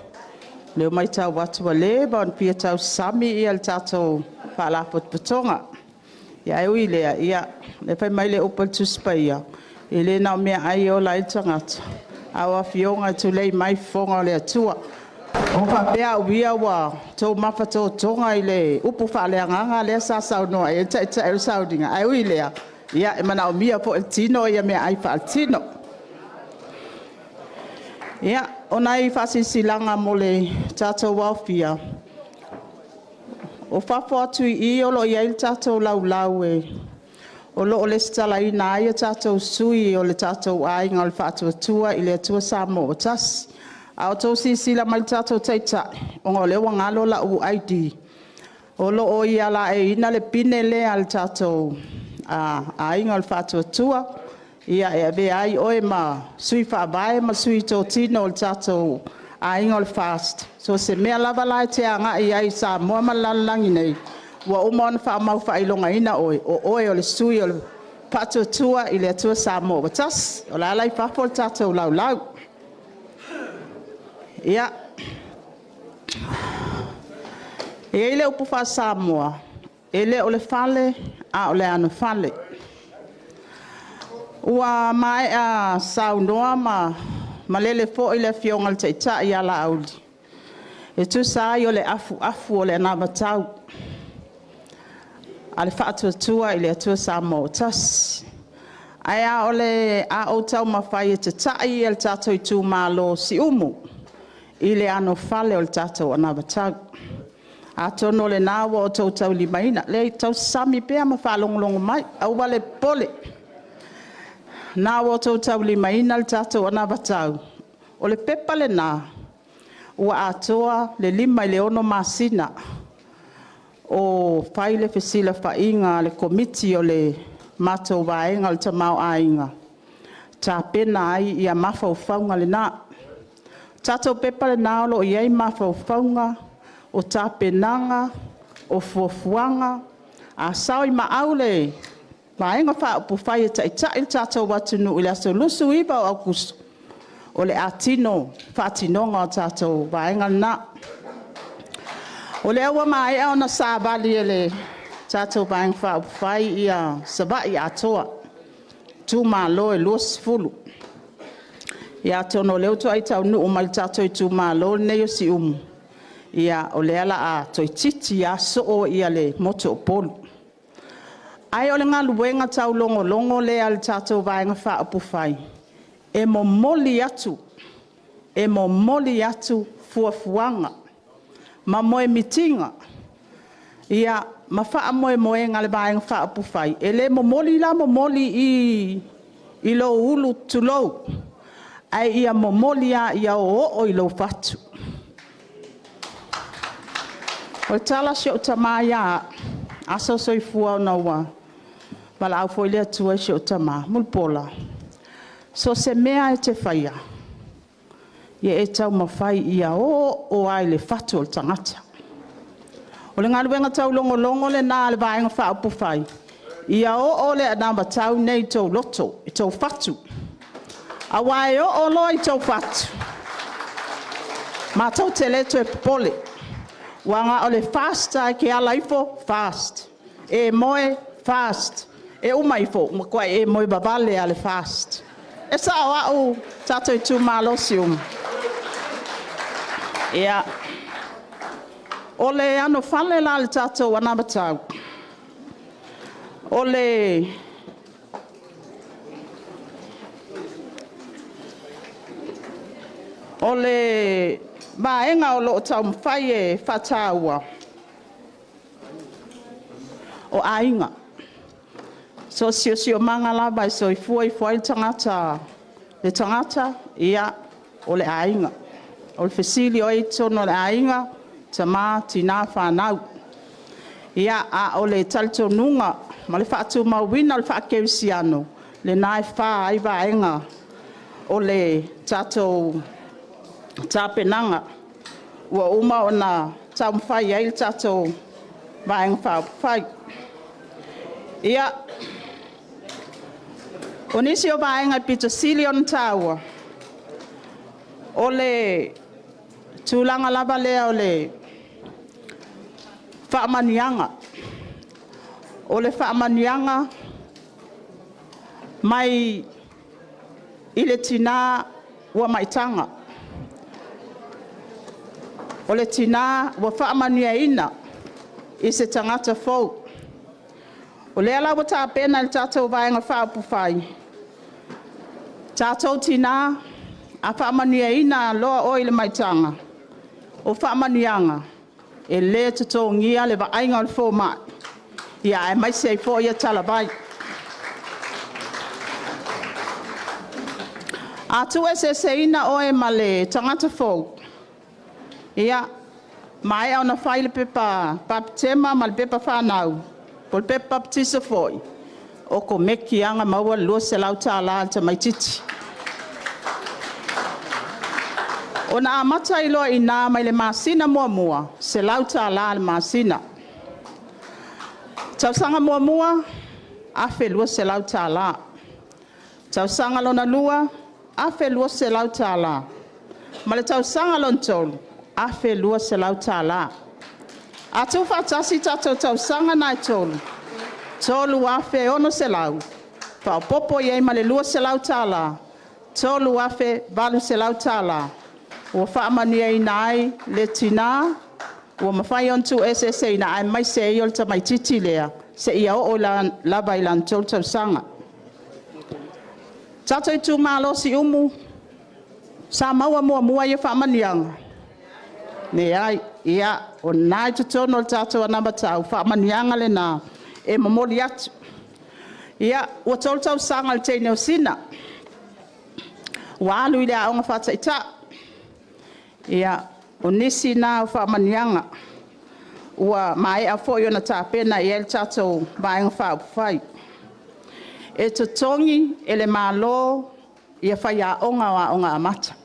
Lea ua matau atu ua leva ona fia tausami le tatou Faalapotopotoga. Ia ae ui i lea, ia, lea fai mai le upu a le Tusi Paia, e le na o meaai e ola ai le tagata, a o afioga e tulei mai fofoga o le Atua. Ua faapea au ia ua outou mafatotoga i le upu faaleagaga lea sa saunoa i ai le Taitai o le sauniga, ae ui i lea, ia e manaomia foi e le tino meaai faaletino. Ia, o nai faasilasilaga mo le tatou aofia, o fafo atu i i o lo o i ai le tatou laulau o lo o resitalaina ai a tatou sui o le tatou Aiga o le Faatuatua i le Atua Samoa ua Tasi. A outou silasila mai i le tatou Taitai, ona o lea ua galo lau ID, o lo o ia laeiina le pine lea a le tatou Aiga o le Faatuatua, e avea ai oe ma sui faavae ma sui totino o le tatou Aiga o le FAST. So o se mea lava la e te agai ai i Samoa ma le lalolagi nei, ua uma ona faamaufaailogaina oe, o oe o le sui o le Faatuatua i le Atua Samoa ua Tasi. O la e la i fafo le tatou laulau. Ia, e i ai le upu faa-Samoa, e le o le fale a o le anofale. Ua maea saunoa ma malele foi le Afioga i le Taitai ia Laauli e tusa ai o le afuafu o le anavatau a le Faatuatua i le Atua Samoa ua Tasi. Ae a ou taumafai e tatai le tatou itumalo o Siumu i le anofale o le tatou anavatau. Atonu o lena ua outou taulimaina. Leai, tausasami pea ma faalogologo mai, aua le popole. O lena ua outou taulimaina le tatou anavatau. O le pepa lena ua atoa le 5 i le 6 masina o fai le fesilafaiga a le Komiti o le matou Vaega o le Tamaoaiga, tapena ai mafaufauga lena. O le tatou pepa lena o lo o i ai mafaufauga, o tapenaga, o fuafuaga. A sao i maau le Vaega Faaupufai e Taitai le tatou atunuu i le aso 29 o Aokuso, o le a tino faatinoga o tatou vaega na. O lea ua maea ona savali e le tatou Vaega Faaupufai Savaii atoa, itumalo e 20. Ia atonu o lea faatoa taunuu mai i le tatou itumalo lenei o Siumu, ia o lea o le a toeitiiti lava soo le motu o Upolu. Ae o le galuega taulogologo lea a le tatou Vaega Faaupufai, e momoli atu fuafuaga ma moemitiga ma faamoemoega a le Vaega Faaupufai. E le momoli la momoli i i i lou ulu tulou, ae ia momoli lava ia oooo i lou fatu. O le tala a si ou tama ia au, aso o soifua ona ua valaau foi le Atua i si ou tama, Mulipola, so o se mea lava e te faia, ia e taumafai ia oooo lava i le fatu o le tagata. O le galuega taulogologo lena a le Vaega Faaupufai, ia oo le anavatau lenei i outou loto, i tou fatu. Aua e oo loa i tou fatu, matou te le toe popole. Aua na o le FAST lava e te ala ifo FAST, e moe, FAST, e uma ifo, ua matua e moe vavale lava i le FAST. E sao au le tatou itumalo o Siumu? Ia, o le anofale la i le tatou anavatau, o le vaega o lo o taumafai e faataua, o aiga. So o se siosiomaga lava e soifua ifo ai le tagata, ia, o le aiga. O le fesili o ai i totonu o le aiga? Tama, tina, fanau. Ia, a o le talitonuga ma le faatumauina o le faakerisiano, lena e fa ai vaega o le tatou tapenaga ua uma ona taumafai i ai le tatou Vaega Faaupufai. Ia, o nisi o vaega e aupito sili ona taua, o le tulaga lava lea o le faamanuiaga. O le faamanuiaga mai i le tina ua maitaga, o le tina ua faamanuiaina i se tagata fou. O lea la ua tapena e le tatou Vaega Faaupufai, tatou tina, a faamanuiaina loa oe i le maitaga, o faamanuiaga, e le totogia le vaaiga a le fomai, aemaise ai foi talavai. A tuueseeseina oe ma le tagata fou, ia, maea ona fai le pepa bapetema ma le pepa fanau po o le pepa papatiso foi, okomeki lava ona maua le $200 a le tamaitiiti. Ona amata ai loa i ina mai le masina muamua, $100 i le masina. Tausaga muamua, $1,200. Tausaga lona lua, $1,200. Ma le tausaga lona tolu, $1,200. A tuufaatasi tatou tausaga na e 3, $3,600 faaopoopo i ai ma le $200, $3,800 ua faamanuiaina ai le tina ua mafai ona tuueseeseina aemaise ai o le tamaitiiti lea seia oo lava i lona 3 tausaga. Le tatou itumalo o Siumu, sa maua muamua ia faamanuiaga? Leai. Ia, o lena e i totonu o le tatou anavatau faamanuiaga lena e momoli atu. Ia, ua 3 tausaga o le teine o Sina, ua alu i le aoga faataitai. Ia, o nisi na o faamanuiaga ua maea foi ona tapena i ai le tatou Vaega Faaupufai. E totogi e le Malo faiaoga o Aoga Amata.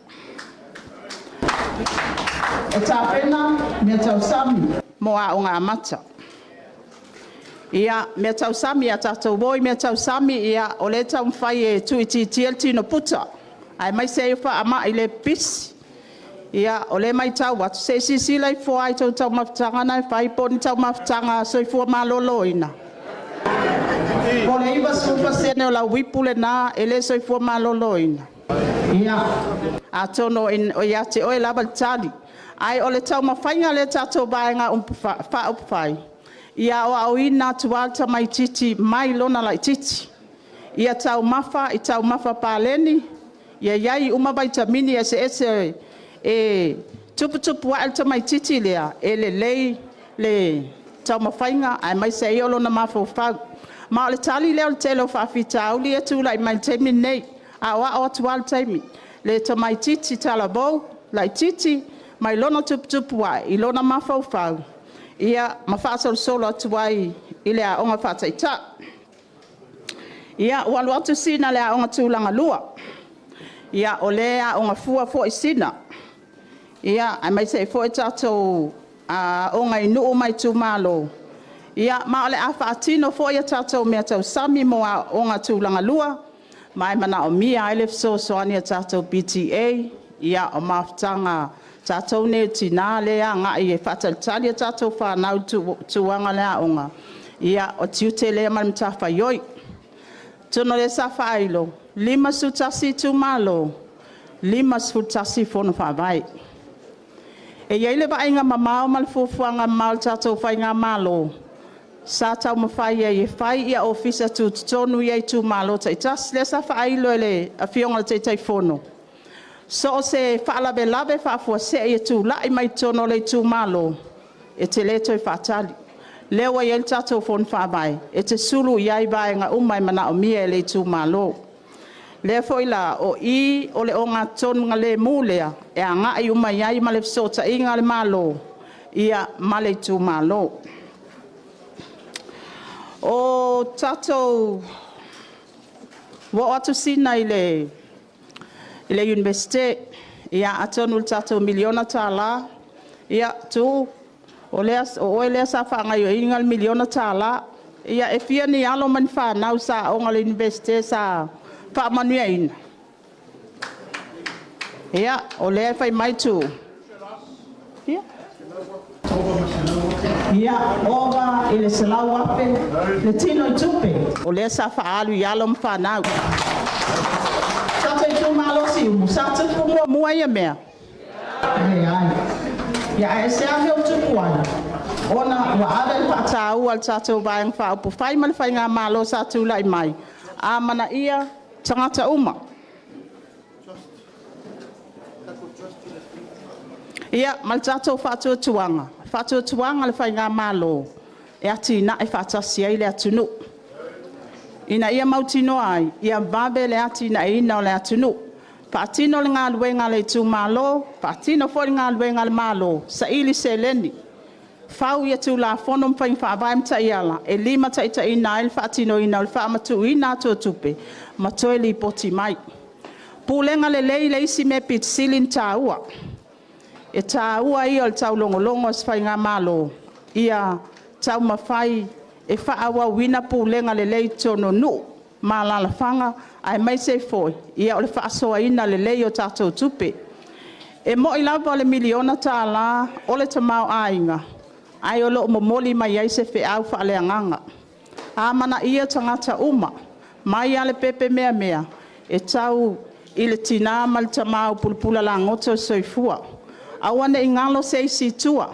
E tapena meatausami mo Aoga Amata. Ia, meatausami, a tatou o i meatausami, o lea e taumafai e tuuitiitia le tino puta, aemaise ai o faamai le pipisi. Ia, o lea e matau atu, se i silasila ifo lava i tou taumafataga na e fai po o ni taumafataga soifua maloloina? Po o le 90% o lau uipu lena e le soifua maloloina? Ia, atonu o ia te oe lava le tali. Ae o le taumafaiga lea a le tatou Vaega Faaupufai, ia aoaoina atu lava le tamaitiiti mai lona laitiiti, ia taumafa i taumafa paleni, ia i ai uma vaitamini eseese e tuputupu ae le tamaitiiti lea, e lelei le taumafaiga aemaise ai o lona mafaufau. Ma o le tali lea o le tele o faafitauli lea e tulai mai i le taimi lenei, e aoao atu lava i le taimi, le tamaitiiti talavou laitiiti mai lona tuputupu ae i lona mafaufau ma faasolosolo atu ai i le aoga faataitai. Ia, ua alu atu Sina i le aoga tulagalua. Ia, o lea e aoga fua foi Sina, aemaise ai foi le tatou aoga i nuu ma itumalo. Ia ma o le a faatino foi a tatou meatausami mo aoaoga tulagalua, ma e manaomia ai le fesoasoani a tatou PTA, o mafutaga a tatou nei o tina lea e agai e faatalitali a tatou fanau i le tulaga o le aoga, ia o le tiute lea ma le matafaioi. Atonu o lea sa faailo, e 51 itumalo, 51 Fono Faavae. E i ai le vaaiga mamao ma le fuafuaga mamao a le tatou faigamalo, sa taumafai ai e fai Ofisa Tutotonu ia i itumalo taitasi. O lea sa faailo e le Afioga i le Taitaifono, so o se faalavelave faafuasei e tulai mai totonu o le itumalo, e te le toe faatali. O lea ua i ai le tatou Fono Faavae, e te sulu i ai vaega uma e manaomia e le itumalo. O lea foi la, o i o le ogatotonugalemu lea e agai uma i ai ma le fesootaiga a le Malo ma le itumalo. Ua oo atu Sina i le Iunivesite, ia atonu i le tatou $1 miliona, ia Tuuu, o oe lea sa faagaoioiga le $1 miliona. Ia e fia ni alo ma ni fanau sa aooga i le Iunivesite sa faamanuiaina? Ia, o lea e fai mai Tuuu, e fia? Ia, ova i le $100,000 le tinoitupe o lea sa faaalu i alo ma fanau. Le tatou itumalo o Siumu, sa tupu muamua ia mea? Leai. Ia ae aisea le mea ua tupu ai? Ona ua ave le faataua a le tatou Vaega Faaupufai ma le faigamalo sa tulai mai, amanaia tagata uma. Ia ma le tatou faatuatuaga, Faatuatuaga le faigamalo e atinae faatasi ai le atunuu, ina ia mautinoa ai, ia vave le atinaeina o le atunuu. Faatino le galuega a le itumalo, faatino foi le galuega a le Malo, saili seleni, fau Tulafono ma faiga faavae ma taiala e limataitaiina ai le faatinoina o le faamatuuina atu o tupe ma toe lipoti mai. Pulega lelei le isi mea aupito sili ona taua. E taua ia o le taulogologo a se faigamalo, ia taumafai e faaauauina pulega lelei i totonu o nuu ma alalafaga aemaise ai foi o le faasoaina lelei o tatou tupe. E moni lava o le $1 miliona o le tamaoaiga, ae o lo o momoli mai ai se feau faaleagaga. Amanaia tagata uma, mai lava i le pepe meamea e tau i le tina ma le tama ua pulapula lagoto le soifua. Aua ne i galo se isi i tua.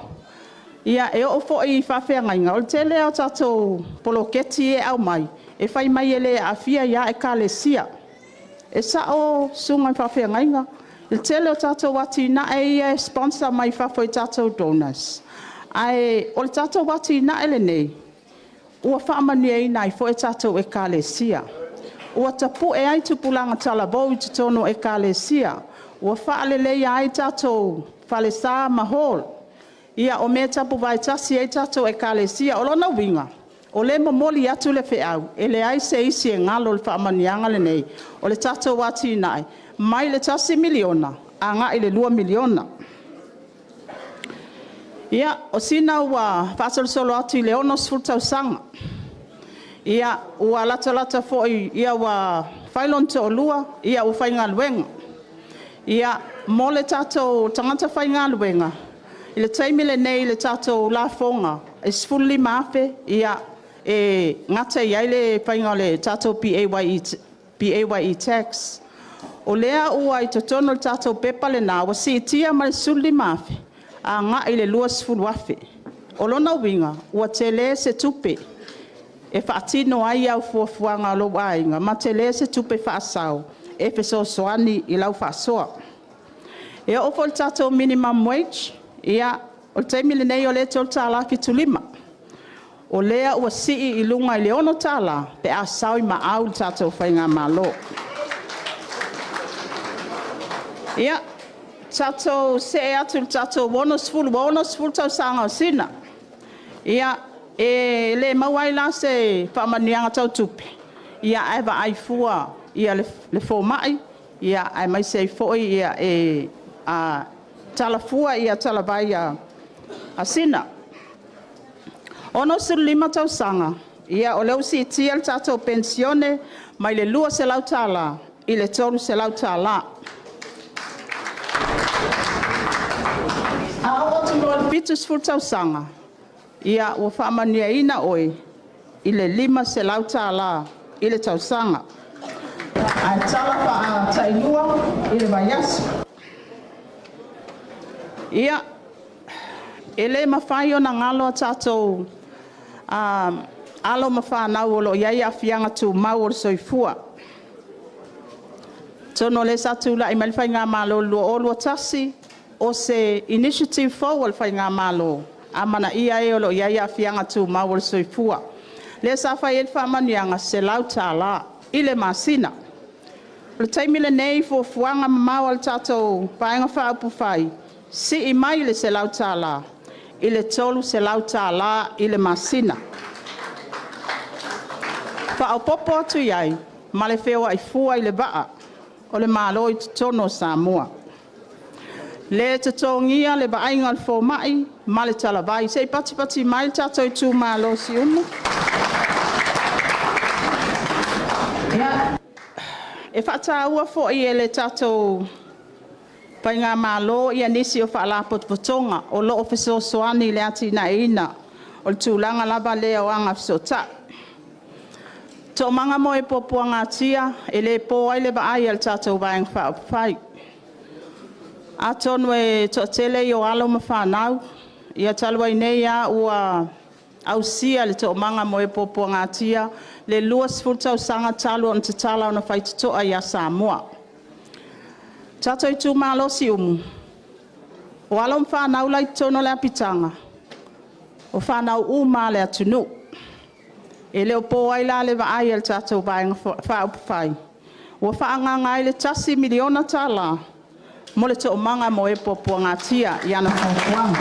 Ia, e oo foi i faafeagaiga, o le tele lava o tatou poloketi ia e aumai, e fai mai e le aafia ai lava Ekalesia. E sao susuga i faafeagaiga? O le tele o tatou atinae ia e sponsor mai fafo e tatou donors, ae o le tatou atinae lenei, ua faamanuiaina ai foi tatou Ekalesia. Ua tapue ai tupulaga talavou i totonu o Ekalesia. Ua faaleleia ai tatou falesa ma hall. Ia o mea e tapuvae tasi ai tatou Ekalesia. O lona uiga, o lea e momoli atu le feau, e leai se isi e galo i le faamanuiaga lenei, o le tatou atinae mai le $1 miliona agai i le $2 miliona. Ia, o sina ua faasolosolo atu i le 60 tausaga. Ia, ua latalata foi ua fai lona toalua, ua faigaluega. Ia, mo le tatou tagata faigaluega, i le taimi lenei i le tatou lafoga e $15,000 e gata i ai le faiga o le tatou PAYE Tax. O lea ua i totonu o le tatou pepa lena, ua siitia mai le $15,000 agai i le $20,000. O lona uiga, ua tele se tupe e faatino ai au fuafuaga a lou aiga, ma tele se tupe faasao e fesoasoani i lau faasoa. E oo foi i le tatou minimum wage, ia, o le taimi lenei o lea e $3.75. O lea ua sii i luga i le $6 pe a sao i maau le tatou faigamalo. Ia, tatou see atu i le tatou 60... Ua 60 tausaga o Sina. Ia, e le maua ai la se faamanuiaga tau tupe, ae vaai fua le fomai, aemaise ai foi e tala fua talavai a Sina. 65 tausaga, ia o lea ua siitia le tatou penisione mai le $200 i le $300. A oo atu loa i le 70 tausaga, ia ua faamanuiaina oe i le $500 i le tausaga, ae tala faatailua i le vaiaso. Ia, e le mafai ona galo a tatou alo ma fanau o lo o i ai aafiaga tumau o le soifua. Atonu o lea sa tulai mai le faigamalo i le 2021, o se initiative fou a le faigamalo, amanaia e o lo o i ai aafiaga tumau o le soifua. Lea sa fai ai le faamanuiaga e $100 i le masina. O le taimi lenei i fuafuaga mamao a le tatou Vaega Faaupufai, sii mai le $100 i le $300 i le masina. Faaopoopo atu i ai ma le feoai fua i le vaa o le Malo i totonu o Samoa. Le totogia le vaaiga a le fomai ma le talavai. Se i patipati mai le tatou itumalo o Siumu. Ia, e faataua foi e le tatou faigamalo nisi o Faalapotopotoga o lo o fesoasoani i le atinaeina o le tulaga lava lea o Agafesootai. Toomaga mo e Puapuagatia, e le po ai le vaai a le tatou Vaega Faaupufai. Atonu e toatele ia o alo ma fanau, ia talu ai nei lava ua ausia e le Toomaga mo e Puapuagatia le 20 tausaga talu ona tatala ona faitotoa ia Samoa. Le tatou itumalo o Siumu, o alo ma fanau la e i totonu o le apitaga, o fanau uma lava a le atunuu. E le o po ai la le vaai a le tatou Vaega Faaupufai, ua faaagaga ai le $1 miliona mo le Toomaga mo e Puapuagatia i ana fuafuaga.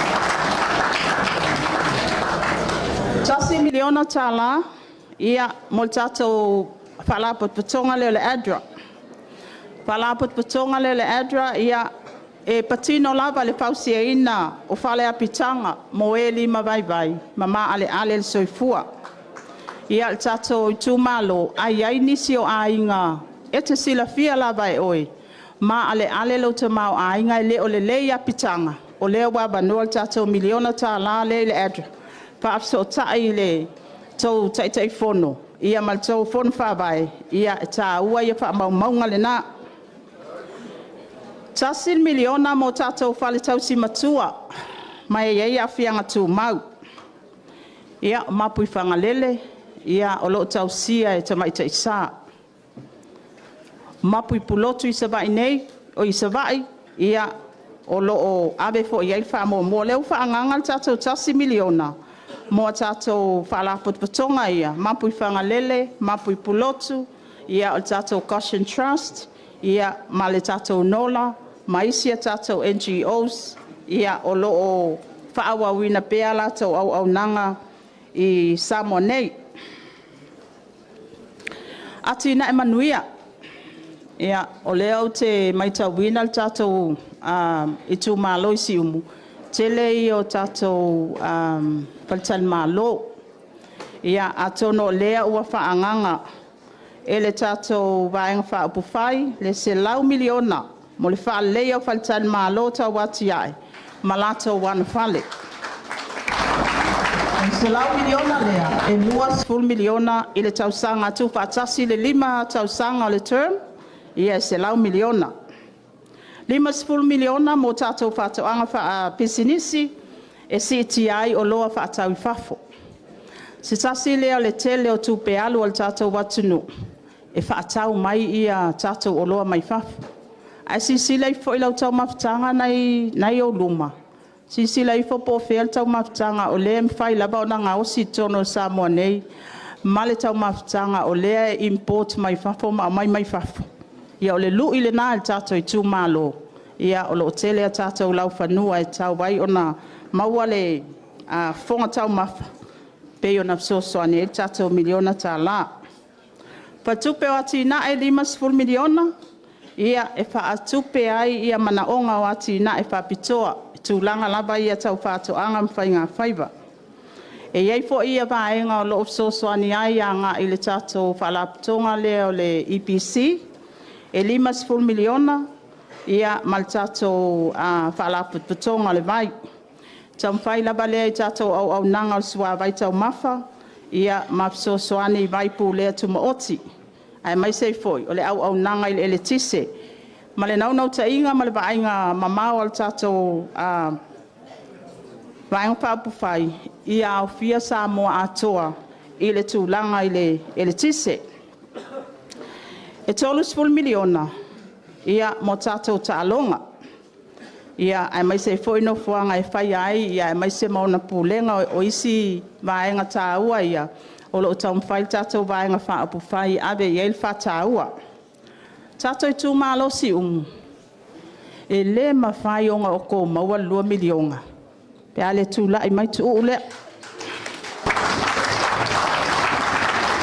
$1 miliona mo le tatou Faalapotopotoga lea o le ADRA. O le Faalapotopotoga lea o le ADRA, e patino lava i le fausiaina o fale apitaga mo e limavaivai ma maaleale le soifua. Ia le tatou itumalo, a i ai nisi o aiga e te silafia lava e oe, maaleale lou tamaoaiga e le o lelei apitaga, o lea ua avanoa le tatou $1 miliona lea i le ADRA, faafesootai i le tou Taitaifono ma le tou Fono Faavae, e taua ia faamaumauga lena. $1 miliona mo tatou fale tausi matua, ma e i ai aafiaga tumau. Ia, o Mapuifagalele, o lo o tausia e Tamaitai Sa. O Mapuipulotu i Savaii, o lo o ave foi i ai le faamuamua. O lea ua faaagaga le tatou $1 miliona mo a tatou Faalapotopotoga ia, Mapuifagalele, Mapuipulotu, o le tatou Goshen Trust ma le tatou NOLA ma isi a tatou NGOs o lo o faaauauina pea a latou auaunaga i Samoa nei. Atinae Manuia. O lea ou te matauina le tatou itumalo i Siumu, o le tele ia o tatou faletalimalo. Ia, atonu o lea ua faaagaaga e le tatou Vaega Faaupufai le $100 miliona mo le faaleleia o faletalimalo tauatiae ma latou anofale. O le $100 miliona lea, e $20 miliona i le tausaga, tuufaatasi le 5 tausaga o le term, ia e $100 miliona. E $50 miliona mo tatou faatoaga faapisinisi e siitia ai oloa faatau i fafo. O se tasi lea o le tele o tupe alu a le tatou atunuu e faatau mai tatou oloa mai fafo. Ae silasila ifo foi i lau taumafataga lena e i ou luma, silasila ifo po o fea le taumafataga o lea e mafai lava ona gaosi i totonu o Samoa nei ma le taumafataga o lea e import mai fafo ma aumai mai fafo. Ia o le lui lena i le tatou itumalo, o lo o tele a tatou laufanua e tatau ai ona maua le fofoga taumafa e pei ona fesoasoani ai le tatou $1miliona. Faletupe o Atinae e $50 miliona e faatupe ai manaoga o atinae faapitoa i tulaga lava ia tau faatoaga ma faigafaiva. E i ai foi vaega o lo o fesoasoani ai agai i le tatou Faalapotopotoga lea o le EPC, e $50 miliona ma le tatou Faalapotopotoga o le Vai. E taumafai lava lea i tatou auaunaga o le suavai taumafa ma fesoasoani i vai pulea tumaoti, aemaise ai foi o le auaunaga i le eletise. Ma le naunautaiga ma le vaaiga mamao a le tatou Vaega Faaupufai, ia aofia Samoa atoa i le tulaga i le eletise. E $30 miliona mo tatou taaloga, aemaise ai foi nofoaga e faia ai aemaise ma ona pulega. O isi vaega taua ia o lo o taumafai le tatou Vaega Faaupufai e ave i ai le faataua. Le tatou itumalo o Siumu, e le mafai ona outou maua le $2 miliona pe a le tulai mai Tuuu lea.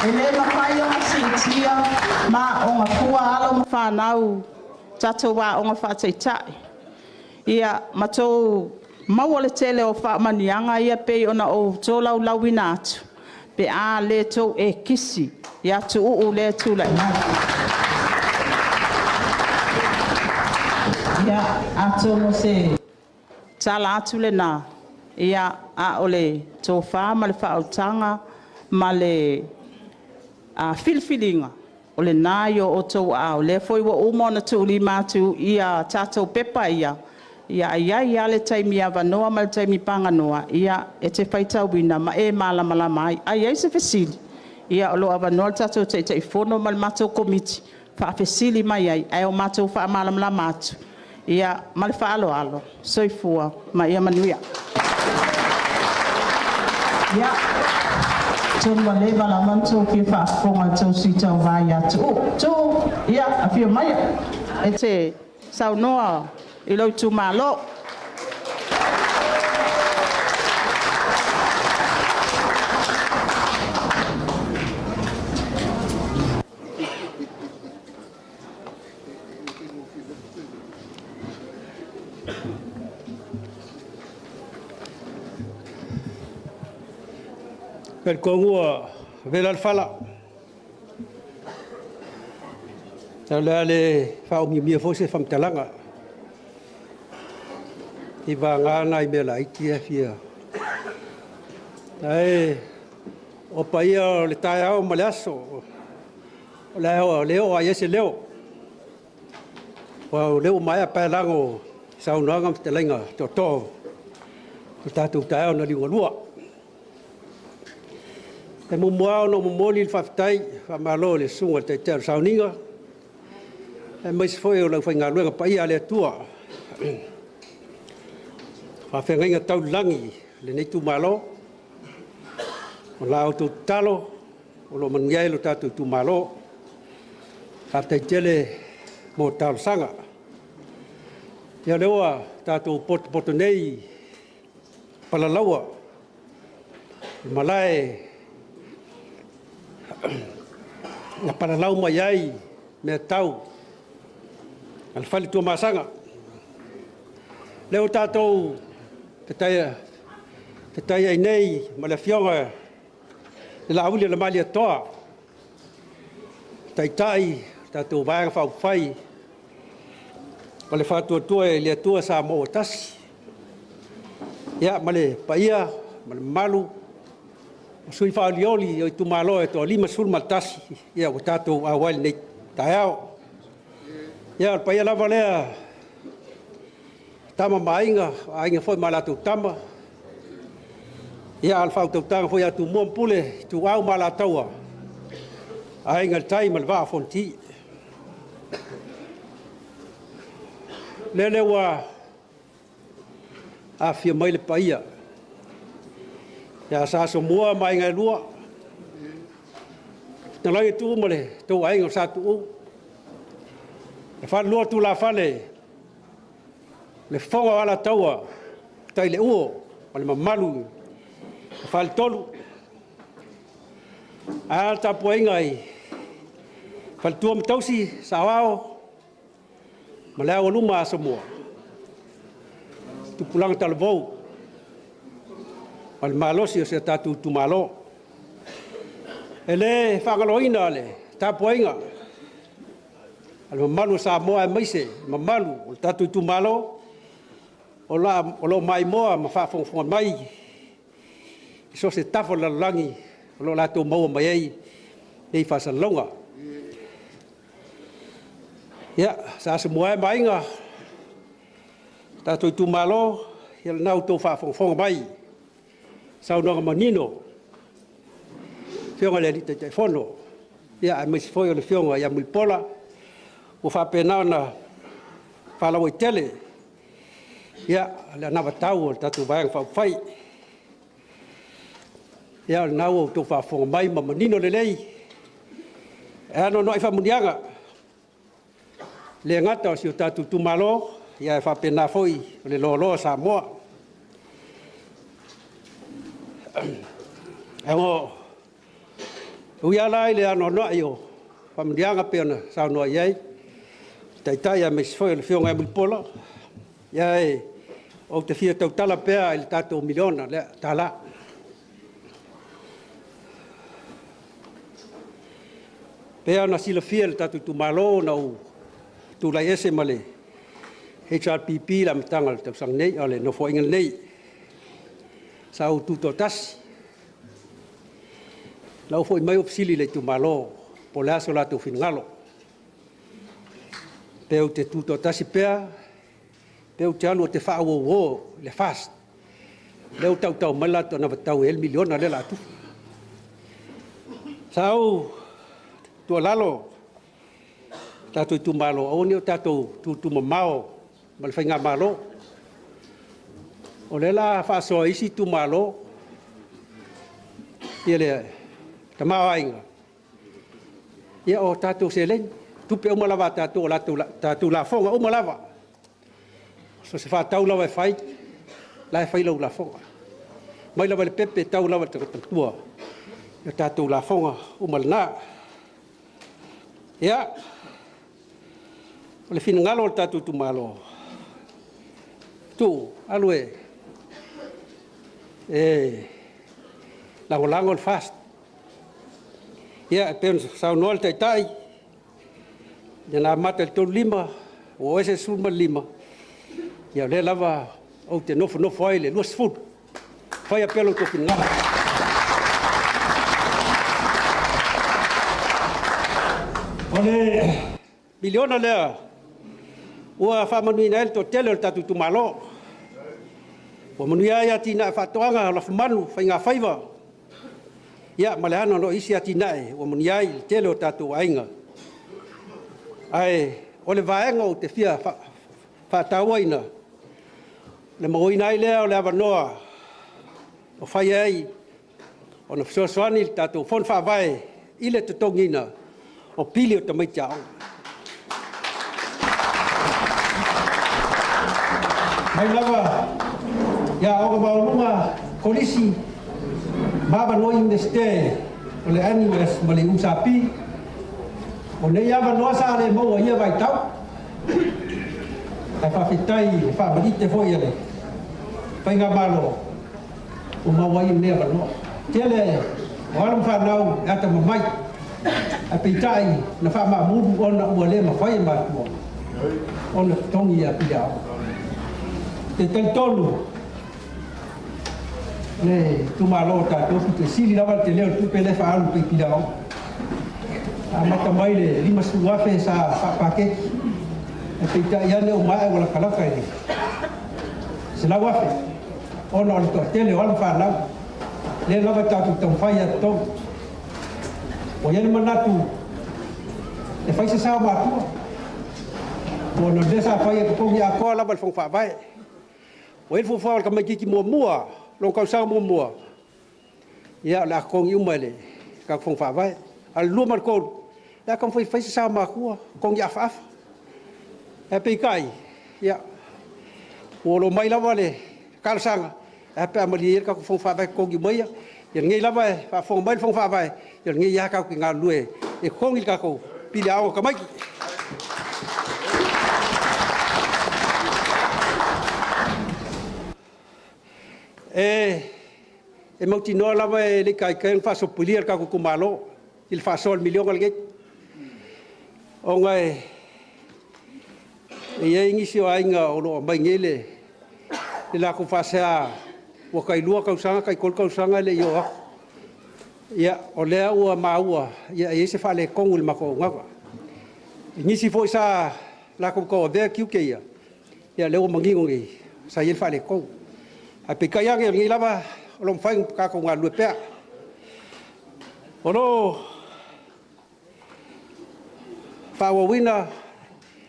E le mafai ona siitia ma aooga fua alo ma fanau i tatou aoga faataitai ma outou maua le tele o faamanuiaga ia e pei ona ou tolaulauina atu, pe a le outou e kisi ia Tuuu lea e tulai mai. Ia, atonu o se tala atu lena, a o le tofa ma le faautaga ma le filifiliga, o lena e i o outou aao. O lea foi ua uma ona tuulima atu ia tatou pepa ia, ae i ai lava le taimi avanoa ma le taimi paganoa e te faitauina ma e malamalama ai. A i ai se fesili, o lo o avanoa le tatou Taitaifono ma le matou Komiti e faafesili mai ai, ae matou faamalamalama atu. Ma le faaaloalo. Soifua ma ia manuia. Ia, atonu ua leva lava ona outou fia faafofoga i le tou sui tauva ia Tuuu. Tuuu, ia afio maia e te saunoa i lou itumalo. E talitonu ua vela le fala, ae o le a le faaumiumia foi se faamatalaga, seiavagana nai mea laiti ia e fia... Ae o paia o le taeao ma le aso, o lea e oo lava i ai se leo, aua o lea ua maea paelago e saunoaga ma fetalaiga a tootoo o le tatou taeao na liugalua. E muamua lava ona ou momoli le faafetai faamalo i le Susuga i le Taitai o le Sauniga, aemaise foi o le aufaigaluega paia a le Atua, faafeagaiga tau i le lagi i lenei itumalo. O la outou tatalo o lo o manuia ai lo tatou itumalo. Faafetai tele mo talosaga. Ia o lea ua tatou potopoto nei i Palalaua, le malae na palalau mai ai mea tau a le fale Tuamasaga. O lea ua tatou fetaiai nei ma le Afioga Le Laauli o le Malietoa, Taitai o tatou Vaega Faaupufai o le Faatuatua i le Atua Samoa ua Tasi, ia ma le paia ma le mamalu o sui usufono faaolioli o itumalo e toa-51 ua tatou auai i lenei taeao. Ia o le paia lava lea o Tama ma Aiga, o Aiga foi ma a latou Tama, a o le faautautaga foi ia Tumua ma Pule, Ituau ma Alataua, Aiga i le Tai ma le Vaa o Fonoti. Lele ua afifio mai le paia ia Sa Asomua ma Aiga e Lua, fetalai Tuuu ma le tou Aiga o Sa Tuuu, le Falelua o Tulafale, le Fofoga o Alataua, Utaileuo ma le mamalu i le Faletolu. Ae a le tapuaiga i faletua ma tausi, saoao ma le aualuma a Asomua, tupulaga talavou ma le malosi o si o tatou itumalo. E le faagaloina le tapuaiga a le mamalu o Samoa aemaise le mamalu o le tatou itumalo o lo o maimoa ma faafogafoga mai i so o se tafa o le lalolagi o lo o latou maua mai ai nei faasalalauga. Ia, Sa Asomua e ma Aiga, le tatou itumalo, ia o lena ua outou faafogafoga mai i saunoaga manino a le Afioga i le Taitaifono, aemaise foi o le Afioga ia Mulipola ua faapena ona faalauaitele le anavatau a le tatou Vaega Faaupufai. Ia o lena ua outou faafofoga mai ma manino lelei, e anoanoai faamanuiaga, e le gata o si o tatou itumalo, ae faapena foi le loaloa o Samoa. E ui lava la i le anoanoai o faamanuiaga pei ona saunoa i ai le Taitai aemaise foi o le Afioga ia Mulipola, ae ou te fia tautala pea i le tatou $1 miliona lea. E pei ona silafia e le tatou itumalo na ou tulai ese ma le HRPP i le amataga o le tausaga nei, o le Nofoaiga lenei, sa ou tutoatasi. Na ou foi mai ou fesili i le itumalo po o le a so latou finagalo, pe ou te tutoatasi pea, pe ou te alu ou te faauouo i le FAST, lea ua tautau mai le latou anavatau e i ai le $1 miliona lea o le a tufa. Sa ou tuualalo i le tatou itumalo, aua ne i o tatou tutumamao ma le faigamalo. O lea o le a faasoa e isi itumalo le tamaoaiga, ia o tatou seleni, o tupe uma lava a tatou, o tatou lafoga uma lava. So o se faatau lava e fai, o la e fai lau lafoga, mai lava i le pepe e tau lava i le tagata matua, o tatou lafoga uma na. Ia, o le finagalo o le tatou itumalo, Tuuu, alu e lagolago le FAST. Ia, e pei ona saunoa le Taitai, ia na amata i le 35, ua oo ese le 15, ia o lea lava ou te nofonofo ai i le 20. Faia pea lo outou finagalo. O le miliona lea ua faamanuiaina ai le toatele o le tatou itumalo, ua manuia ai atinae o faatoaga, o lafumanu, faigafaiva, ia ma le anoanoai o isi atinae ua manuia ai le tele o tatou aiga. Ae o le vaega ou te fia faatauaina, o le mauaina ai lea o le avanoa e mafai ai ona fesoasoani le tatou Fono Faavae i le totogiina o pili o tamaiti aoga. Mai lava i aoga maualuga, kolisi ma avanoa Iunivesite o le NUS ma le USP, o nei avanoa sa le maua i ia vaitau. Ae faafetai i le faamalite foi a le faigamalo ua maua ai nei avanoa. Tele O alo ma fanau e atamamai, ae peitai na faamaamulu ona ua le mafai e matua ona totogi ia pili aoga. Te talitonu le itumalo o tatou pito e sili lava le tele o le tupe lea e faaalu pei pili aoga. Amata mai le 50,000 sa faapaketi, ae peitai ane ua maea ua latalata i le 100,000 ona o le toatele o alo ma fanau. Lea lava tatou taumafai ia totogi. Ua i ai le manatu e fai se sao matua, ona o le mea sa fai e totogi atoa lava le Fono Faavae. Ua i ai le fuafuaga o le tamaitiiti muamua, lona tausaga muamua, ia o le a totogi uma e le tatou Fono Faavae. A o le 2 ma le 3, o le a taumafai e fai se sao matua, totogi afaafa. Ae peitai, ia, ua oo mai lava le talosaga, ae a pe a malie ia le tatou Fono Faavae e totogi uma ia. Ia lenei lava e faafofoga mai le Fono Faavae, ia o lenei lava tatou te galulue e totogi le tatou pili aoga o tamaiti. E mautinoa lava e le i taitai ona faasopolia le tatou itumalo i le faasoa i le $1 miliona lenei, ona e i ai nisi o aiga o lo o aumai nei le latou faasea ua tai 2 tausaga tai 3 tausaga e le i oo atu. Ia, o lea ua maua e i ai se faaletonu i le matou auaunaga. I nisi foi sa latou tauavea tiute ia, ia o lea ua manino nei, sa i ai le faaletonu. Ae peitai ane, o lenei lava o lo o mafai ona tatou galulue pea. O lo o faaauauina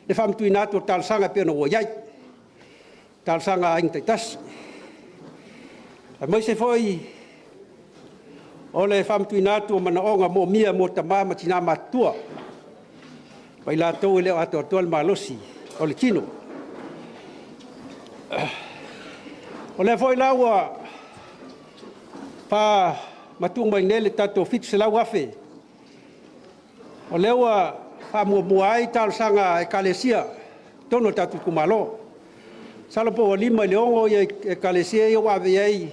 le faamatuuina atu o talosaga e pei ona ua i ai, talosaga a aiga taitasi, aemaise foi o le faamatuuina atu o manaoga moomia mo tama ma tina matutua ma i latou e le o atoatoa le malosi o le tino. O lea foi la ua faamatuu mai nei le tatou $700,000, o lea ua faamuamua ai talosaga a Ekalesia i totonu o le tatou itumalo. Masalo po ua 5 i le 6 Ekalesia ia ua ave i ai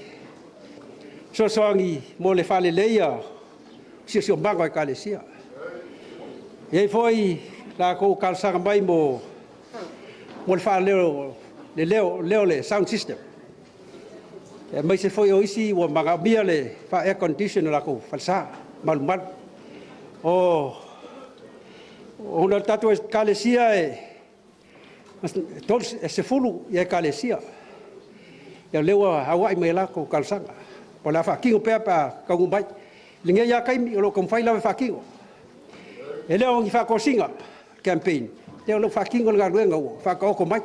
fesoasoani mo le faaleleia o le siosiomaga o Ekalesia. E i ai foi latou ua talosaga mai mo le faalelea o le leo o le sound system, aemaise foi o isi ua manaomia le faa-air condition o latou falesa malumalu. Ona o le tatou Ekalesia e 10 Ekalesia, ia o lea ua auai mai a latou talosaga. O le a faatino pea pe a taunuu mai. I lenei lava taimi, o lo o taumafai lava e faatino. E le o ni faatosina campaign, o lo o faatino le galuega ua faataoto mai.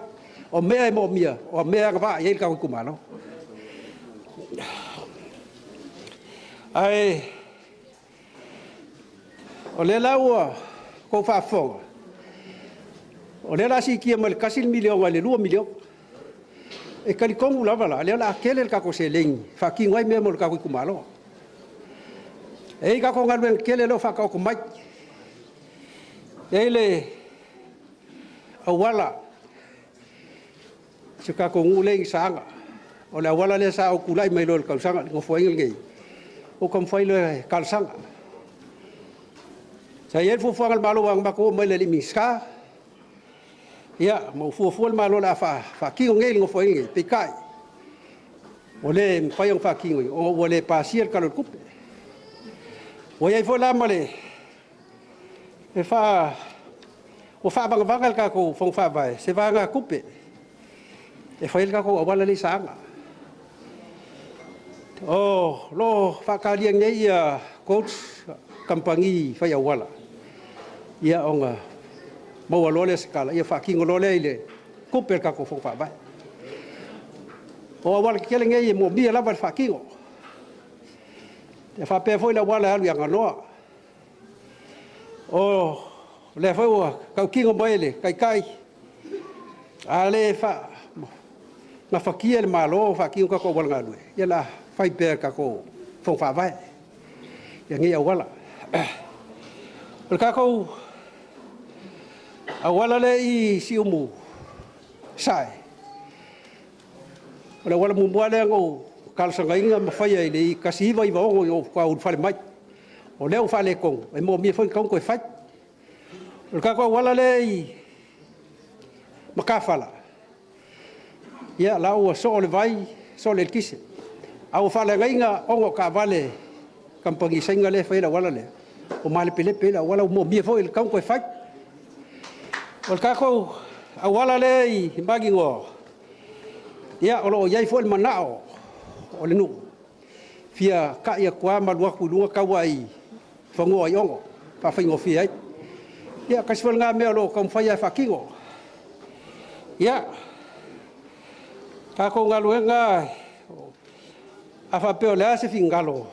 O mea e moomia, o mea e agavaa i ai le tatou itumalo. Ae o lea la ua outou faafofoga, o lea o le a siitia mai le $1 miliona i le $2 miliona. E talitonu lava la, o lea o le a tele le tatou seleni e faatino ai mea mo le tatou itumalo. E i ai tatou galuega tetele o lo o faataoto mai. E i ai le auala o si o tatou nuu lea i Saaga, o le auala lea sa ou tulai mai loa i le Nofoaiga lenei, ou taumafai loa e talosaga. Sa i ai le fuafuaga a le Malo aua na matou oo mai i le alii Minisita, ia ma ua fuafua le Malo o le a faatino nei i le Nofoaiga lenei, peitai, ua le mafai ona faatino ona ua le pasia le Tala o le Tupe. Ua i ai foi la ma le ua faavagavaga e le tatou Fono Faavae se vaegatupe e fai ai le tatou auala lea i Saaga. O lo o faatalia nei quotes a kamupani fai auala, ia ona maua loa lea o se tala, ia faatino loa lea i le tupe a le tatou Fono Faavae. O auala tetele nei e moomia lava le faatino. E faapea foi le auala e alu i Aganoa. O lea foi ua tautino mai e le Taitai, a le gafatia e le Malo ona faatino tatou auala galue, ia o le a fai pea e le tatou Fono Faavae nei auala. O le tatou auala lea i Siumu Sae, o le auala muamua lava lea na ou talosagaina ma faia i le 1996 ina ua faatoa ou ulufale mai. O lea ua faaletonu, e manaomia foi ona tatau ona toe fai. O le tatou auala lea i Matafala, ia o la ua soo le vai soo le eletise, a ua faaleagaina ona o taavale a kamupani Saina lea e faia le auala lea, ua malepelepe ai le auala, ua manaomia foi ona tatau ona toe fai. O le tatou auala lea i Maninoa, ia o lo o i ai foi le manao o le nuu e fia tai atu lava ma alu atu i luga tau lava i fanua o Aiono e faafaigofie ai. Ia tasi foi lena mea o lo o taumafai lava e faatino. Ia, tatou galuega a faapea o le a se finagalo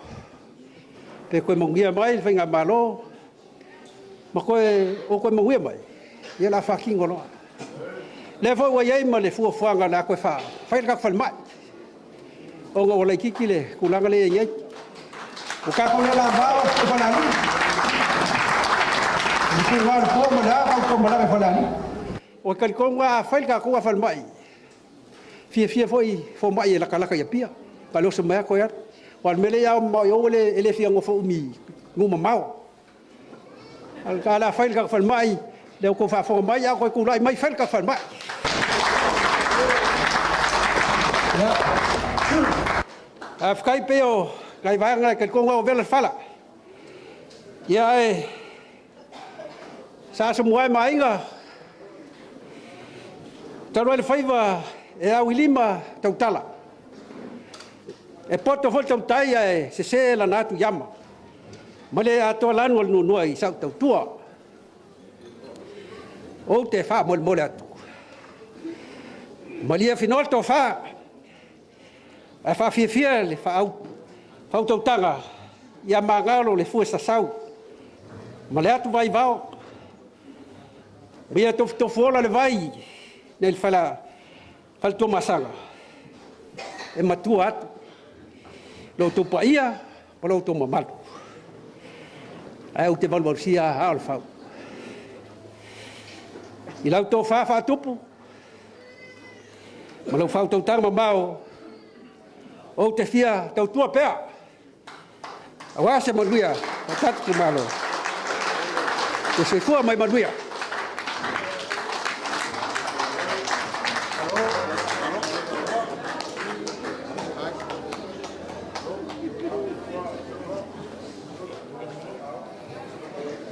pe toe manuia mai le faigamalo ma ou toe manuia mai, ia o le a faatino loa. O lea foi ua i ai ma le fuafuaga o le a toe fai le tatou falemai, ona ua laitiiti le tulaga lea e i ai nei. Ua tatou le lavao i Falealili. I le tuga o le po ma le a, tatou te malaga i Falealili. Ou te talitonu lava a fai le tatou falemai, e fiafia foi fomai e latalata i Apia, na o le oso mai lava toe alu. Aua o le mea lea i ai a o mamao i o, e le fia nofo umi i nuu mamao. Ae o le a fai le tatou falemai, ia outou faafofoga mai, a ou toe tulai mai fai le tatou falemai. Faafetai. E pei o nai vaega na, e talitonu lava ua vela le fala. Ia ae Sa Asomua e ma Aiga, talu ai le faiva e au i lima tautala, e poto foi le tautai ae sese lana atu i ama, ma le atoa lanu o le nuanua i sau tautua. Ou te faamolemole atu, malie finoa le tofa, ae faafiafia le faautautaga ia magalo le fue sasau ma le atu vaivao, ma ia tofutofuola le vai nai le fale Tuamasaga e matua atu lo outou paia ma lo outou mamalu. Ae ou te valuvalusia aa o le fau. I lau tofa faatupu ma lau faautautaga mamao, ou te fia tautua pea aua se manuia o le tatou itumalo. Ia soifua ma ia manuia.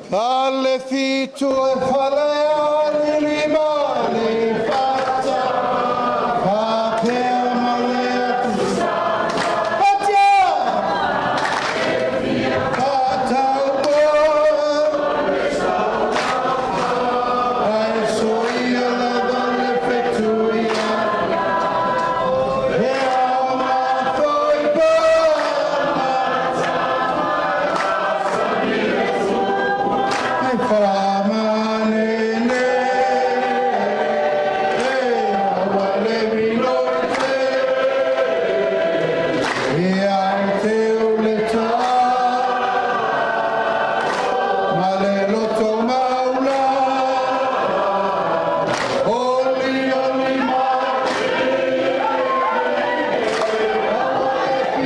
Fale fitu e fale ali lima le fata Papea ma le atu Fatia Fataupo Ae soia lava le fetuia E ao mafoi pana E whamanene E awa le miloi te E ai te o le tā Ma le loto maula Oli oli mai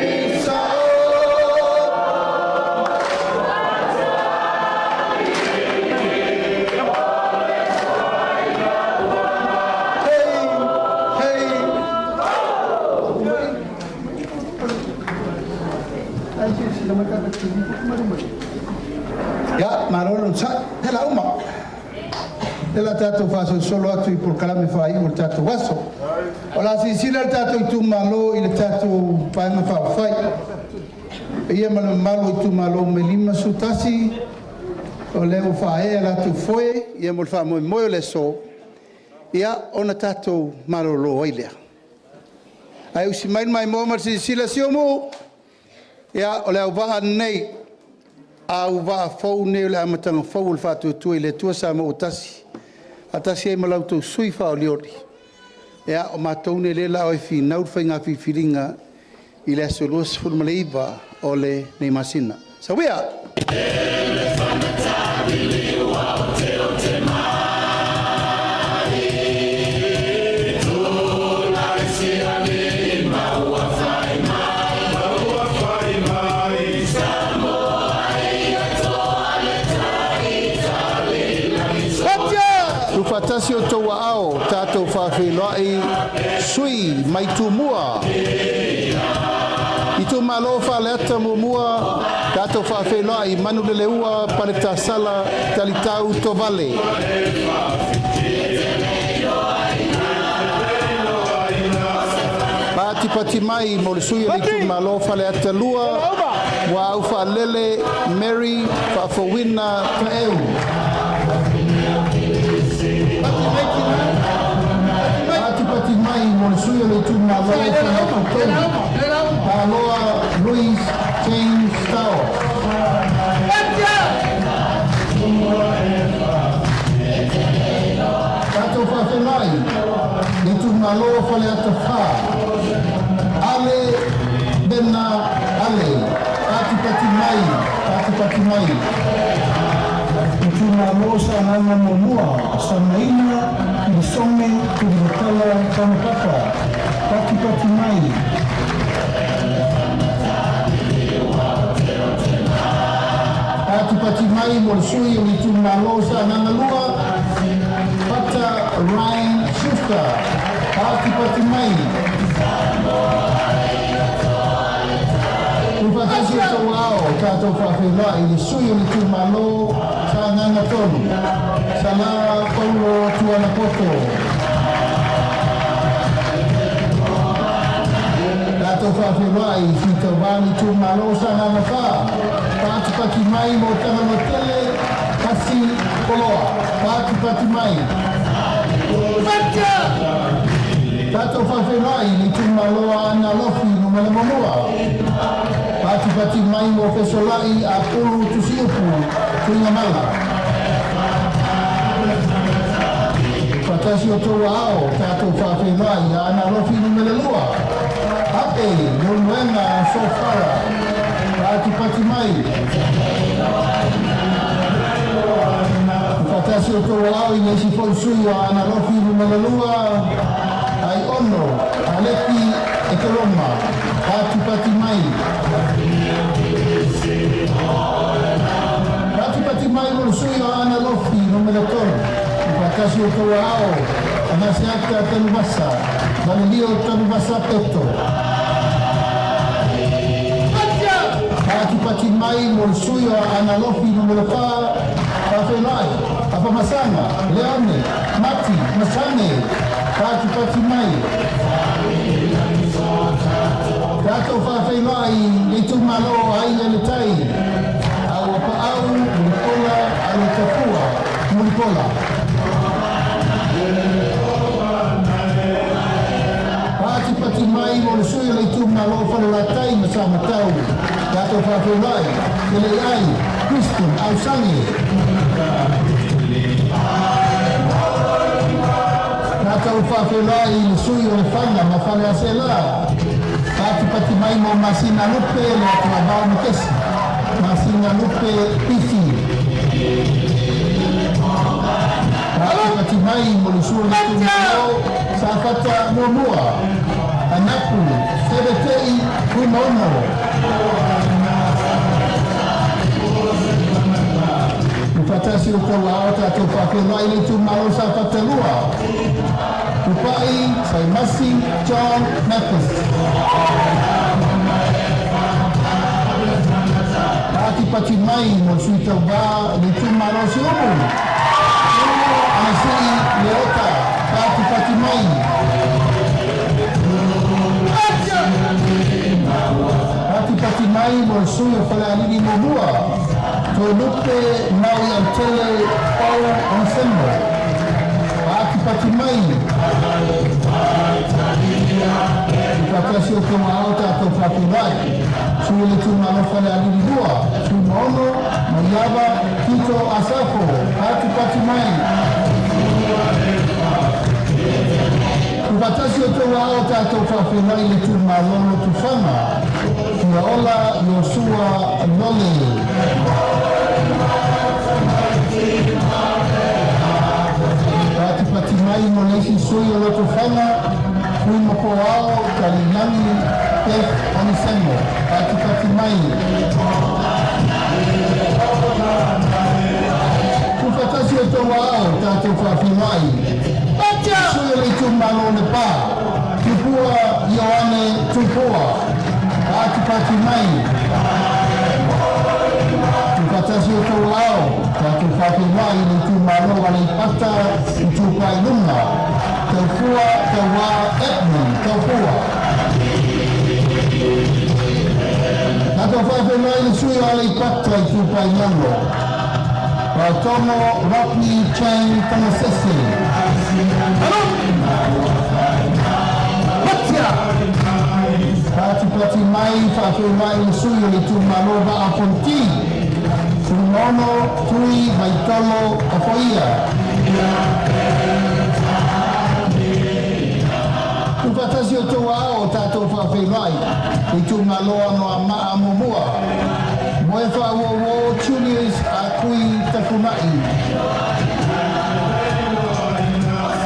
Isa Hey, hey. Ia, malo le onosai. E la uma. E la tatou faasolosolo atu i polokalame faaiu o le tatou aso. O le a silasila le tatou itumalo i le tatou Vaega Faaupufai. Paia ma le mamalu o itumalo mai 51, o lea ua faaea latou foe ia mo le faamoemoe o le aso, ia ona tatou malolo ai lea. Ae usi mai le maimoa ma le silasila Siumu, ia o le auvaa lenei, auvaa fou lenei o le amataga fou o le Faatuatua i le Atua Samoa ua Tasi, faatasi ai ma la outou sui usufono faaolioli. Ia o matou nei o lea o le a o e finau le faiga filifiliga i le aso 29 o lenei masina. Sauia! Fatasi o tou aao tatou faafeiloai sui mai Tumua. Itumalo Faleata 1, tatou faafeiloai Manuleleua Paletasala Talitau Tovale. Patipati mai mo le sui o le itumalo Faleata 2, Muaau Faalele Mary Faafouina Taeu. Patipati mai mo le sui o le itumalo Faleata 3, Paloa Louis James Tao. Tatou faafeiloai le itumalo Faleata 4, Ale Bena Ale. Patipati mai, patipati mai. Itumalo Sagaga 1, Sagaina Kilisome Tulivatala Tanupapa. Patipati mai. Patipati mai mo le sui o le itumalo Sagaga 2, Pata Ryan Schuster. Patipati mai. Ufatasi o tou ao, tatou faafeiloai le sui o le itumalo Sagaga 3, Sala Paulo Tuanapoto. Tatou faafeiloai sui tauvā le itumalo Sagaga 4, patipati mai mo Tagaloatele Kasi Poloa. Patipati mai. Tatou faafeiloai le itumalo Aana Alofi 1. Patipati mai mo Fesolai Apulu Tusiupu Tuigamala. Fatasi o tou ao, tatou faafeiloai Aana Alofi 2, Ape Leulumoega Sofara. Patipati mai. Fatasi o tou ao i le isi foi sui o Aana Alofi 2, Ai Ono Aleki Ekeroma. Patipati mai. Patipati mai mo le sui o Aana Alofi 3, Fatasi o tou ao, Anasiata Tanuvasa, Valelio Tanuvasa Peto. Patipati mai mo le sui o Aana Alofi 4, Faafeiloai Afamasanga Leone Mati Masane. Patipati mai. Tatou faafeiloai le itumalo Aiga i le Tai, Auapaau Mulipola Alotafua Mulipola. Patipati mai mo le sui o le itumalo Falelatai ma Samatau. Tatou faafeiloai Leleiai Christian Ausangi. Tatou faafeiloai le sui o Lefaga ma Faleaseela. Patipati mai mo Masina Lupe le Atuavao Makesi. Masina Lupe Pifi. Patipati mai mo le sui o le itumalo Safata 1, Anapu Sebetei Tuimaono. Ufatasi o tou ao, tatou faafeiloai le itumalo Safata 2, Upai Saimasi John Mathis. Patipati mai mo le sui tauvā le itumalo Siumu, Anasii Leota. Patipati mai. Patipati mai mo le sui o Falealili 1, Toelupe Maui Autele Pau Onesemo. Patipati mai. Ufatasi o tou ao, tatou faafeiloai sui o le itumalo Falealili 2, Tuimaono Maiava Tito Asafo. Patipati mai. Ufatasi o tou ao, tatou faafeiloai le itumalo Lotofaga, Fiaola Iosua Lole. Patipati mai mo le isi sui o Lotofaga, Tuimapoao Kalilagi Beth Onesemo. Patipati mai. Ufatasi o tou ao, tatou faafeiloai Sui o le itumalo o Lepa, Tupua Ioane Tupua. Patipati mai. Tufatasi o tou ao, tatou faafeiloai i le itumalo o Aleipata Itupa i Luga, Taufua Tauā Edmund Taufua. Tatou faafeiloai i le sui o Aleipata Itupa i Lalo, Faatogo Rodney Chang Tamasese. Patipati mai faafeiloai i le sui o le itumalo Vaa Fonoti, Fuimaono Tui Vaitolo Ofoia. Tufatasi o tou ao o tatou faafeiloai i itumalo Anoamaa Muamua, Moe Faauouo Julius Akui Tafunai.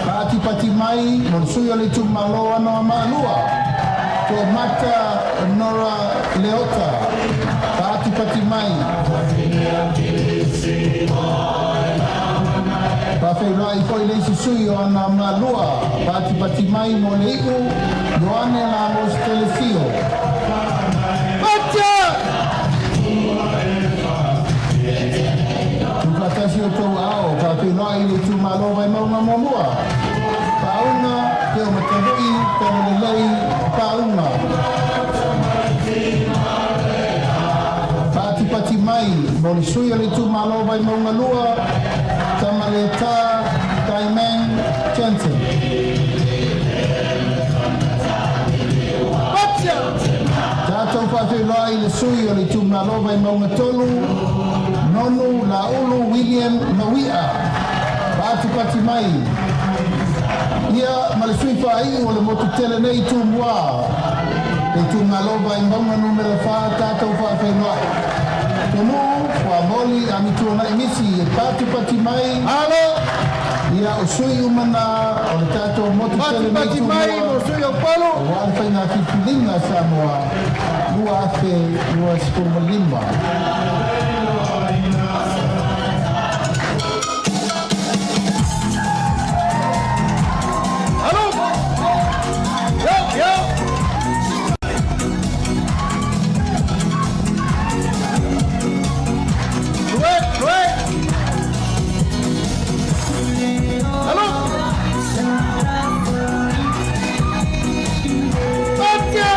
Patipati mai mo le sui o le itumalo Anoamaa Lua, Toamata Nora Leota. Patipati mai. Faafeiloai foi le isi sui o Anoamaa Lua. Patipati mai mo le iu Ioane Lamos Telesio. Tufatasi o tou ao, faafeiloai i le itumalo Vaimauga Muamua, Paauga Teomatavui Talalelei Paauga. Patipati mai mo le sui o le itumalo Vaimauga Lua, Tamaleta Taimang Jensen. Tatou faafeiloai i le sui o le itumalo Vaimauga Tolu, Nonu Laulu William Mauia. Patipati mai. Ia ma le sui faaiu o le motu tele nei Tumua, le itumalo Vaimauga numera 4, tatou faafeiloai. Tonu Fuamoli Amituanai Misi e patipati mai. Ia o sui umana o le tatou motu tele nei Patipati mai mo sui o Palo. Aua le faiga filifiliga Samoa 2025. Yo, yo. Lue, lue. Alo. Patia.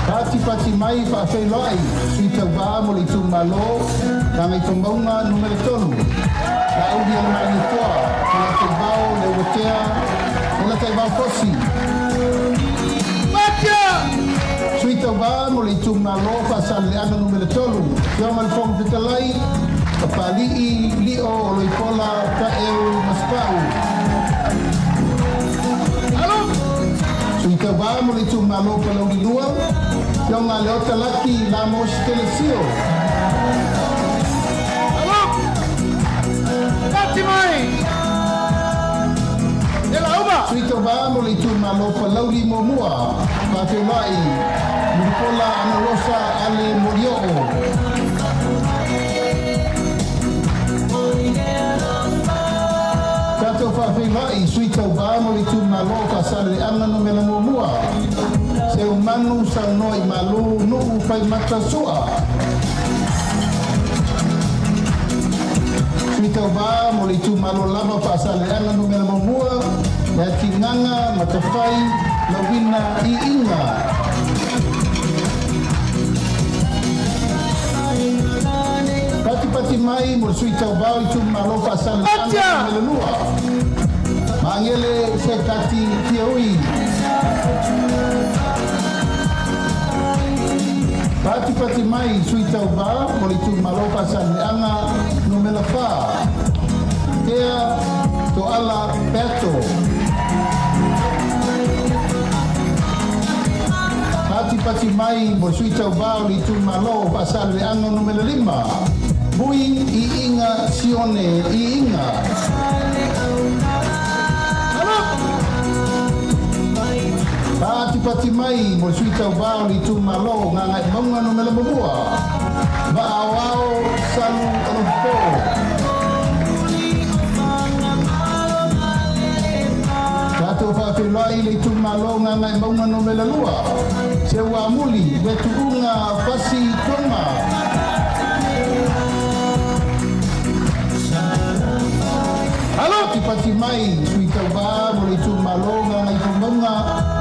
Patipati mai faafeiloai sui tauvā mo le itumalo Gagaifomauga numera 3, Laauli o le Malietoa, Polataivao Leuatea Polataivao Fosi. Sui tauvā mo le itumalo Faasaleleaga numera 3, Afioga i le Fofoga Fetalai, Papali'i Lio Oloipola Taeu Masepau. Sui tauvā mo le itumalo Palauli 2, Afioga Leota Laki Lamos Telesio. Pati mai. E la uma. Sui tauvā mo le itumalo Palauli Muamua, faafeiloai Mulipola Anarosa Ale Molioo. Tatou faafeiloai sui tauvā mo le itumalo Faasaleleaga numera 1, Seumanu Saunoa i Malu Nuu Faimata Sua. Sui tauvā mo le itumalo lava Faasaleleaga numera 1, Le Atigaga Matafai Lauina Iiga. Patipati mai mo le sui tauvā o itumalo Faasaleleaga numera 2, Magele Sekati Fiaui. Patipati mai sui tauvā mo le itumalo Faasaleleaga numera 4, Tea Toala Peato. Patipati mai mo le sui tauvā o le itumalo Faasaleleaga numera 5, Bui Iiga Sione Iiga. Patipati mai mo le sui tauvā o le itumalo Gagaemauga numera 1, Vaaoao Salu Olopo. Tatou faafeiloai i le itumalo Gagaemauga Nu.2, Seuamuli le Tuuga Fasi Toma. Patipati mai sui tauvā mo le itumalo Gagaifomauga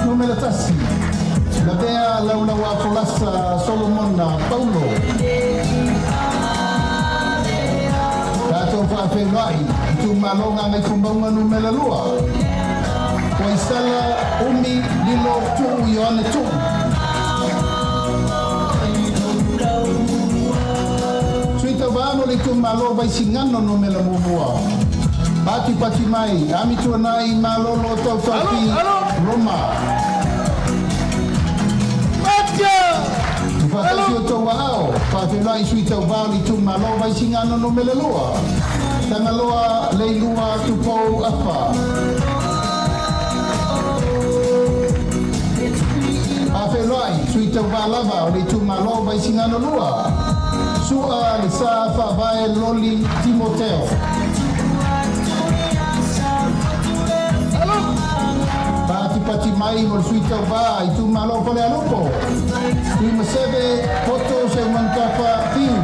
Nu.1, Lavea Laulauā Folasa Solomona Paulo. Tatou faafeiloai itumalo Gagaifomauga Nu.2, Waisala Umi Lilo Tuu Ioane Tuu. Sui tauvā mo le itumalo Vaisigano Nu.1, Patipati mai Amituanai Malolo Tautaufi Roma. Faatasi o tou aao, faafeiloai sui tauvā o le itumalo Vaisigano Nu.2, Tagaloa Leilua Tupou Afa. Faafeiloai sui tauvā lava o le itumalo Vaisigano 2, Sua Le Sa Faavae Loli Timoteo. Patipati mai mo le sui tauvā itumalo Falealupo, Tuimaseve Poto Seumanutafa Fiu.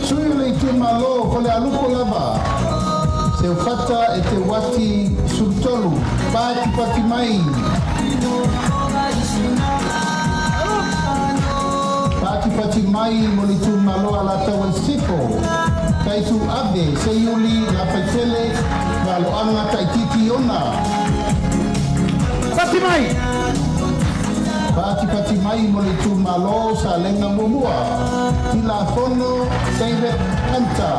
Sui o le itumalo Falealupo lava, Seufata e te Wati Sulutolu. Patipati mai. Patipati mai mo le itumalo Alataua i Sisifo, Taitu Ave Seiuli Lafaitele Valoaga Taititi Ona. Pati mai! Patipati mai mo le itumalo Salega Muamua, Tilafono David Hunter.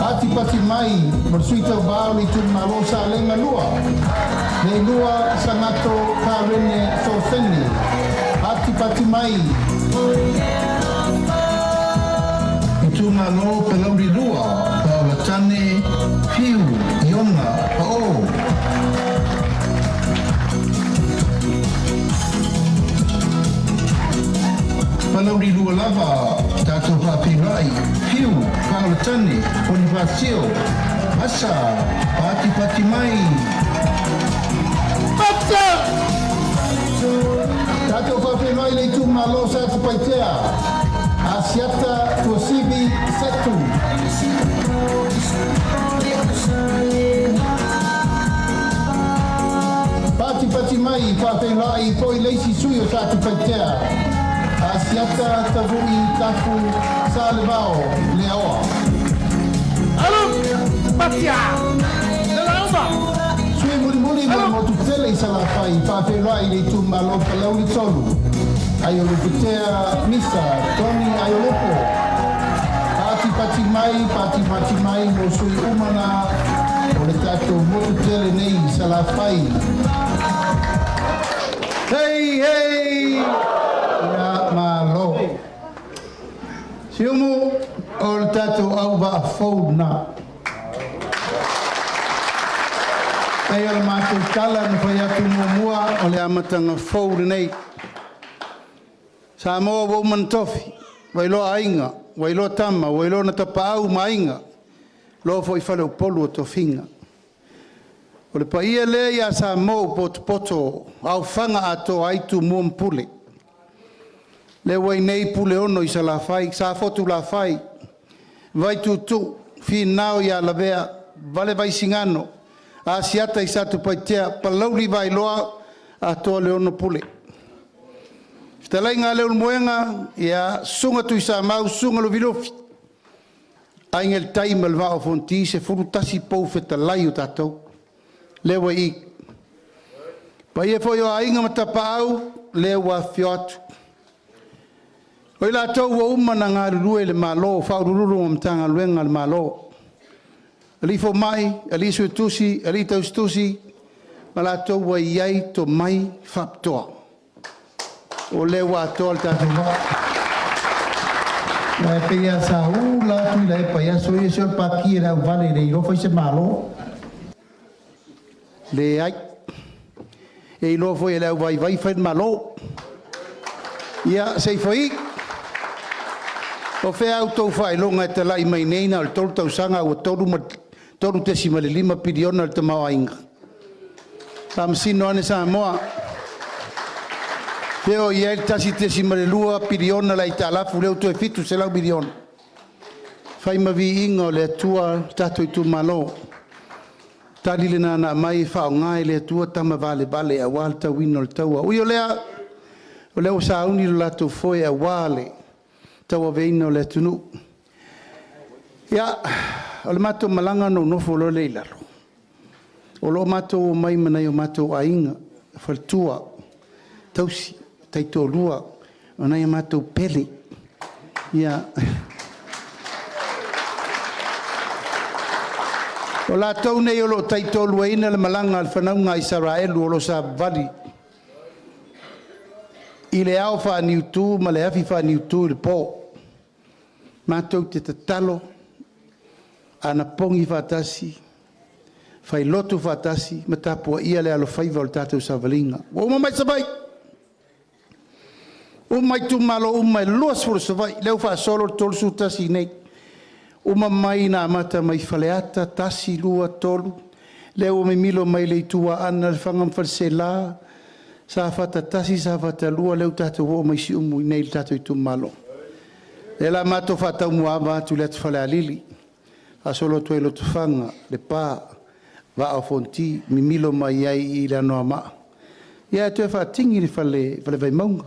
Patipati mai mo le sui tauvā o le itumalo Salega 2, Leilua Sagato Karene Soseni. Patipati mai. Itumalo Palauli 2, Paolatane Fiu Iona Pa'o. Palauli 2 lava, tatou faafeiloai Fiu Paolatane Ponifasio Asa. Patipati mai. Tatou faafeiloai le itumalo Satupaitea, Asiata Tuasivi Setu. Patipati mai faafeiloai foi le isi sui o Satupaitea, Asiata Tavu'i Tafu Salevao Leaoa. Sui mulimuli mo le motu tele i Salafai, faafeiloai le itumalo Palauli 3, Aiolupetea Misa Tony Aiolupo. Patipati mai, patipati mai mo sui umana o le tatou motu tele nei i Salafai. Hei, hei! Ia malo. Siumu o le tatou au vaafou na. Pei o le matou tala na fai atu muamua o le amataga fou lenei. Samoa ua uma na tofi, ua iloa aiga, ua iloa tama, ua iloa na tapaau ma aiga, loa foi fale upolu o tofiga. O le paia lea ia Samoa ua potopoto, aofaga atoa ai Tumua ma Pule. Le ua i nei pule ono i Salafai, Safotu Lafai, Vaituutuu, Finao ia Lavea, Vale Vaisigano, Asiata i Satupaitea, Palauli Vailoa, atoa le ono pule. Fetalaiga a Leulumoega, ia susuga Tuisamau, susuga Lufilufi, aiga i le tai ma le vaa o Fonoti, 11 pou fetalai o tatou. Lea ua i. Paia foi o aiga ma tapaau, lea ua afifio atu. O i latou ua uma na galulue i le Malo, faauluulu ma Matagaluega a le Malo. Alii fomai, alii suetusi, alii tausitusi, ma latou ua i ai tomai faapitoa. O lea ua atoa le tatou vaa. Ae pei lava sa ula lava Tuilaepa i aso ia, se o le paki e le auvale e le iloa fai se Malo. Leai. E iloa foi e le auvaivai fai le Malo. Ia, se i fai. O fea a outou faailoga e talai mai nei na o le 3 tausaga ae ua $3.5 piliona le tamaoaiga? Faamasino ane Samoa. Fea o i ai le $1.2 piliona le aitalafu lea ua toe $700 miliona? Fai ma viiga o le Atua le tatou itumalo. Tali lena na aumai e faaaoga e le Atua tama valevale aua le tauina o le taua. Ui o lea, o lea ua sauni lo latou foe aua le tauaveina o le atunuu. Ia, o le matou malaga na ou nofo loa lea i lalo, o lo o matou omai ma nai o matou aiga, faletua, tausi, taitoalua, o nai a matou pele. Ia, o latou nei o lo o taitoaluaina le malaga a le fanauga a Isaraelu o lo o savavali i le ao faaniutu ma le afi faaniutu i le po. Matou te tatalo, anapogi faatasi, failotu faatasi ma tapuaia le alofaiva o le tatou savaliga. Ua uma mai Savaii, uma itumalo uma e 20 o Savaii, lea ua faasolo le 31 i inei. Uma mai na amata mai Faleata 1, 2, 3, lea ua mimilo mai le itu Aana, Lefaga ma Faleaseela, Safata 1, Safata 2, lea ua tatou oo mai i Siumu i inei i le tatou itumalo. Lea la matou faataumuaava atu i le atu Falealili, faasolo atu ai i Lotofaga, Lepa, Vaa o Fonoti, mimilo mai ai i le Anoamaa, ia ae toe faatini i le Fale Vaimauga.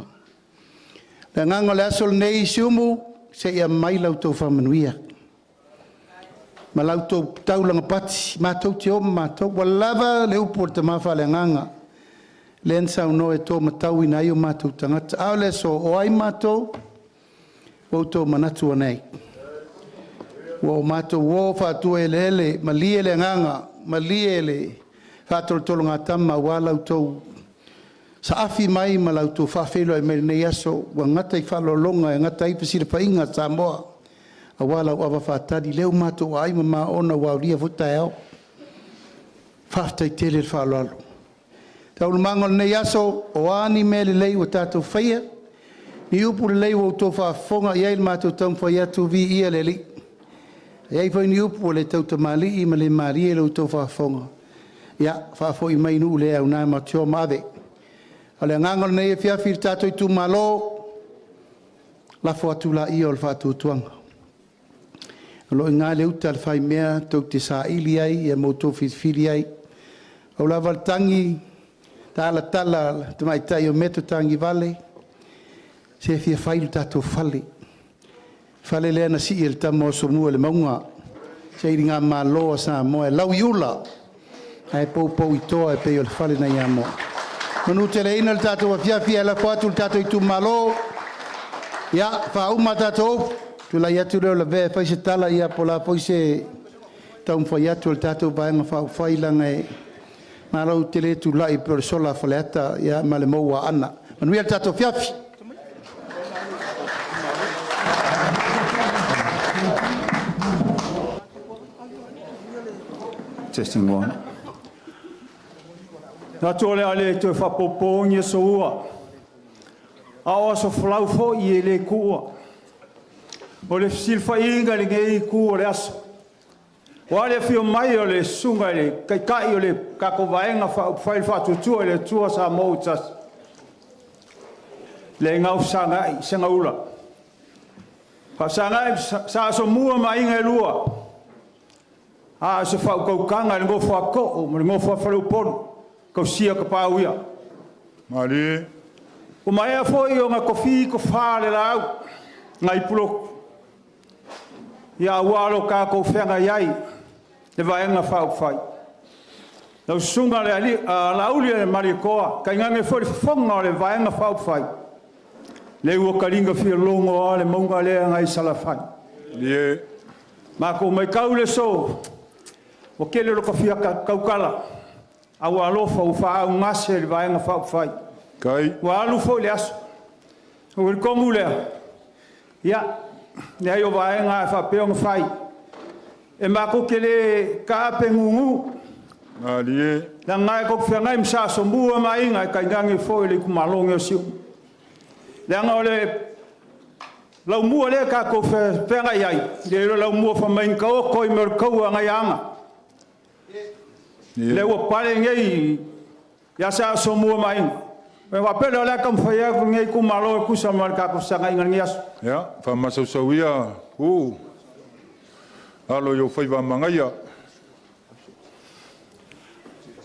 Le agaga o le aso lenei i Siumu, se i aumai la outou faamanuia ma la outou taulaga pati, matou te o ma matou. Ua lava le upu a le tama faaleagaga lea na saunoa e tomatauina ai o matou tagata. A o le aso, o ai matou? Ua outou manatu ane ai. Ua o matou o faatuaeleele, malie le agaga, malie le faatolotologatama aua la outou saafi mai ma la outou faafeiloai mai i lenei aso, ua gata i faaaloaloga e gata ai fesilafaiga a Samoa aua lau ava faatali, lea ua matou aai ma maona ua aulia foi taeao. Faafetai tele le faaaloalo. Taualumaga o lenei aso, o a ni mea lelei ua tatou faia, ni upu lelei ua outou faafofoga i ai i le matou taumafai atu, viia le Alii. E i ai foi ni upu ua le tautamalii ma le malie i la outou faafofoga, ia faafoi mai i nuu le auna matou te o ma ave. O le agaga o lenei afiafi i le tatou itumalo, lafo atu laia o le faatuatuaga. O lo o i ina le uta a le faimea tou te saili ai ma outou filifili ai. Pau lava le tagi talatala a le tamaitai o Meto Tagivale, se fia fai le tatou fale. Fale lea na sii e le tama o Asomua i le mauga, sailigamalo a Samoa e lau i ula ae poupou i toa e pei o le fale nai Amoa. Manuteleina le tatou afiafi ae lafo atu i le tatou itumalo. Ia, faauma a tatou upu, tulai atu lea o Lavea e fai se tala, ia po o le a foi se taumafai atu a le tatou Vaega Faaupufai, leaga e malo ou te le tulai pei o le sola a Faleata ma le mou a Aana. Manuia le tatou afiafi. Testing one. Manatu o le a le toe faapopoina ni aso ua, a o aso folau foi e le tuua. O le fesilafaiga i lenei itu o le aso, aua le afio mai o le susuga i le Taitai o le tatou Vaega Faaupufai o le Faatuatua i le Atua Samoa ua Tasi, le Gaufesagai Segaula, Faafesagai Sa Asomua ma Aiga e Lua, a o se faautautaga i le nofo a Too ma le nofo a Faleupolu, tausia tapaau ia. Malie. Ua maea foi ona tofi tofa le laau nai Pulotu, ia aua lo tatou feagai ai le Vaega Faaupufai. Lau Susuga Laaulialemalietoa, tainane foi le fofoga o le Vaega Faaupufai, lea ua taliga fialogo lava le mauga lea nai Salafai. Malie. Matou matau i le aso, ua tele lo ta fia tautala, a ua alofa ua faaaaogase e le Vaega Faaupufai. Kai. Ua alu foi le aso. Ona talitonu lea, ia, Leai o vaega e faapea ona fai. E matou te le taape gugu. Malie. Leaga e tou te feagai ma Sa Asomua ma Aiga, e tainane foi le itumalo lenei o Siumu. Leaga o le laumua lea tatou feagai ai, le o le laumua fai mai na taoto ai mea o le taua a nai aiga. Lea ua pale nei ia Sa Asomua ma Aiga. Ona faapea lea o le a taumafai atu lenei itumalo e tusa ma le tatou fesagai i lenei aso. Ia, faamasausau ia uu alo i ou faiva magaia.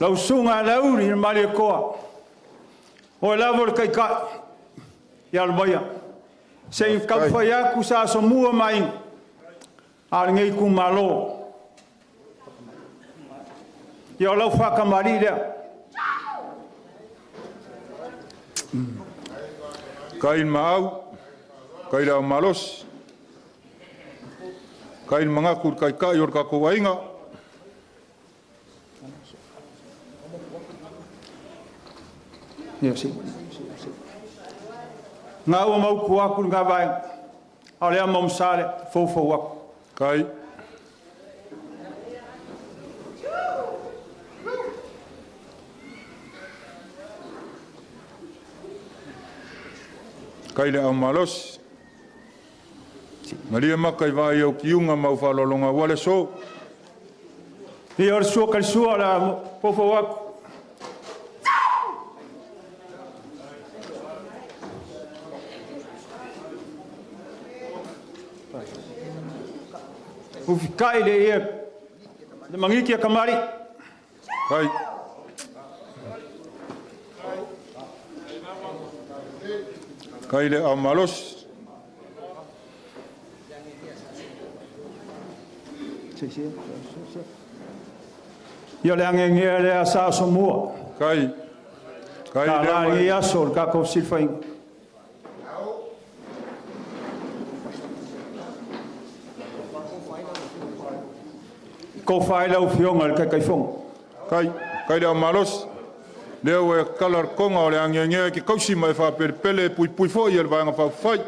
Lau susuga Laauli ma Malietoa, o lava o le taitai i Alomaia. Se i taumafai atu Sa Asomua ma Aiga, a o lenei itumalo. Ia o lau faatamalii lea. Kai le maau, kai le ao malosi, kai le magaku i le taitai o le tatou aiga. Ia, si. Ngā ua mautu aku ngā vaega. A o lea maumasa le foufou aku. Kai. Kai le ao malosi. Malie maka i vai au kiunga mau whaalolonga wale so. Ia o le sua kalisua o le foufou aku. Ufikai le ia le mangiki a kamari. Kai. Kai le ao malosi. Ia le angengea le asa Asomua. Kai. Kai Ka le la au i aso le kākou silafaiga. Ko whai lau fionga le kaikaifonga. Kai. Kai le ao malosi. Lea ua e kala le konga o le angengea ke kausi mai whaapelepele pui pui foi e le vaega faufai.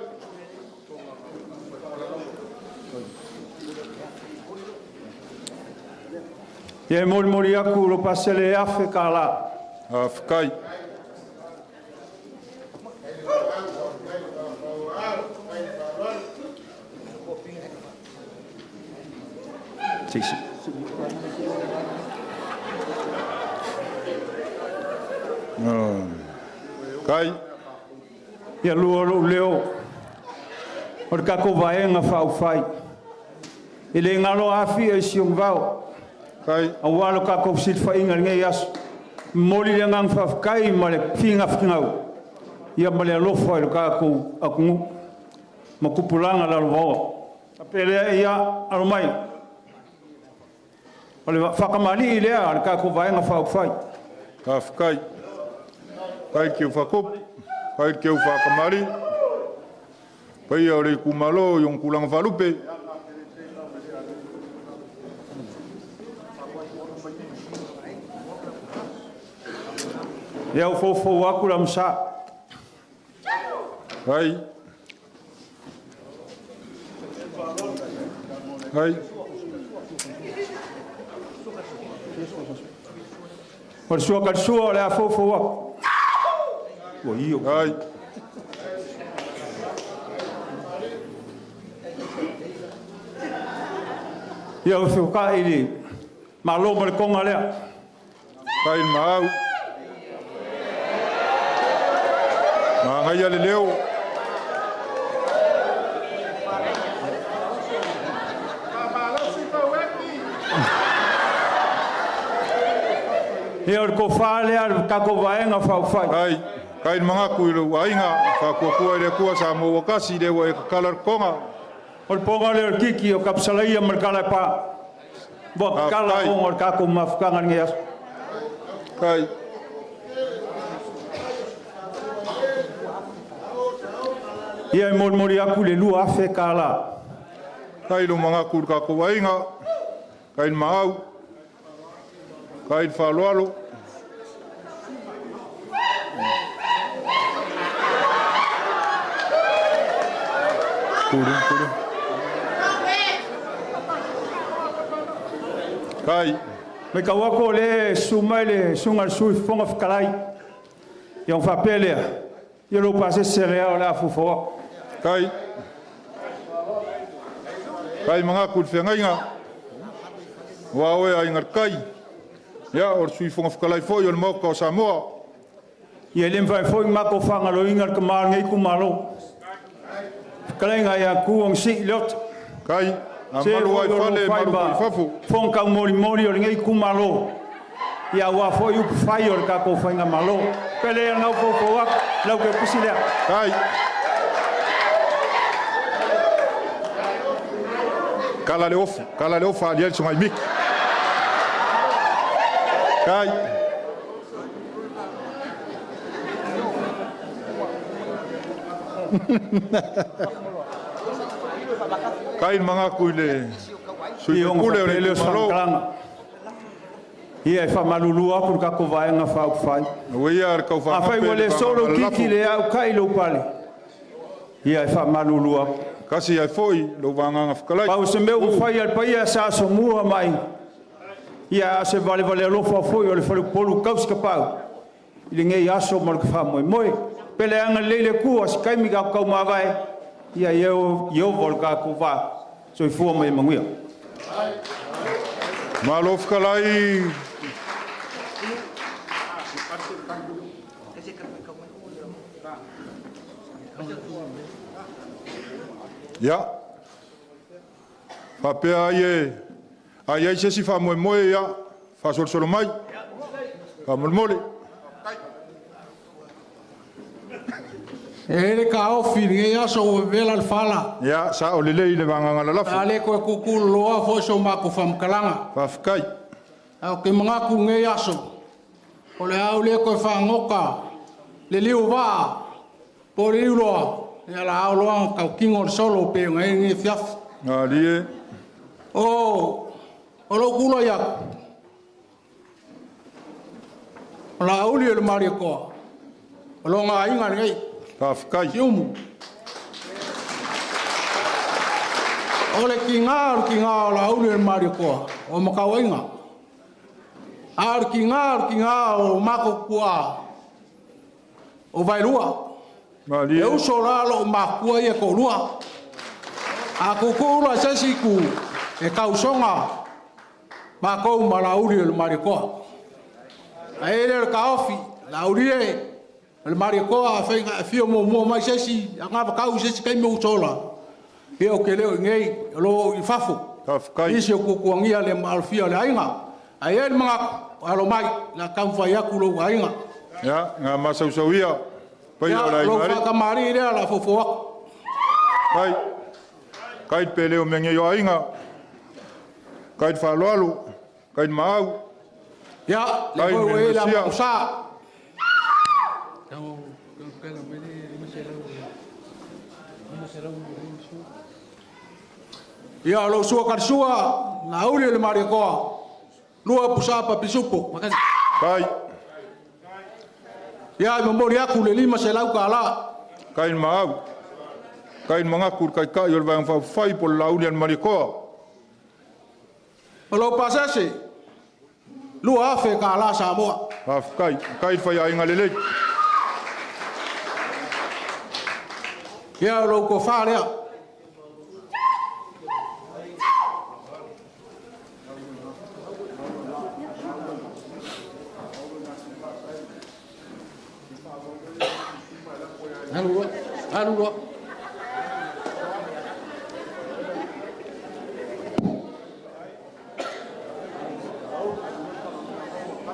Ia e molimoli aku lo pasele e afe ka la. Afekai. Si, si. Kai. Ia lua lou leo. O le kako vaega faufai. E le ngalo afi e si vao. Kai. Aua lo kako silafaiga lenei aso. Momoli le agaga faafetai ma le figafigau. Ia ma le alofa i le kākou atunuu. Ma kupulaga lalovaoa. Faapea lea ia alo mai. O le faakamalii lea a le kākou vaega faaupufai. Faafetai. Kai ke whakupu, kai ke whakamari. Paia o le itumalo i ona tulaga faalupe. Ia o foufou aku la masa. Kai. Kai. O le sua kalisua o le a foufou aku. Ua io. Kai. Ia o whiukai li malo ma le konga lea. Kai le maau. Maangaia le leo. Ia o le kofā lea le kako vaega faufai. Kai. Kai le magaku i lou aiga, whaakuakua i le Atua sa maua kasi le ua e kakala le konga. O le ponga lea o le kiki o kapsalaia ma le kala e pā. Ua kakala Faafetai. onga o le kākou mafukaga lenei aso. Kai. Ia e molimoli aku le 2,000 kālā. Kai lo magaku i le kākou aiga, kai le maau, kai le whaaloalo. Kuru, kuru. Kai. Mai kau ako le sumai le sunga le sui fonga whakalai. Ia whapea lea. Ia lo pasese lea o le afufoa. Kai. Kai mga ku le feagaiga. Ua oe aiga le kai. Ia o le sui fofoga fetalai foi o le Maota o Samoa. Ia le mawhai foi mako whangaloinga le kamā ngei kumalo. Fetalaiga ia ku ang si le ota. Kai. A malu ai fale, malu foi fafo. Fonga kau moli moli o le ngei kumalo. Ia ua foi upu fai o le kako whainga malo. Pele ia ngau fofo wak, lau ke pusi lea. Kai. Kala le ofu, kala le ofa aliel sungai miki. Kai. Kai mga kui le sui pule o le malo. Ia e whamalulu aku le kako vaenga whaupawhai. Ua ia le kau A whai whangape ua le solo kiki le au kai lo pale. Ia e whamalulu aku. Kasi ai foi lo vanganga whakalai. Pau se mea ua whai al paia sa so mua mai. Ia a se vale vale alofa foi o le whale polu kausi ka pau. I le ngei aso ma le ka whamoe moe. Pele anga leile kua si kaimi ka kau mavae. Ia iau vol ka ku wā. Soifua mai manguia. Malo whakalai. Ia. Whapea ai e. Ai ai se si whamoe moe ia. Whasolosolo mai. Whamolemole. E le ka ofi ni aso o vela le fala. Ia, sa o lelei le vanganga la lafo. A le koe kukulu loa fo so mako whamkalanga. Whawhikai. Au ke mangaku ngei aso. O le au le koe whangoka. Le liu vaa. Po le liu loa. Ia la au loa kau kingo le solo pe ngai ngi fiaf. Ngā lie. O, o lo kulo ia. O la uli o le maria koa. O lo ngā inga ngei. Whawhikai. Siumu. O le ki ngā, o le ki ngā o la uli o le maria koa. O makau inga. A o le ki ngā, o le ki ngā o mako kua. O vailua. Malie. E uso la lo makua ia ko lua. A kukula se siku e kausonga makou ma la uli o le maria koa. A e le ka ofi, la uli e le maria koa a whainga e whio mō mō mai sesi, a ngā whakau sesi kai me usola. Ia o ke leo i ngei, o lo i fafo. Whawhikai. Isi o kukuangia le maalfia le ainga. A e le mga alo mai, la kaumwhai aku lo ainga. Ia, ngā masausau ia. Pai Ia, o la lo inga ari. whakamari rea la fofo aku. Kai. Kai te pele o mea ngei o ainga. Kai te whaloalo. Kai te maau. Ia, le Kai koe me ue la mesia. mausa. Ia, lo sua karsua, na uli le maria koa. Lua pusapa pisupo. Kai. Ia, i mamori aku le lima se lau ka la. Kai maau. Kai mangaku kai kai o le vaenga whawhai po le lauli an maria koa. O lo pasese, lua afe ka la Samoa. Whawhikai. Kai whai ainga lelei. Ia, lo ko wharea. Alu loa, alu loa.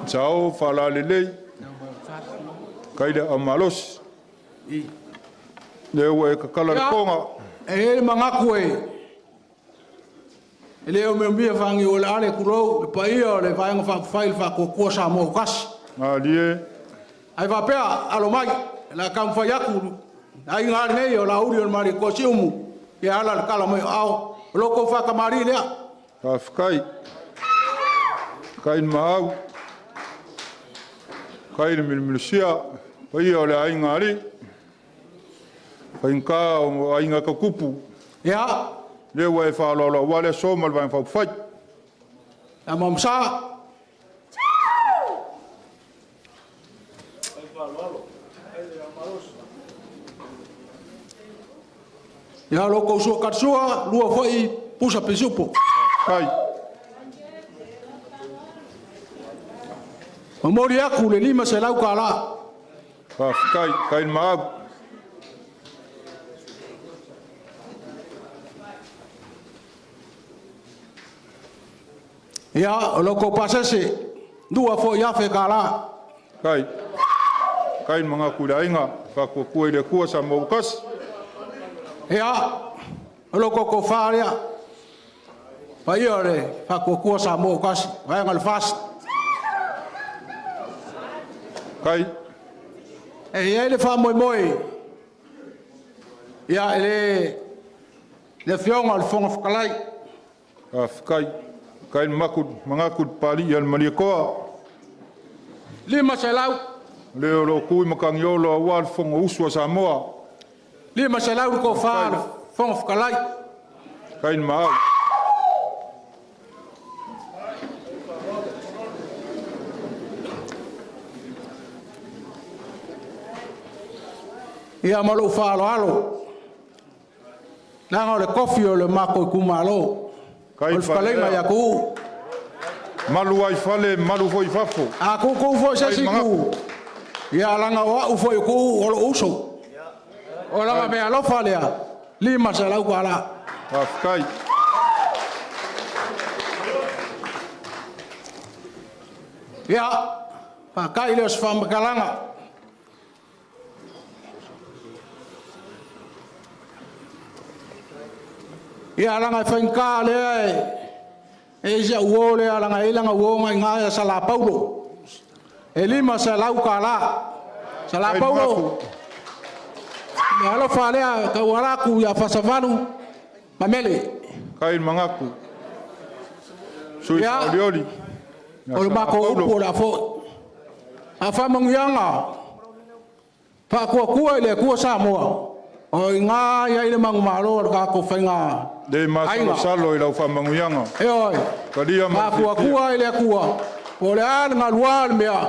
Sao whala lelei. Kai le amalos. Le ua e kakala le Ia. konga. E e mangaku e. E leo mea mea whangi o le ale kurou, le paia o le vaenga whakawhai le whakokua sa mō kasi. Ngā lie. Ai whapea, alo mai, la kamwhai aku, ai ngā nei o la uri o le mari ko si umu, ia ala le kala mai o ao, o loko whakamari lea. Whawhikai. Kai maau. Kai le milimilusia, paia o le ainga ari. Whainga o ainga kakupu. Ia. Le ua e whaaloalo, ua le soma le vaenga whaupawhai. Ia Maumasa. Ia lo kou sua katsua, lua foi pusa pisupo. Kai. Momoli aku le 500 kala. Faafetai, kai maau. Ia, o lo kou pasese, lua foi afe kala. Kai. Kai mga kulainga, whakuakua i le kua sa maukas. Ia, o lo kou whaarea. Paia o le whakuakua sa maukas, waenga le fast. Kai. E ia le wha moi moi. Ia, e le fionga o le whonga whakalai. Kai. Kai mga pali i al malia koa. 500. Le o lo kui makangiolo a wal whonga usua Samoa. 500 ko wha le whonga whakalai. Kai maau. Ia malo wha alo. Nanga o le kofi o le mako i kumalo. O le whakalenga ia ku. Malu ai fale, malu foi fafo. A ku ku foi se si ku. Ia langa o au foi ku o lo uso. O langa mea alofa lea. 500 kala. Faafetai. Ia, whakai leo se whamakalanga. Ia langa e whainga lea e isia uo lea langa e langa uo ngai ngai a Sala Paulo. E 500 kala. Sala Paulo. Me alofa lea ka uaraku ia Fasavalu mamele. Kai mangaku. Sui olioli. O le mako upu o la fo. A whamangianga. Whakuakua i le kua Samoa. O i ngā ia i le mangu malo o le kako whainga. Le masalo salo i lau whamanguianga. E oi. Kalia Whakuakua i le kua. O le a ngā lua le mea.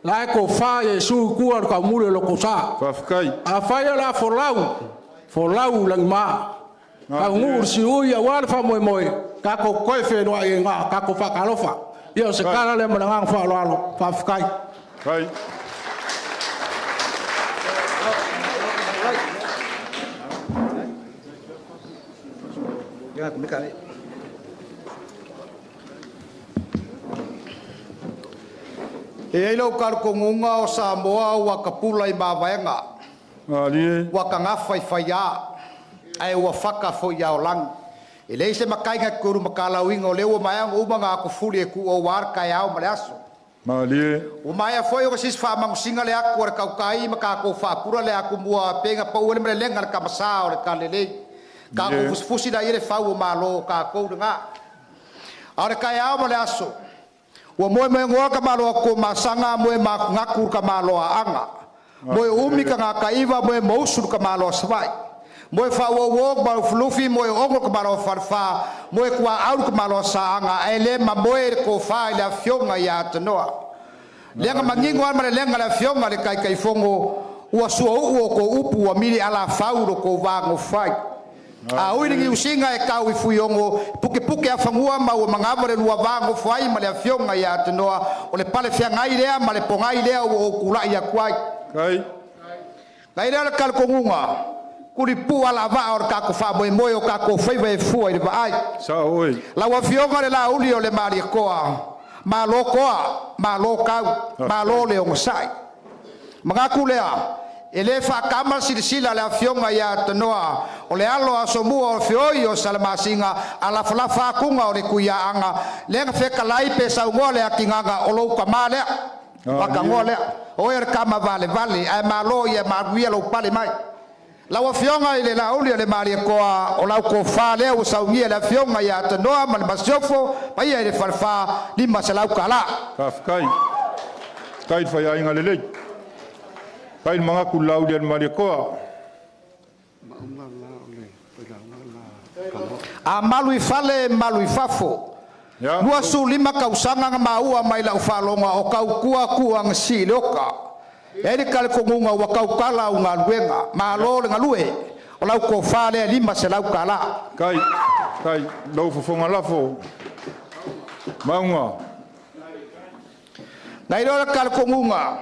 La e ko wha e su kua le kaumule lo ko sa. Whawhikai. A whaia la folau. Folau langi mā. Ka ngu si ui a wale wha moe moe. Ka ko koe whenua i ngā. Ka ko whakalofa. Ia o se kala le mana ngā wha alo. Whawhikai. Kai. E ai lau karukongunga o Samoa ua kapula i mavaenga. Ua kangafa i whaia. Ae ua whaka fo i aolangi. E lei se makainga kuru makalauinga o leo maea uma ngā kufuli e ku o war kai ao ma le aso. Malie. O maea foi o sis wha mangusinga le aku o le kaukai ma ka ko whaakura le aku mua penga pau ele mele lenga le kamasa o le kalelei. Ka ko fusifusi da i le whau o malo ka kou ngā. A o le kai ao ma le aso. Ua moe moe ngoa ka maloa ko masanga moe ngaku ka maloa anga. Moe umi ka ngā kaiwa moe mousu ka maloa sawai. Moe wha ma flufi moe ongo ka maloa wharwha. Moe kua au ka maloa saanga. E le ma moe ko wha i le afionga i atanoa. Lenga mangingo ama le lenga le afionga le kai kai fongo. Ua sua uu o ko upu ua miri ala whauro ko wango whai. A ui ringi usinga e kau i fuiongo, puke puke a whangua ma ua mangaware lua wango whai ma le afionga i atanoa. O le pale whiangai lea ma le pongai lea ua o kulai a kuai. Kai. Ngai lea le kalkongunga. Kuri pu ala vaa o le kako wha moe moe o kako whaiwa e fua i le vaai. Sa oi. Lau afionga le la uli o le maria koa. Malo koa, malo kau, malo le ongosai. Mangaku lea, e le whakama silisila le afionga i atanoa. O le alo a somua o fioi o salamasinga, a la falafa akunga o le kuia anga. Lenga whekalai pe saungoa le akinganga o lou kama lea. Wakangoa lea. O e kama vale vale, ae malo ia maruia lou pale mai. Lau afionga i le lauli o le maria koa, o lau ko wha lea o saungia le afionga i atanoa ma le masiofo, paia i le whalwha 500 kala. Whawhikai. Kai whai ainga le lei. Kai mangaku lauli al maria koa. A malu i fale, malu i fafo. 25 tausaga na maua mai lau faaloga o tautua tuuagasī i le ota. E ai le talitonuga ua tautala au galuega. Malo le galue. O lau tofa lea 500 tala. Kai, kai, lau fofoga lafo. Mauga. Na iloa le talitonuga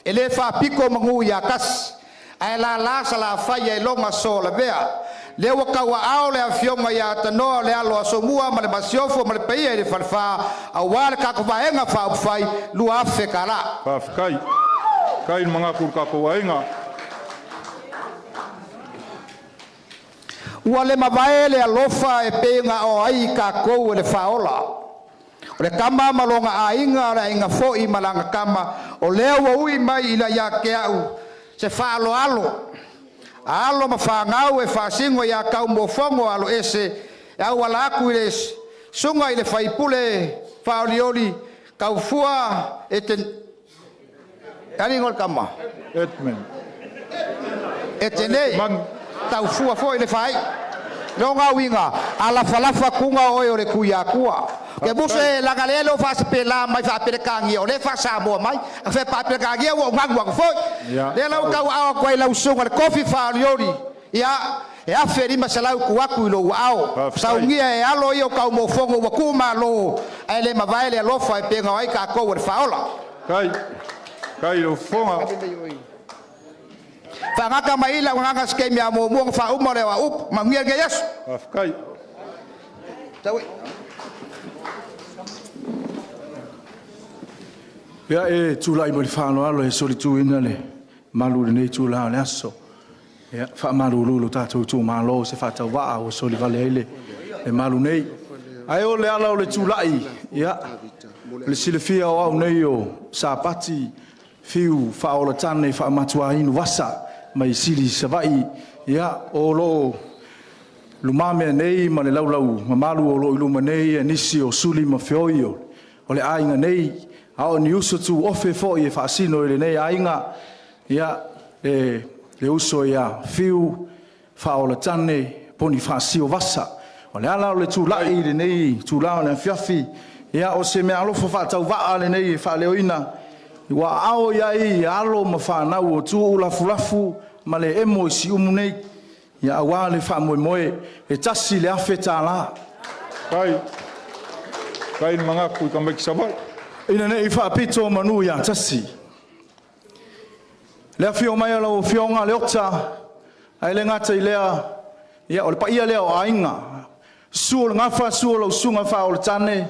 e lē faapito manu ia tasi, ae lala salafai ai loga solavea. Lea ua tauaao le afioga ia Tanoa o le alo a Somua ma le Masiofo ma le paia i le Falefa auā le tatou Vaega Faaupufai 2000 tala. Faafetai. Kai le magaku i le tatou aiga. Ua le mavae le alofa e pei ona o ai tatou e le Faaola. O le tama ma lona aiga, o le aiga foi ma lana tama, o lea ua ui mai ila ia te au se faaaloalo. Alo ma fanau e faasino ia taumofogo alo ese e auala atu i le susuga i le faipule faaolioli taufua e te ali le tama Edmund. E te nei taufua foi le fai loga uiga alafalafa kuga oe o le tuiatua ke muse laga le lo faasepela mai faapelekagia o le faasamoa mai a fe faapelekagia ua ugagu aku foi lea lau tauaao atu ai lau susuga le kofi faaolioli ia e 1500 tu atu i lou aao saugia e alo ia o kaumofogo ua tuumalo ae le mavae le alofa e pega ai tatou o le Faaola. Kai, kai lau fofoga. Faagata mai lau agaga se taimi a muamua ona faauma o le upu manuia lenei aso. Faafetai. Tau. Ia e tulai mai le faaaloalo e solituina le malu i lenei itulā o le aso. Ia, faamalulu lo tatou itumalo se faatauvaa ua solivale ai le malu nei. Ae o le ala o le tulai, ia, o le silafia o au nei o Sapati Fiu Faaolatane Faamatuainu Vasa mai Sili Savaii, ia, o lo lumamea nei ma le laulau mamalu o lo o i luma nei e nisi o suli ma feoi o le aiga nei, a o ni uso tuofe foi e faasino i lenei aiga, ia, le uso ia Fiu Faaolatane Poni Faasio Vasa. O le ala o le tulai i lenei tulaga o le afiafi, ia, o se meaalofa faatauvaa lenei e faaleoina, ua aao i ai alo ma fanau o Tuuulafulafu ma le emo i Siumu nei, ia auā le faamoemoe e 1000 tālā. Kai, kai le magaku i tamaiti Savaii. Ina nei faapito manu ia tasi. Le afio mai o lau afioga Leota, ae le gata i lea, ia, o le paia lea o aiga. Susu o le Gafa, susu o lau susuga Faaolatane,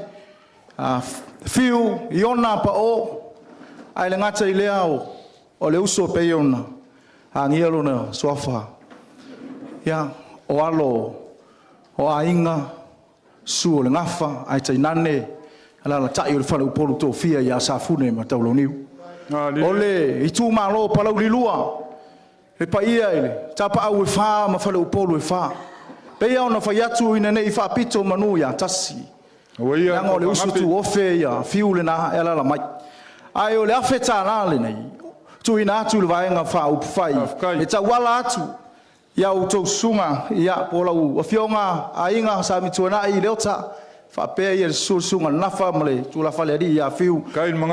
Fiu, Iona Pao, ae le gata i lea o le uso pei ona agia lona suafa. Ia, o alo o aiga, susu o le Gafa, ae tainane alalatai o le faleupolu tofia ia Safune ma Taulauniu. O le itumalo Palauli 2, le paia i le tapaau e fa ma faleupolu e fa. Peia ona fai atu ina nei faapito manu ia tasi. Leaga o le uso tuofe ia Fiu lena e alala mai. Ae o le 1000 tālā lenei, tuuina atu le vaega faaupufai, e tauala atu ia outou susuga, ia po o lau afioga aiga Sa Mituanai Leota, faapea ia le susuga le Nafa ma le tulafale alii ia Fiu.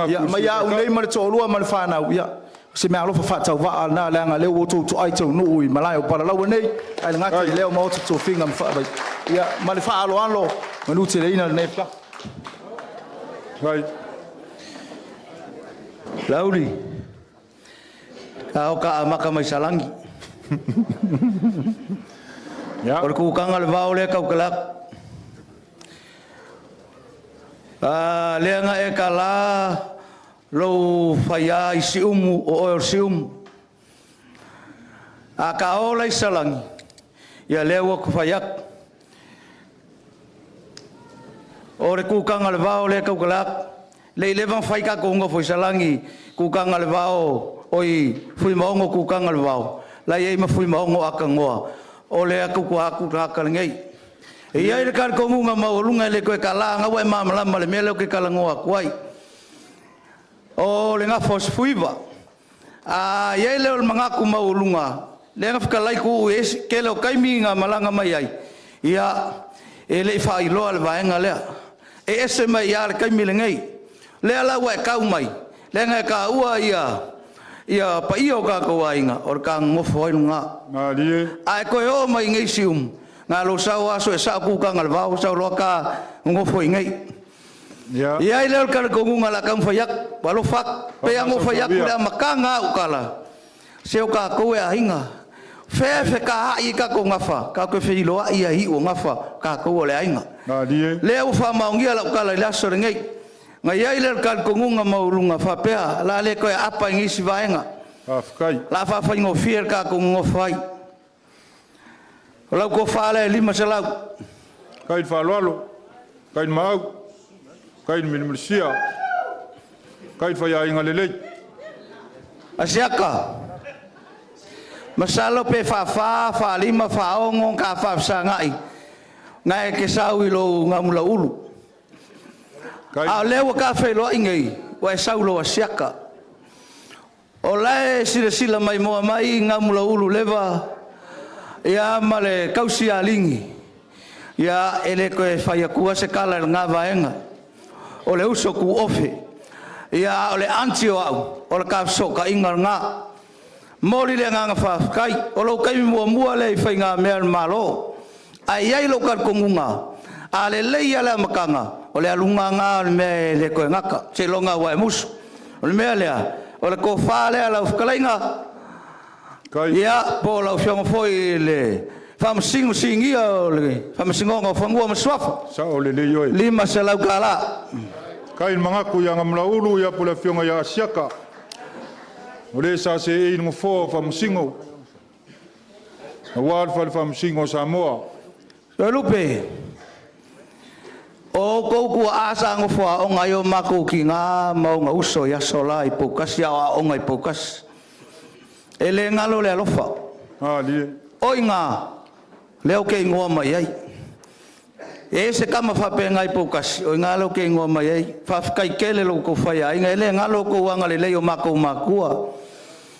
Ia, mai au nei ma le toalua ma le fanau, ia, se mea alofa faatauvaa lena leaga lea ua outou toai taunuu i malae o Palalaua nei, ae le gata i lea o maota tofiga ma faavai. Ia, ma le faaaloalo, manuteleina lenei afiafi. Lauli, a o ka amaka mai Salagi. O le kukaga le vao lea kaukalak. A lea nga e kala lou faia i Siumu o oe o Siumu. A ka ola i Salagi, ia lea ua ku fai atu. O le kukaga le vao lea kaukalak. Le i leva fai ka konga foi Salagi, kukaga le vao, oi fui maongo kukaga le vao. La iai ma fui maongo akangoa. O le aku ku aku ka lengei. E iai le kar kongunga maualunga e le koe kala ngawa e mamalama le mea leo ke kalangoa kuai. O le ngafa o se fuiva. A iai leo le mangaku maualunga. Le nga whakalai ku e ke leo kaimi ngā malanga mai ai. Ia e le i whailoa le vaenga lea. E ese mai ia le kaimi lenei. Lea la ua e kau mai, leaga e taua ia ia paia o tatou aiga, o le kagogofo ai luga. Ae toe oo mai i nei Siumu, na lou sau aso e sao kutaga le vao, sau loa ta gogofo i nei. I ai lea o le talitonuga o le a taumafai atu, ua alofa atu. Pei lava ona ou fai atu i le amataga o au tala, se o tatou e aiga. Fea e fetaai ai tatou gafa, tatou te feiloai lava i iu o gafa, o tatou o le aiga. Lea ua faamaonia lau tala i le aso lenei. Na i ai lea o le talitonuga maualuga faapea, o le a le toe aapa i nisi vaega. O le a faafaigofie le tatou nonofo ai. O lau tofa lea e 500. Faafetai le faaaloalo, faafetai le maau, faafetai le milimilisia, faafetai le faiaiga lelei. Asiata, masalo pe faafa, faalima, faaono ona ta faafesagai, na e te sau i lou gamulaulu. A o lea ua ta feiloai nei, ua e sau i lou asiata. O la e silasila maimoa mai Gamulaulu leva ia ma le tausi Aligi, ia e le toe fai atua se tala i lena vaega. O le uso tuofe, ia a o le aunty o au, o le ta fesootaiga lena. Momoli le agaga faafetai. O lou taimi muamua lea i faigamea a le Malo, ae i ai lou talitonuga, a lelei lava le amataga, o le aluga lena o le mea e le toe gata, seiloga lava ua e musu. O le mea lea, o le tofa lea lau fetalaiga, ia po o lau Afioga foi i le Faamasino Sinia o le Faamasinoga o Fanua ma Suafa, $500. Faafetai le manatu ia Gamulaulu po o le afioga ia Asiata, o le sa seei i le nofoa o Faamasino aua le Fale Faamasino o Samoa. Toelupe, o outou tuaa sa nofo aoga ai o matou tina ma ona uso i aso la i Poutasi a o aooga i Poutasi. E le galo le alofa. O i ina lea ou te igoa mai ai. E i ai se tama faapena i Poutasi, o i ina lea ou te igoa mai ai. Faafetai tele i lo outou faiaiga, e le galo lo outou agalelei i o matou matua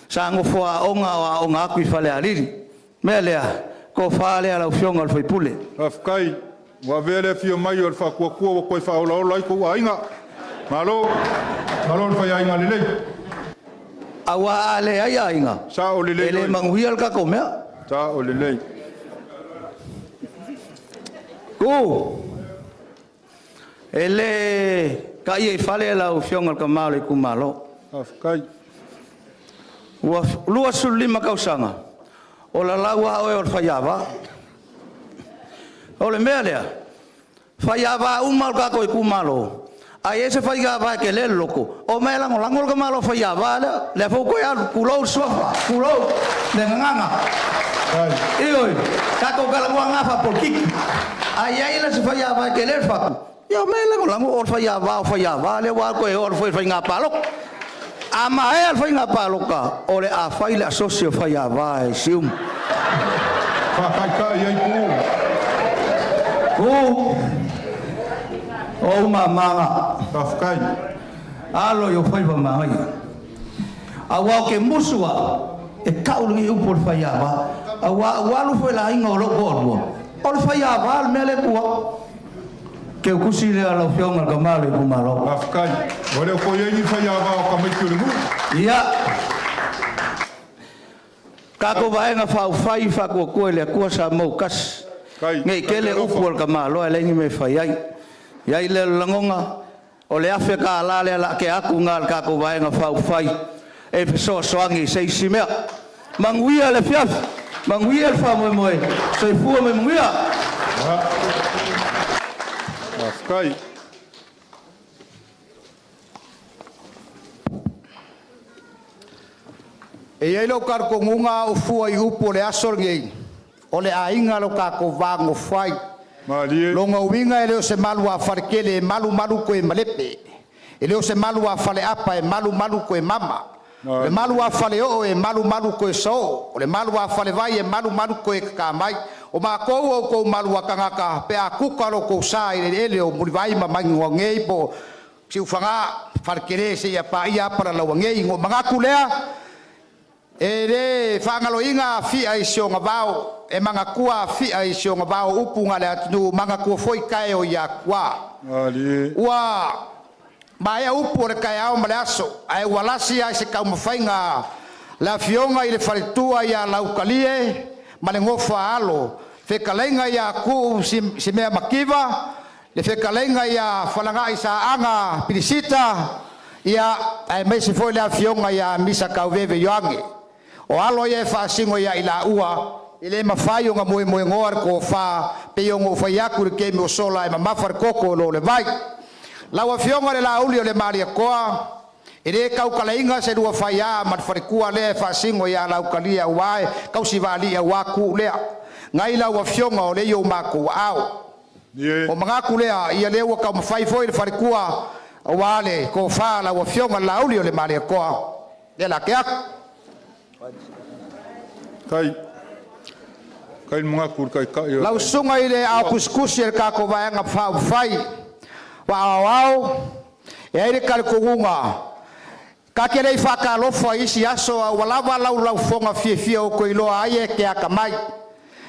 sa nofo aoga a o aooga atu i Falealili. O le mea lea, le tofa lea lau Afioga i le sui usufono. Faafetai. Ua avea le afio mai o le Faatuatua ua toe faaolaola ai tou aiga. Malo, malo le faiaiga lelei. Aua a leai aiga, e le manuia le tatou mea. Sao lelei. Tu, e le taia i fale lau Afioga i le tama o le itumalo. Faafetai. Ua 25 tausaga o lalau lava oe o le faiava. O le mea lea, faiava uma o le tatou itumalo, a i ai se faiava e tele le loto, omai e lagolago le tamaloa faiava lea. Lea foi ua toe alu, tulou le suafa, tulou le gagana. Ioe, tatou talanoa na faapolokiki. A i ai la se faiava e tele le fatu, ia omai e lagolago o le faiava o faiava lea ua toe oo atu foi i le faiga palota. A maea le faiga palota, o le a fai le asosi o faiava i Siumu. Faataitai ai Puu. Puu, o ou mama na. Faafetai. Alo i ou faiva manaia. Aua ou te musu au e tau lenei upu o le faiava, aua ua alu foi le aiga o lou toalua, o le faiava le mea lea e tu au. Teutusi lea lau Afioga i le tama o le itumalo. Faafetai. Ua le o toe i ai ni faiava o tamaiti o le nuu. Ia. Tatou Vaega Faaupufai Faatuatua i le Atua Samoa ua Tasi, ne i tele upu a le tamaloa e leai ni mea e fai ai. I ai lea o le lagona, o le $1000 lea o le a tea atu lena a le tatou Vaega Faaupufai e fesoasoani i se isi mea. Manuia le afiafi, manuia le faamoemoe, soifua ma ia manuia. Faafetai. E i ai lou talitonuga a ou fua i upu o le aso lenei, o le aiga lo tatou va nonofo ai. Lona uiga e le o se malu a faletele e malu malu toe malepe. E le o se malu a faleapa e malu malu toe mama. O le malu a faleoo e malu malu toe saoo. O le malu a falevai e malu malu toe tatamai. O matou o outou malu a tagata pe a kuka lo outou sa i le eleele o Mulivai ma Maninoa nei po o Siufaga, Faletele seia paia Apalalaua nei. Ona ou manatu lea, e le faagaloina Afia i si ona vao. E magatua afia i si o vao upu nga le atunu magatua foi kae o ia kua. Ua maea upu o le kaeao ma le aso, ae ua lasi ai se taumafaiga le afioga i le faletua ia Laukalie ma le gofa alo, fetalaiga ia Kuu Simea Makiva, le fetalaiga ia Falagai Saaga Pilisita, ia aemaise foi le afioga ia Misa Tauveve Ioange. O alo ia e faasigo ia i laua, e le mafai ona moemoegoa le tofa, pei ona ou fai atu i le taimi o sola e mamafa le koko o lo le vai. Lau afioga le lauli o le Malietoa, e le tautalaina se lua faiā ma le faletua lea e faasigo ia Laukalia auā e tausivaali'i auā Kuu lea. Nai lau afioga o le i o matou aao. O manatu lea, ia lea ua taumafai foi le faletua auā le tofa lau afioga le lauli o le Malietoa. Lea la ke aku. Kai. Kai mga kul kai kai. Lau susuga i le ao kusikusi e le tatou vaega faaupufai faaoao e ai le talitonuga ta te le i faatalofa i isi aso a ua lava laulaufoga fiafia o toe iloa ai e te atamai.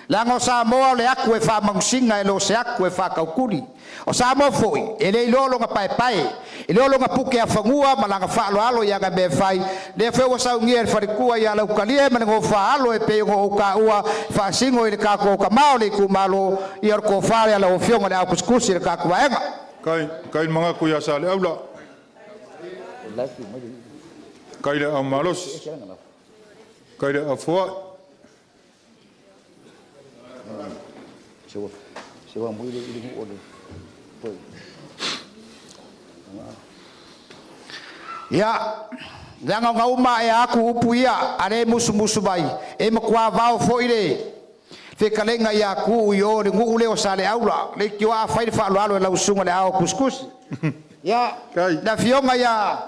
Leaga o Samoa o le atu e faamagosina e le o se atu e faatautuli. O Samoa foi e le iloa lona paepae, e le o lona puke afanua ma lana faaaloalo i ana mea e fai. Lea foi ua saunia e le faletua ia Laukalie ma le gofa alo e pei ona ou taua faasino i le tatou tama o le itumalo, ia o le tofa lea lau afioga i le au kusikusi i le tatou vaega. Kai kai mga kuya sa le aula. Kai le au malosi. Kai le au foai. Ia, leaga ona uma e aku upu ia, a le musumusu mai, e matua vao foi le fetalaiga ia Kuu i o le nuu lea o Saleaula, le itioa fai le faaaloalo e lau susuga le ao kusikusi. Ia, le afioga ia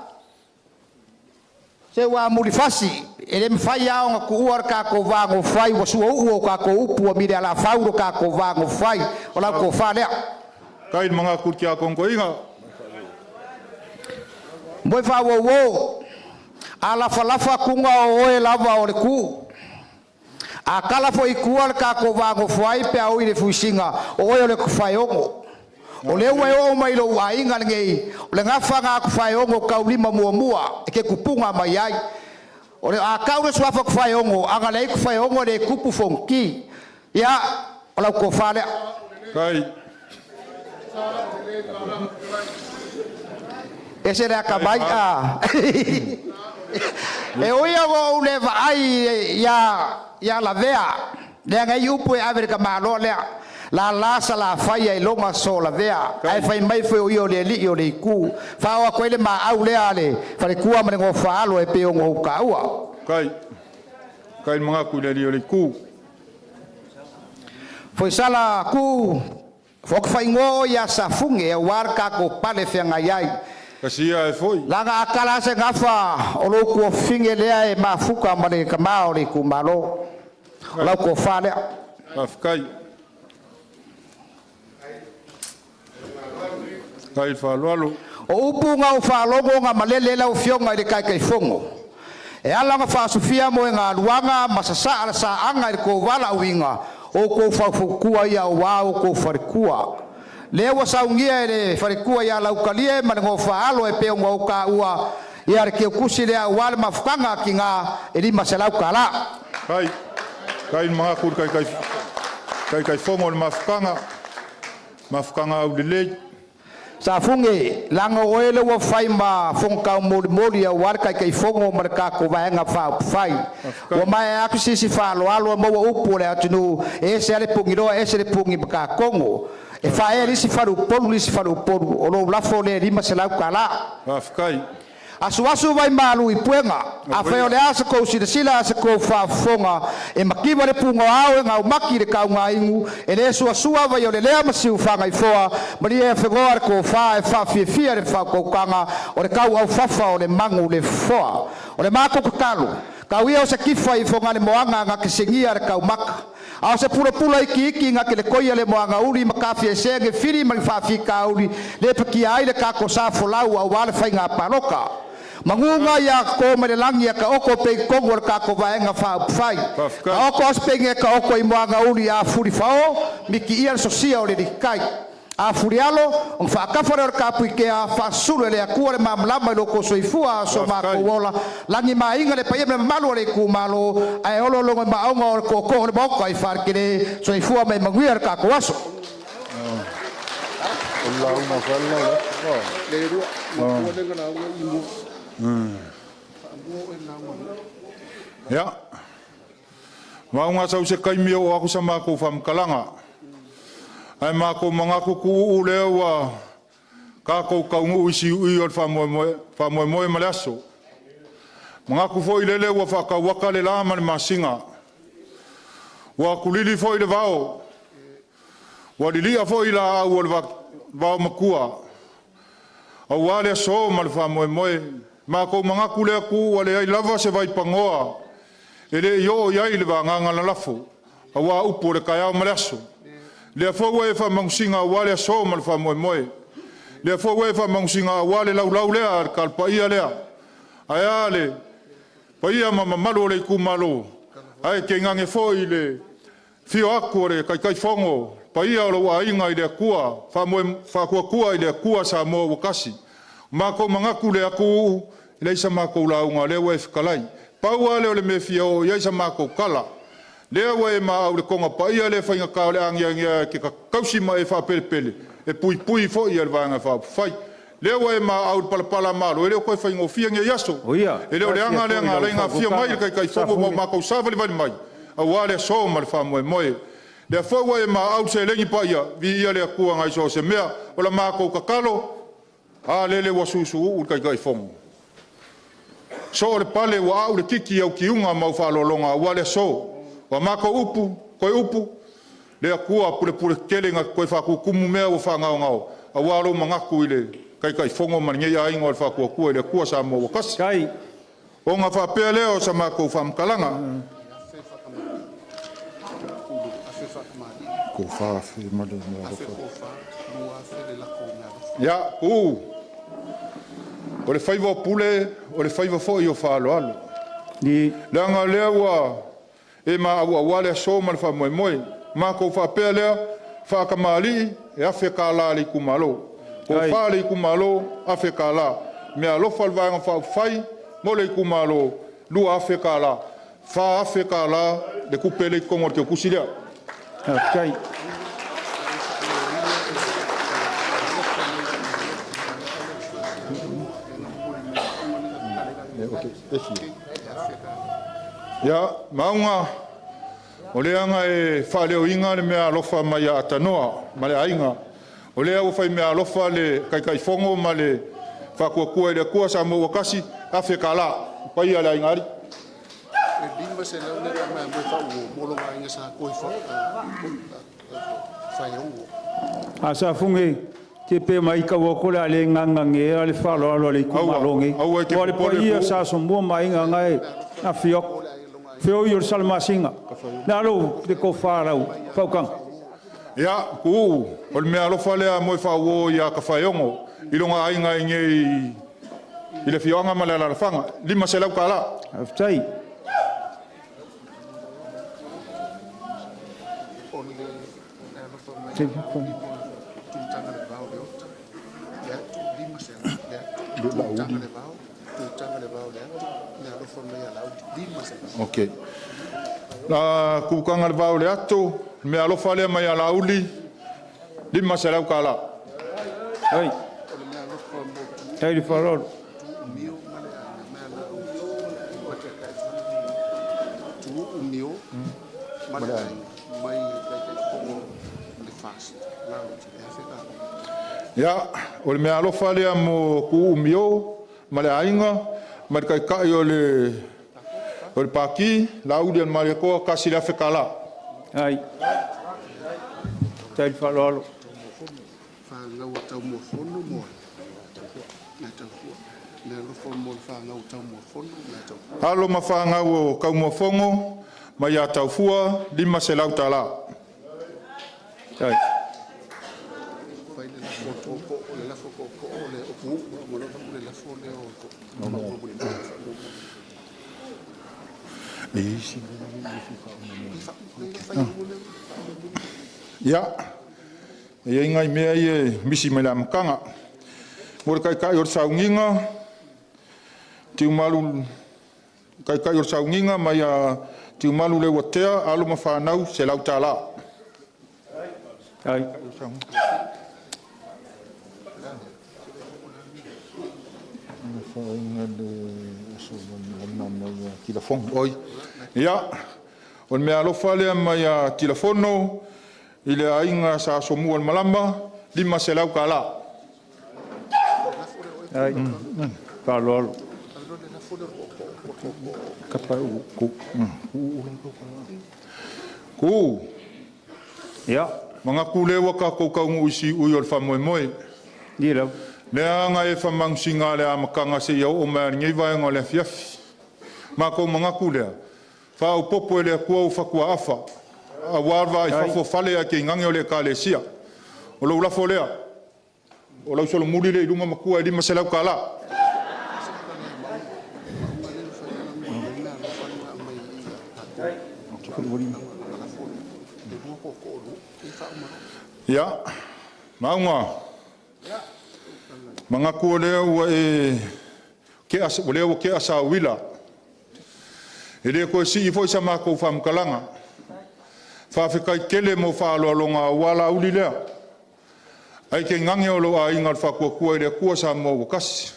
se ua mulifasi, e le mafai lava ona tuua le tatou vagofai, ua suauu o tatou upu ua mile alafau lo tatou vagofai, o lau tofa lea. Kai mga kul kia kongoinga. Moe faauauo, a lafalafa kuga o oe lava o le Kuu. A kala foi kua le tatou vagofai pe a oi le fuisiga, o oe o le kufaeogo. O le ua e oo mai lou aiga lenei, o le gafaga a kufaeogo taulima muamua, e ke kupuga mai ai. O le a kau le suafa kufaeogo, aga leai kufaeogo le kupu fonoti. Ia, o lau tofa lea. Kai. E se le akamai a. E ui o ou le vaai ia lavea, leaga i upu e ave le kamalo lea. La la sa la fai ai longa so lavea, ai fai mai foi o ia o le alii o le itu. Faaoa atu ai le maau lea le falekua ma le gofa alo e pei ona ou taua. Kai. Kai mga ku le alii o le itu. Foi sala ku fokafaingoa o ia safuge auā le tatou pale feagai ai. Kasia e foi. Laga akala se gafa o lou kuafine lea e mafuka ma le kamā o le itumalo. O lau tofa lea. Faafetai. Kai faaaloalo. O upu ga o faalogo ga malele lau afioga i le taitaifono. E ala ona faasufia mo e galuaga ma sasaa le saaga i le kovala uiga, o kou faufautua ia auā o kou falekua. Lea ua saugia e le falekua ia Laukalie ma le gofa alo e pei ona ou taua, ia le keukusi lea auā le mafutaga kiga e 500 tala. Kai, kai mga kul kai kai kai kai fongo le mafutaga, mafutaga au lelei. Safuge, laga o oe le ua fai ma fogotau molimoli auā le taitaifono ma le tatou vaega faaupufai. Ua maea atu sisi faaaloalo maua upu o le atunuu, e ese a le pugiloa, ese le pugi makatogo. E faaea le isi faleupolu le isi faleupolu, o lou lafo lea e 500 tala. Faafetai. Asuasu vai malu i puega, afai o le a se kou silasila a se kou faafofoga, e makiva le puga o ao e gaumaki le kaugaigu, e le suasua vai o le lea ma siufagaifoa, malie e fegoa le tofa e faafiafia le faakaukaga o le kau aufafa o le magu le foa. O le matou tatalo, kau ia o se kifa i foga le moaga ga kesegia le kaumaka. A o se pulapula iki iki ga ke le koia le moaga uli ma kafiesea ge fili ma le faafikauli, le pakia ai le kako sa folau auā le faiga paloka. Maguga ia ko mai le lagi ia ka oko pe i totonu o le tatou vaega faaupufai. Ka oko asipegi e ka oko i moaga uli a fuli fao, miki ia le sosia o le likai. A fuli alo, ona faakafa lea o le kapuikea, faasulu e le Atua le malamalama i lo outou soifua so matou ola. Lagi maaiga le paia ma le mamalu o le itumalo, ae olo logo i maauga o le tootoo o le Maota i Falekele, soifua ma ia manuia le tatou aso. Ia, maauga sau se taimi o aku sa makou faamatalaga. Ae makou manatu tuuu lea ua tatou taunuu i siui o le faamoemoe ma le aso. Manatu foi lele ua faatauata le la ma le masina. Ua tulili foi le vao, ua lilia foi laau o le vao matua. Auā le aso ma le faamoemoe. Matou manatu lea tu ua leai lava se vaipanoa e le i oo i ai le vagaga lalafo, auā upu o le taeao ma le aso. Lea foi ua e faamanusina auā le aso ma le faamoemoe. Lea foi ua e faamanusina auā le laulau lea a le talopaia lea. Ae a le paia ma mamalu o le itumalo, ae tainane foi le afio atu o le Taitaifono, paia o lou aiga i le Atua, Faatuatua i le Atua Samoa ua tasi. Matou manatu le atu e leai sa matou lauga, o lea ua e fetalai. Pau lava lea o le mea e fia oo i ai sa matou tala, lea ua e maau i le toga paia lea e faigata o le agiagia e te tausi ma e faapelepele, e puipui foi e le Vaega Faaupufai. Lea ua e maau i le palapala malo, e le o toe faigofie nei aso. E le o le aga lea na ala ai ona afio mai le Taitaifono ma o matou savalivali mai, auā le aso ma le faamoemoe. Lea foi ua e maau i le seleni paia, viia le Atua nai so o se mea. O la matou tatalo, a lele ua susuuu le Taitaifono. So o le pale ua au le titi au tiuga ma au faaaloaloga aua le aso. Ua matou upu, toe upu, le Atua pulepule tetele na te toe faatutumu mea ua faagaogao, auā lou manatu i le Taitaifono ma lenei aiga o le Faatuatua i le Atua Samoa ua tasi. Ona faapea lea o sa matou faamatalaga. Ia, uu, o le faiva o pule, o le faiva foi o faaaloalo. Leaga lea ua e maau'auā le aso ma le faamoemoe. Matou faapea lea, faatamalii e $1,000 a le itumalo. Tofa le itumalo, $1,000. Meaalofa a le Vaega Faaupufai mo le itumalo, $2,000. $4,000 le tupe lea i totonu o le teutusi lea. Faafetai. Ia, Maauga, o lea na e faaleoina le meaalofa mai ia Atanoa ma le aiga. O lea ua fai meaalofa le Taitaifono ma le Faatuatua i le Atua Samoa ua tasi, $1,000. Paia le aiga alii. A Safune, te pe mai kau ko le ale nganga nge ale faaaloalo a le itumalo nei. Aua e te Ua le popole paia po. sa asomua ma aiga ngai na fiok. Feo i o le salamasinga. Na lo te ko whārau, whaukanga. Ia, kuu, o le mea alofa lea moe whauo ia ka whaeongo, i longa aiga i ngei i le fioanga ma le alalafaga, $500. Faafetai. Ok. La kukanga le vao le ato, le mea alofa lea mai a Lauli, $500. Ai. Tai le faaaloalo. Ia, o le mea alofa lea mo kuu mio ma le aiga, ma le taitai o le pati, Lauli o le Malietoa, $1,000. Ai. Tai le faaaloalo. Alo ma whāngau o Kaumuafongo, mai a Taufua, $500. Tai. Ia, e iai nai mea ia e misi mai le amataga. Mo le taitai o le saugiga, Tiumalu, taitai o le saugiga mai a Tiumalu le Uatea, alo ma fanau, $100. Ai. Ia, o le mea alofa lea mai a Tilafono, i le aiga sa somua le malama, $500. Ai. Faaaloalo. Kapa u ku. Ku. Ia. Mangaku le ua kākou kaungu isi ui o le whamoemoe. Ia lau. Le anga e whamangusinga le amakanga se ia o mea ngei vaenga o le afiafi. Mākou mangaku lea. Wha au popo e le akua u whakua afa. A warwa i whafo fale a ke ingange o le kalesia. O lau lafo lea. O lau solo muri le i lunga makua e $500. Ia, maunga. Mangaku o lea ua e o lea ua ke asa wila. E le koe si i foi sa mākou whamkalanga. Whawhekai kele mo whaaloalonga a wala uli lea. Ai ke ngange o lo a inga le whakuakua i le akua sa mua wakasi.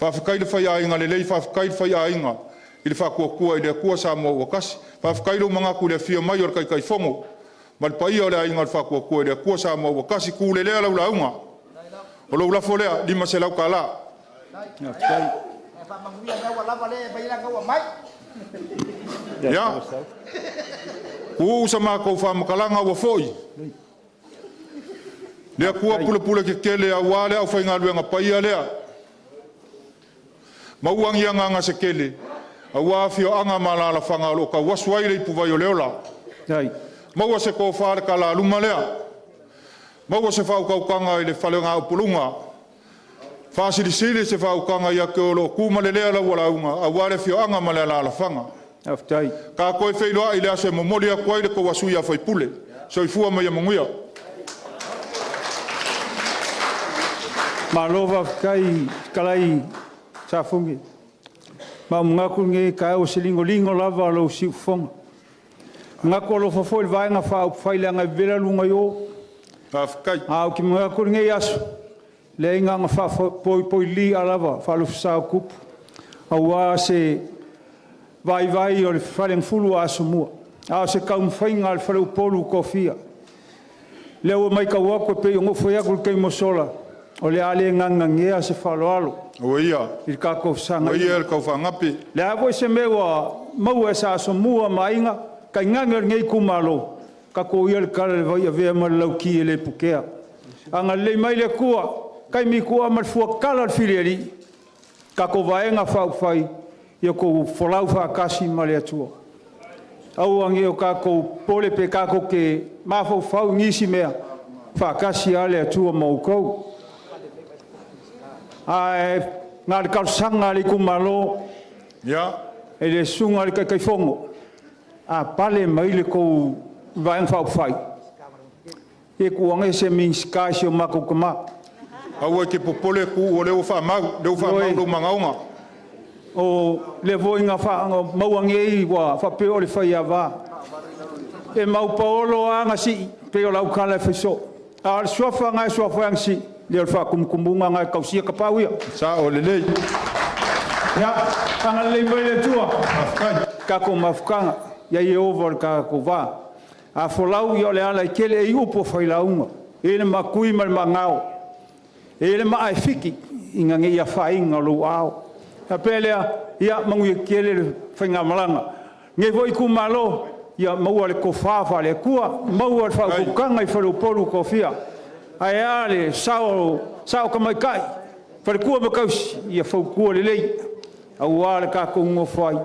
Whawhekai le whai a inga le lei, whawhekai le whai a inga i le whakuakua i le akua sa mua wakasi. Whawhekai lo mangaku le fia mai o le kaikai fongo. Ma le paia o le a inga le whakuakua i le akua sa mua wakasi ku le lea lau launga. O lau lafo lea, $500. Ia, ku sa mākou whamakalanga ua foi. Lea kua pule pule ke kele a wā lea au whainga luenga paia lea. Mauangi anga anga se kele. A wā whio anga malala whanga o ka wasu ai le ipu vai o leola. Maua se kō whāle ka la luma lea. Maua se whaukau i le whalenga upulunga. Whasilisili se whaukanga ia ke o lo kuma le lea lau launga. A wā le whio anga ma le la whanga. Ka koe wheiloa i le aso e momoli a koe le ko wasu ia whaipule. Soifua mai a munguia. Malo whawhikai kalai safungi. Ma mungaku nge ka o se lingo lingo lava lo si ufonga. Mungaku alo fafo i vaenga wha upwhaile anga vela lunga yo. Whawhikai. A o ki mungaku nge aso. Le inga nga wha poi poi li alava wha alufisa o kupu. Aua se vai vai o le whalengfulu a asumua. A o se kaumwhainga le whale upolu kofia. Lea ua mai kau e pei o ngofo iaku le keimosola. O le ale nganga ngea se whaloalo. O ia. I le kākou sanga. O ia le kau whangapi. Le apo se mea maua e sa asomua mainga, kai nganga le ngei kumalo. Ka ko ia le kala le vai avea ma le lauki e le pukea. Anga lei mai le kua, kai mi kua ma le fua kala le filiali. Ka ko vaenga whaufai, ia ko folau whaakasi ma le atua. Au ange o kākou pole pe kākou ke mawhau ngisi mea, whaakasi a le atua maukou. Ai ngā le kausanga le kumalo. Ia. E le sunga le kaikaifongo. A pale mai le kou vaenga whaufai. E kuanga se minska si o mako kama. Aua ke popole ku o leo wha mau, leo wha mau lo mangaunga. O le voinga wha mauange i wa whapeo o le whai awa. E mau paolo anga si pe o lau kala e whaiso. A le suafa ngai suafa ang si. Le o le whaakumukumunga ngai kausia kapau ia. Sa o le lei. Ia, anga lei mai le tua. Kako mafukanga. Ia i over le kako vā. A folau ia o le ala i kele e i upo whailaunga. E le makui ma le mangao. E le maa e fiki i ngange ia whainga lo ao. A pele ia mangu ia kele le whainga malanga. Nge voi ku malo ia maua le kowhawha le kua, maua le whaukukanga i whalupolu kofia. Ai a le sao, sao ka mai kai. Whalekua makausi ia whaukua le lei. Au a le kako ngofai.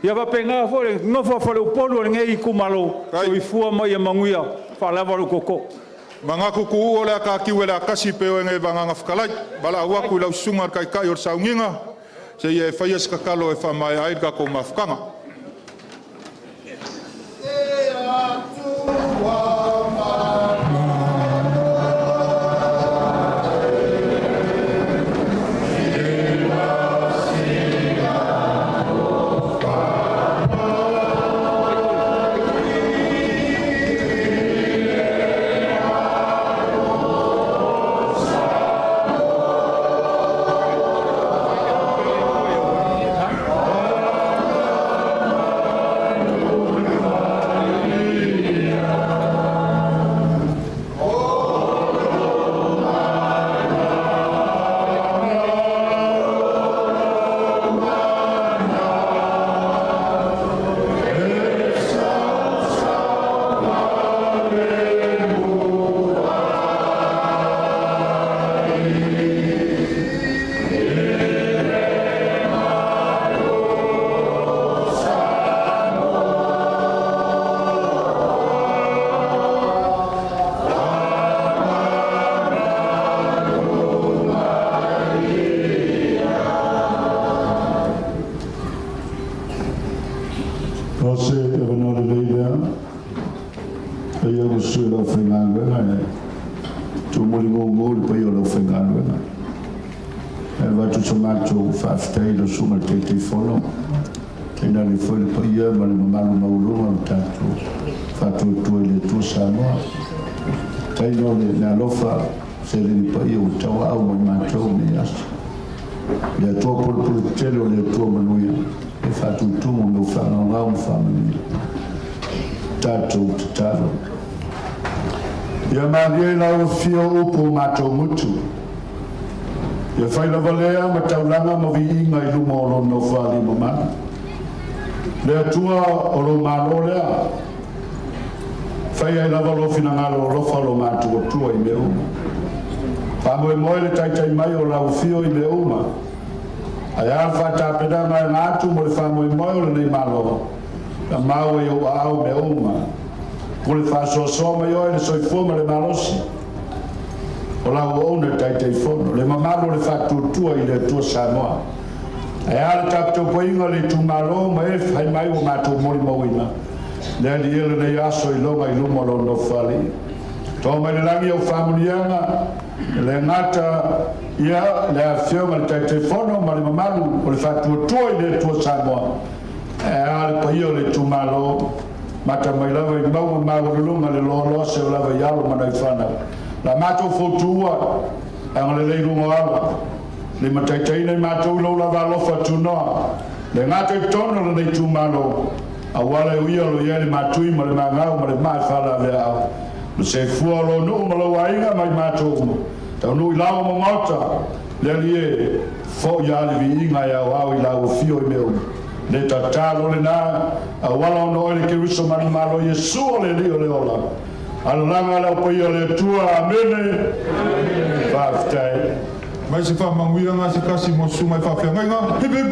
Ia wapenga fo le ngofa whalupolu le ngei ku malo. So i fua mai a manguia whalava lo koko. Magakuku o le akakiu e le akasi pe o ngai vanganga whakalai. Bala awaku i lau susunga kai kai o le saunginga. Se ia e whaia sikakalo e whamae ai ka kou mafukanga. Fio upu mātou mutu. Ia whai lava lea ma taulanga ma viinga i luma o lono whali mamana. Lea tua o lo malo lea. Whai ai lava lo finangalo o lofa lo mātua tua i mea uma. Whamoe moe le taitai mai o lau fio i mea uma. Ai a whātāpena ngai ngātu mo le whamoe moe o le nei malo. La maua i o au mea uma. Ko le whasoasoa mai oe le soifua ma le malosi. O lau ouna taitai fono, le mamalo le whātuatua i le Atua Samoa. Ai a le tapitopoinga le tumalo ma e whai mai o mātou mori mauina. Le ali ele nei aso i longa i luma lo nofali. Tō mai le langi au whamunianga, le ngata ia le awhionga le taitai fono ma le mamalu o le whātuatua i le Atua Samoa. Ai a le paia o le tumalo, mata mai lava i maua maua le loa loa se o lava i alo mana i whanau. La mātou fautua, anga le leilunga ala, le mataitaina i mātou lau lava alofa tunoa, le ngata i tono le nei tūmalo, a wale uia lo ia le mātui ma le mangau ma le mai whala vea au. Le se fua lo nuu ma lau ainga mai mātou uma. Tau nui lau ma ngota, le ali e fo ia le viinga i au au i lau fio i mea uma. Le tatalo le nā, a wala ono oe le keriso manu malo Yesu o le li o le ola. Alanga lau paia le Atua, amene. Whāwhitai. Mai se whamanguia ngā se kasi mo sumai whawhiangaiga, hip hip.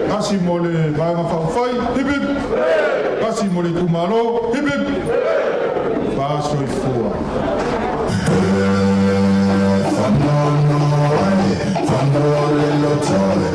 Kasi mo le vaenga whawhai, hip hip. Kasi mo le tumalo, hip hip. Whāsoifua. Whanau le lotole,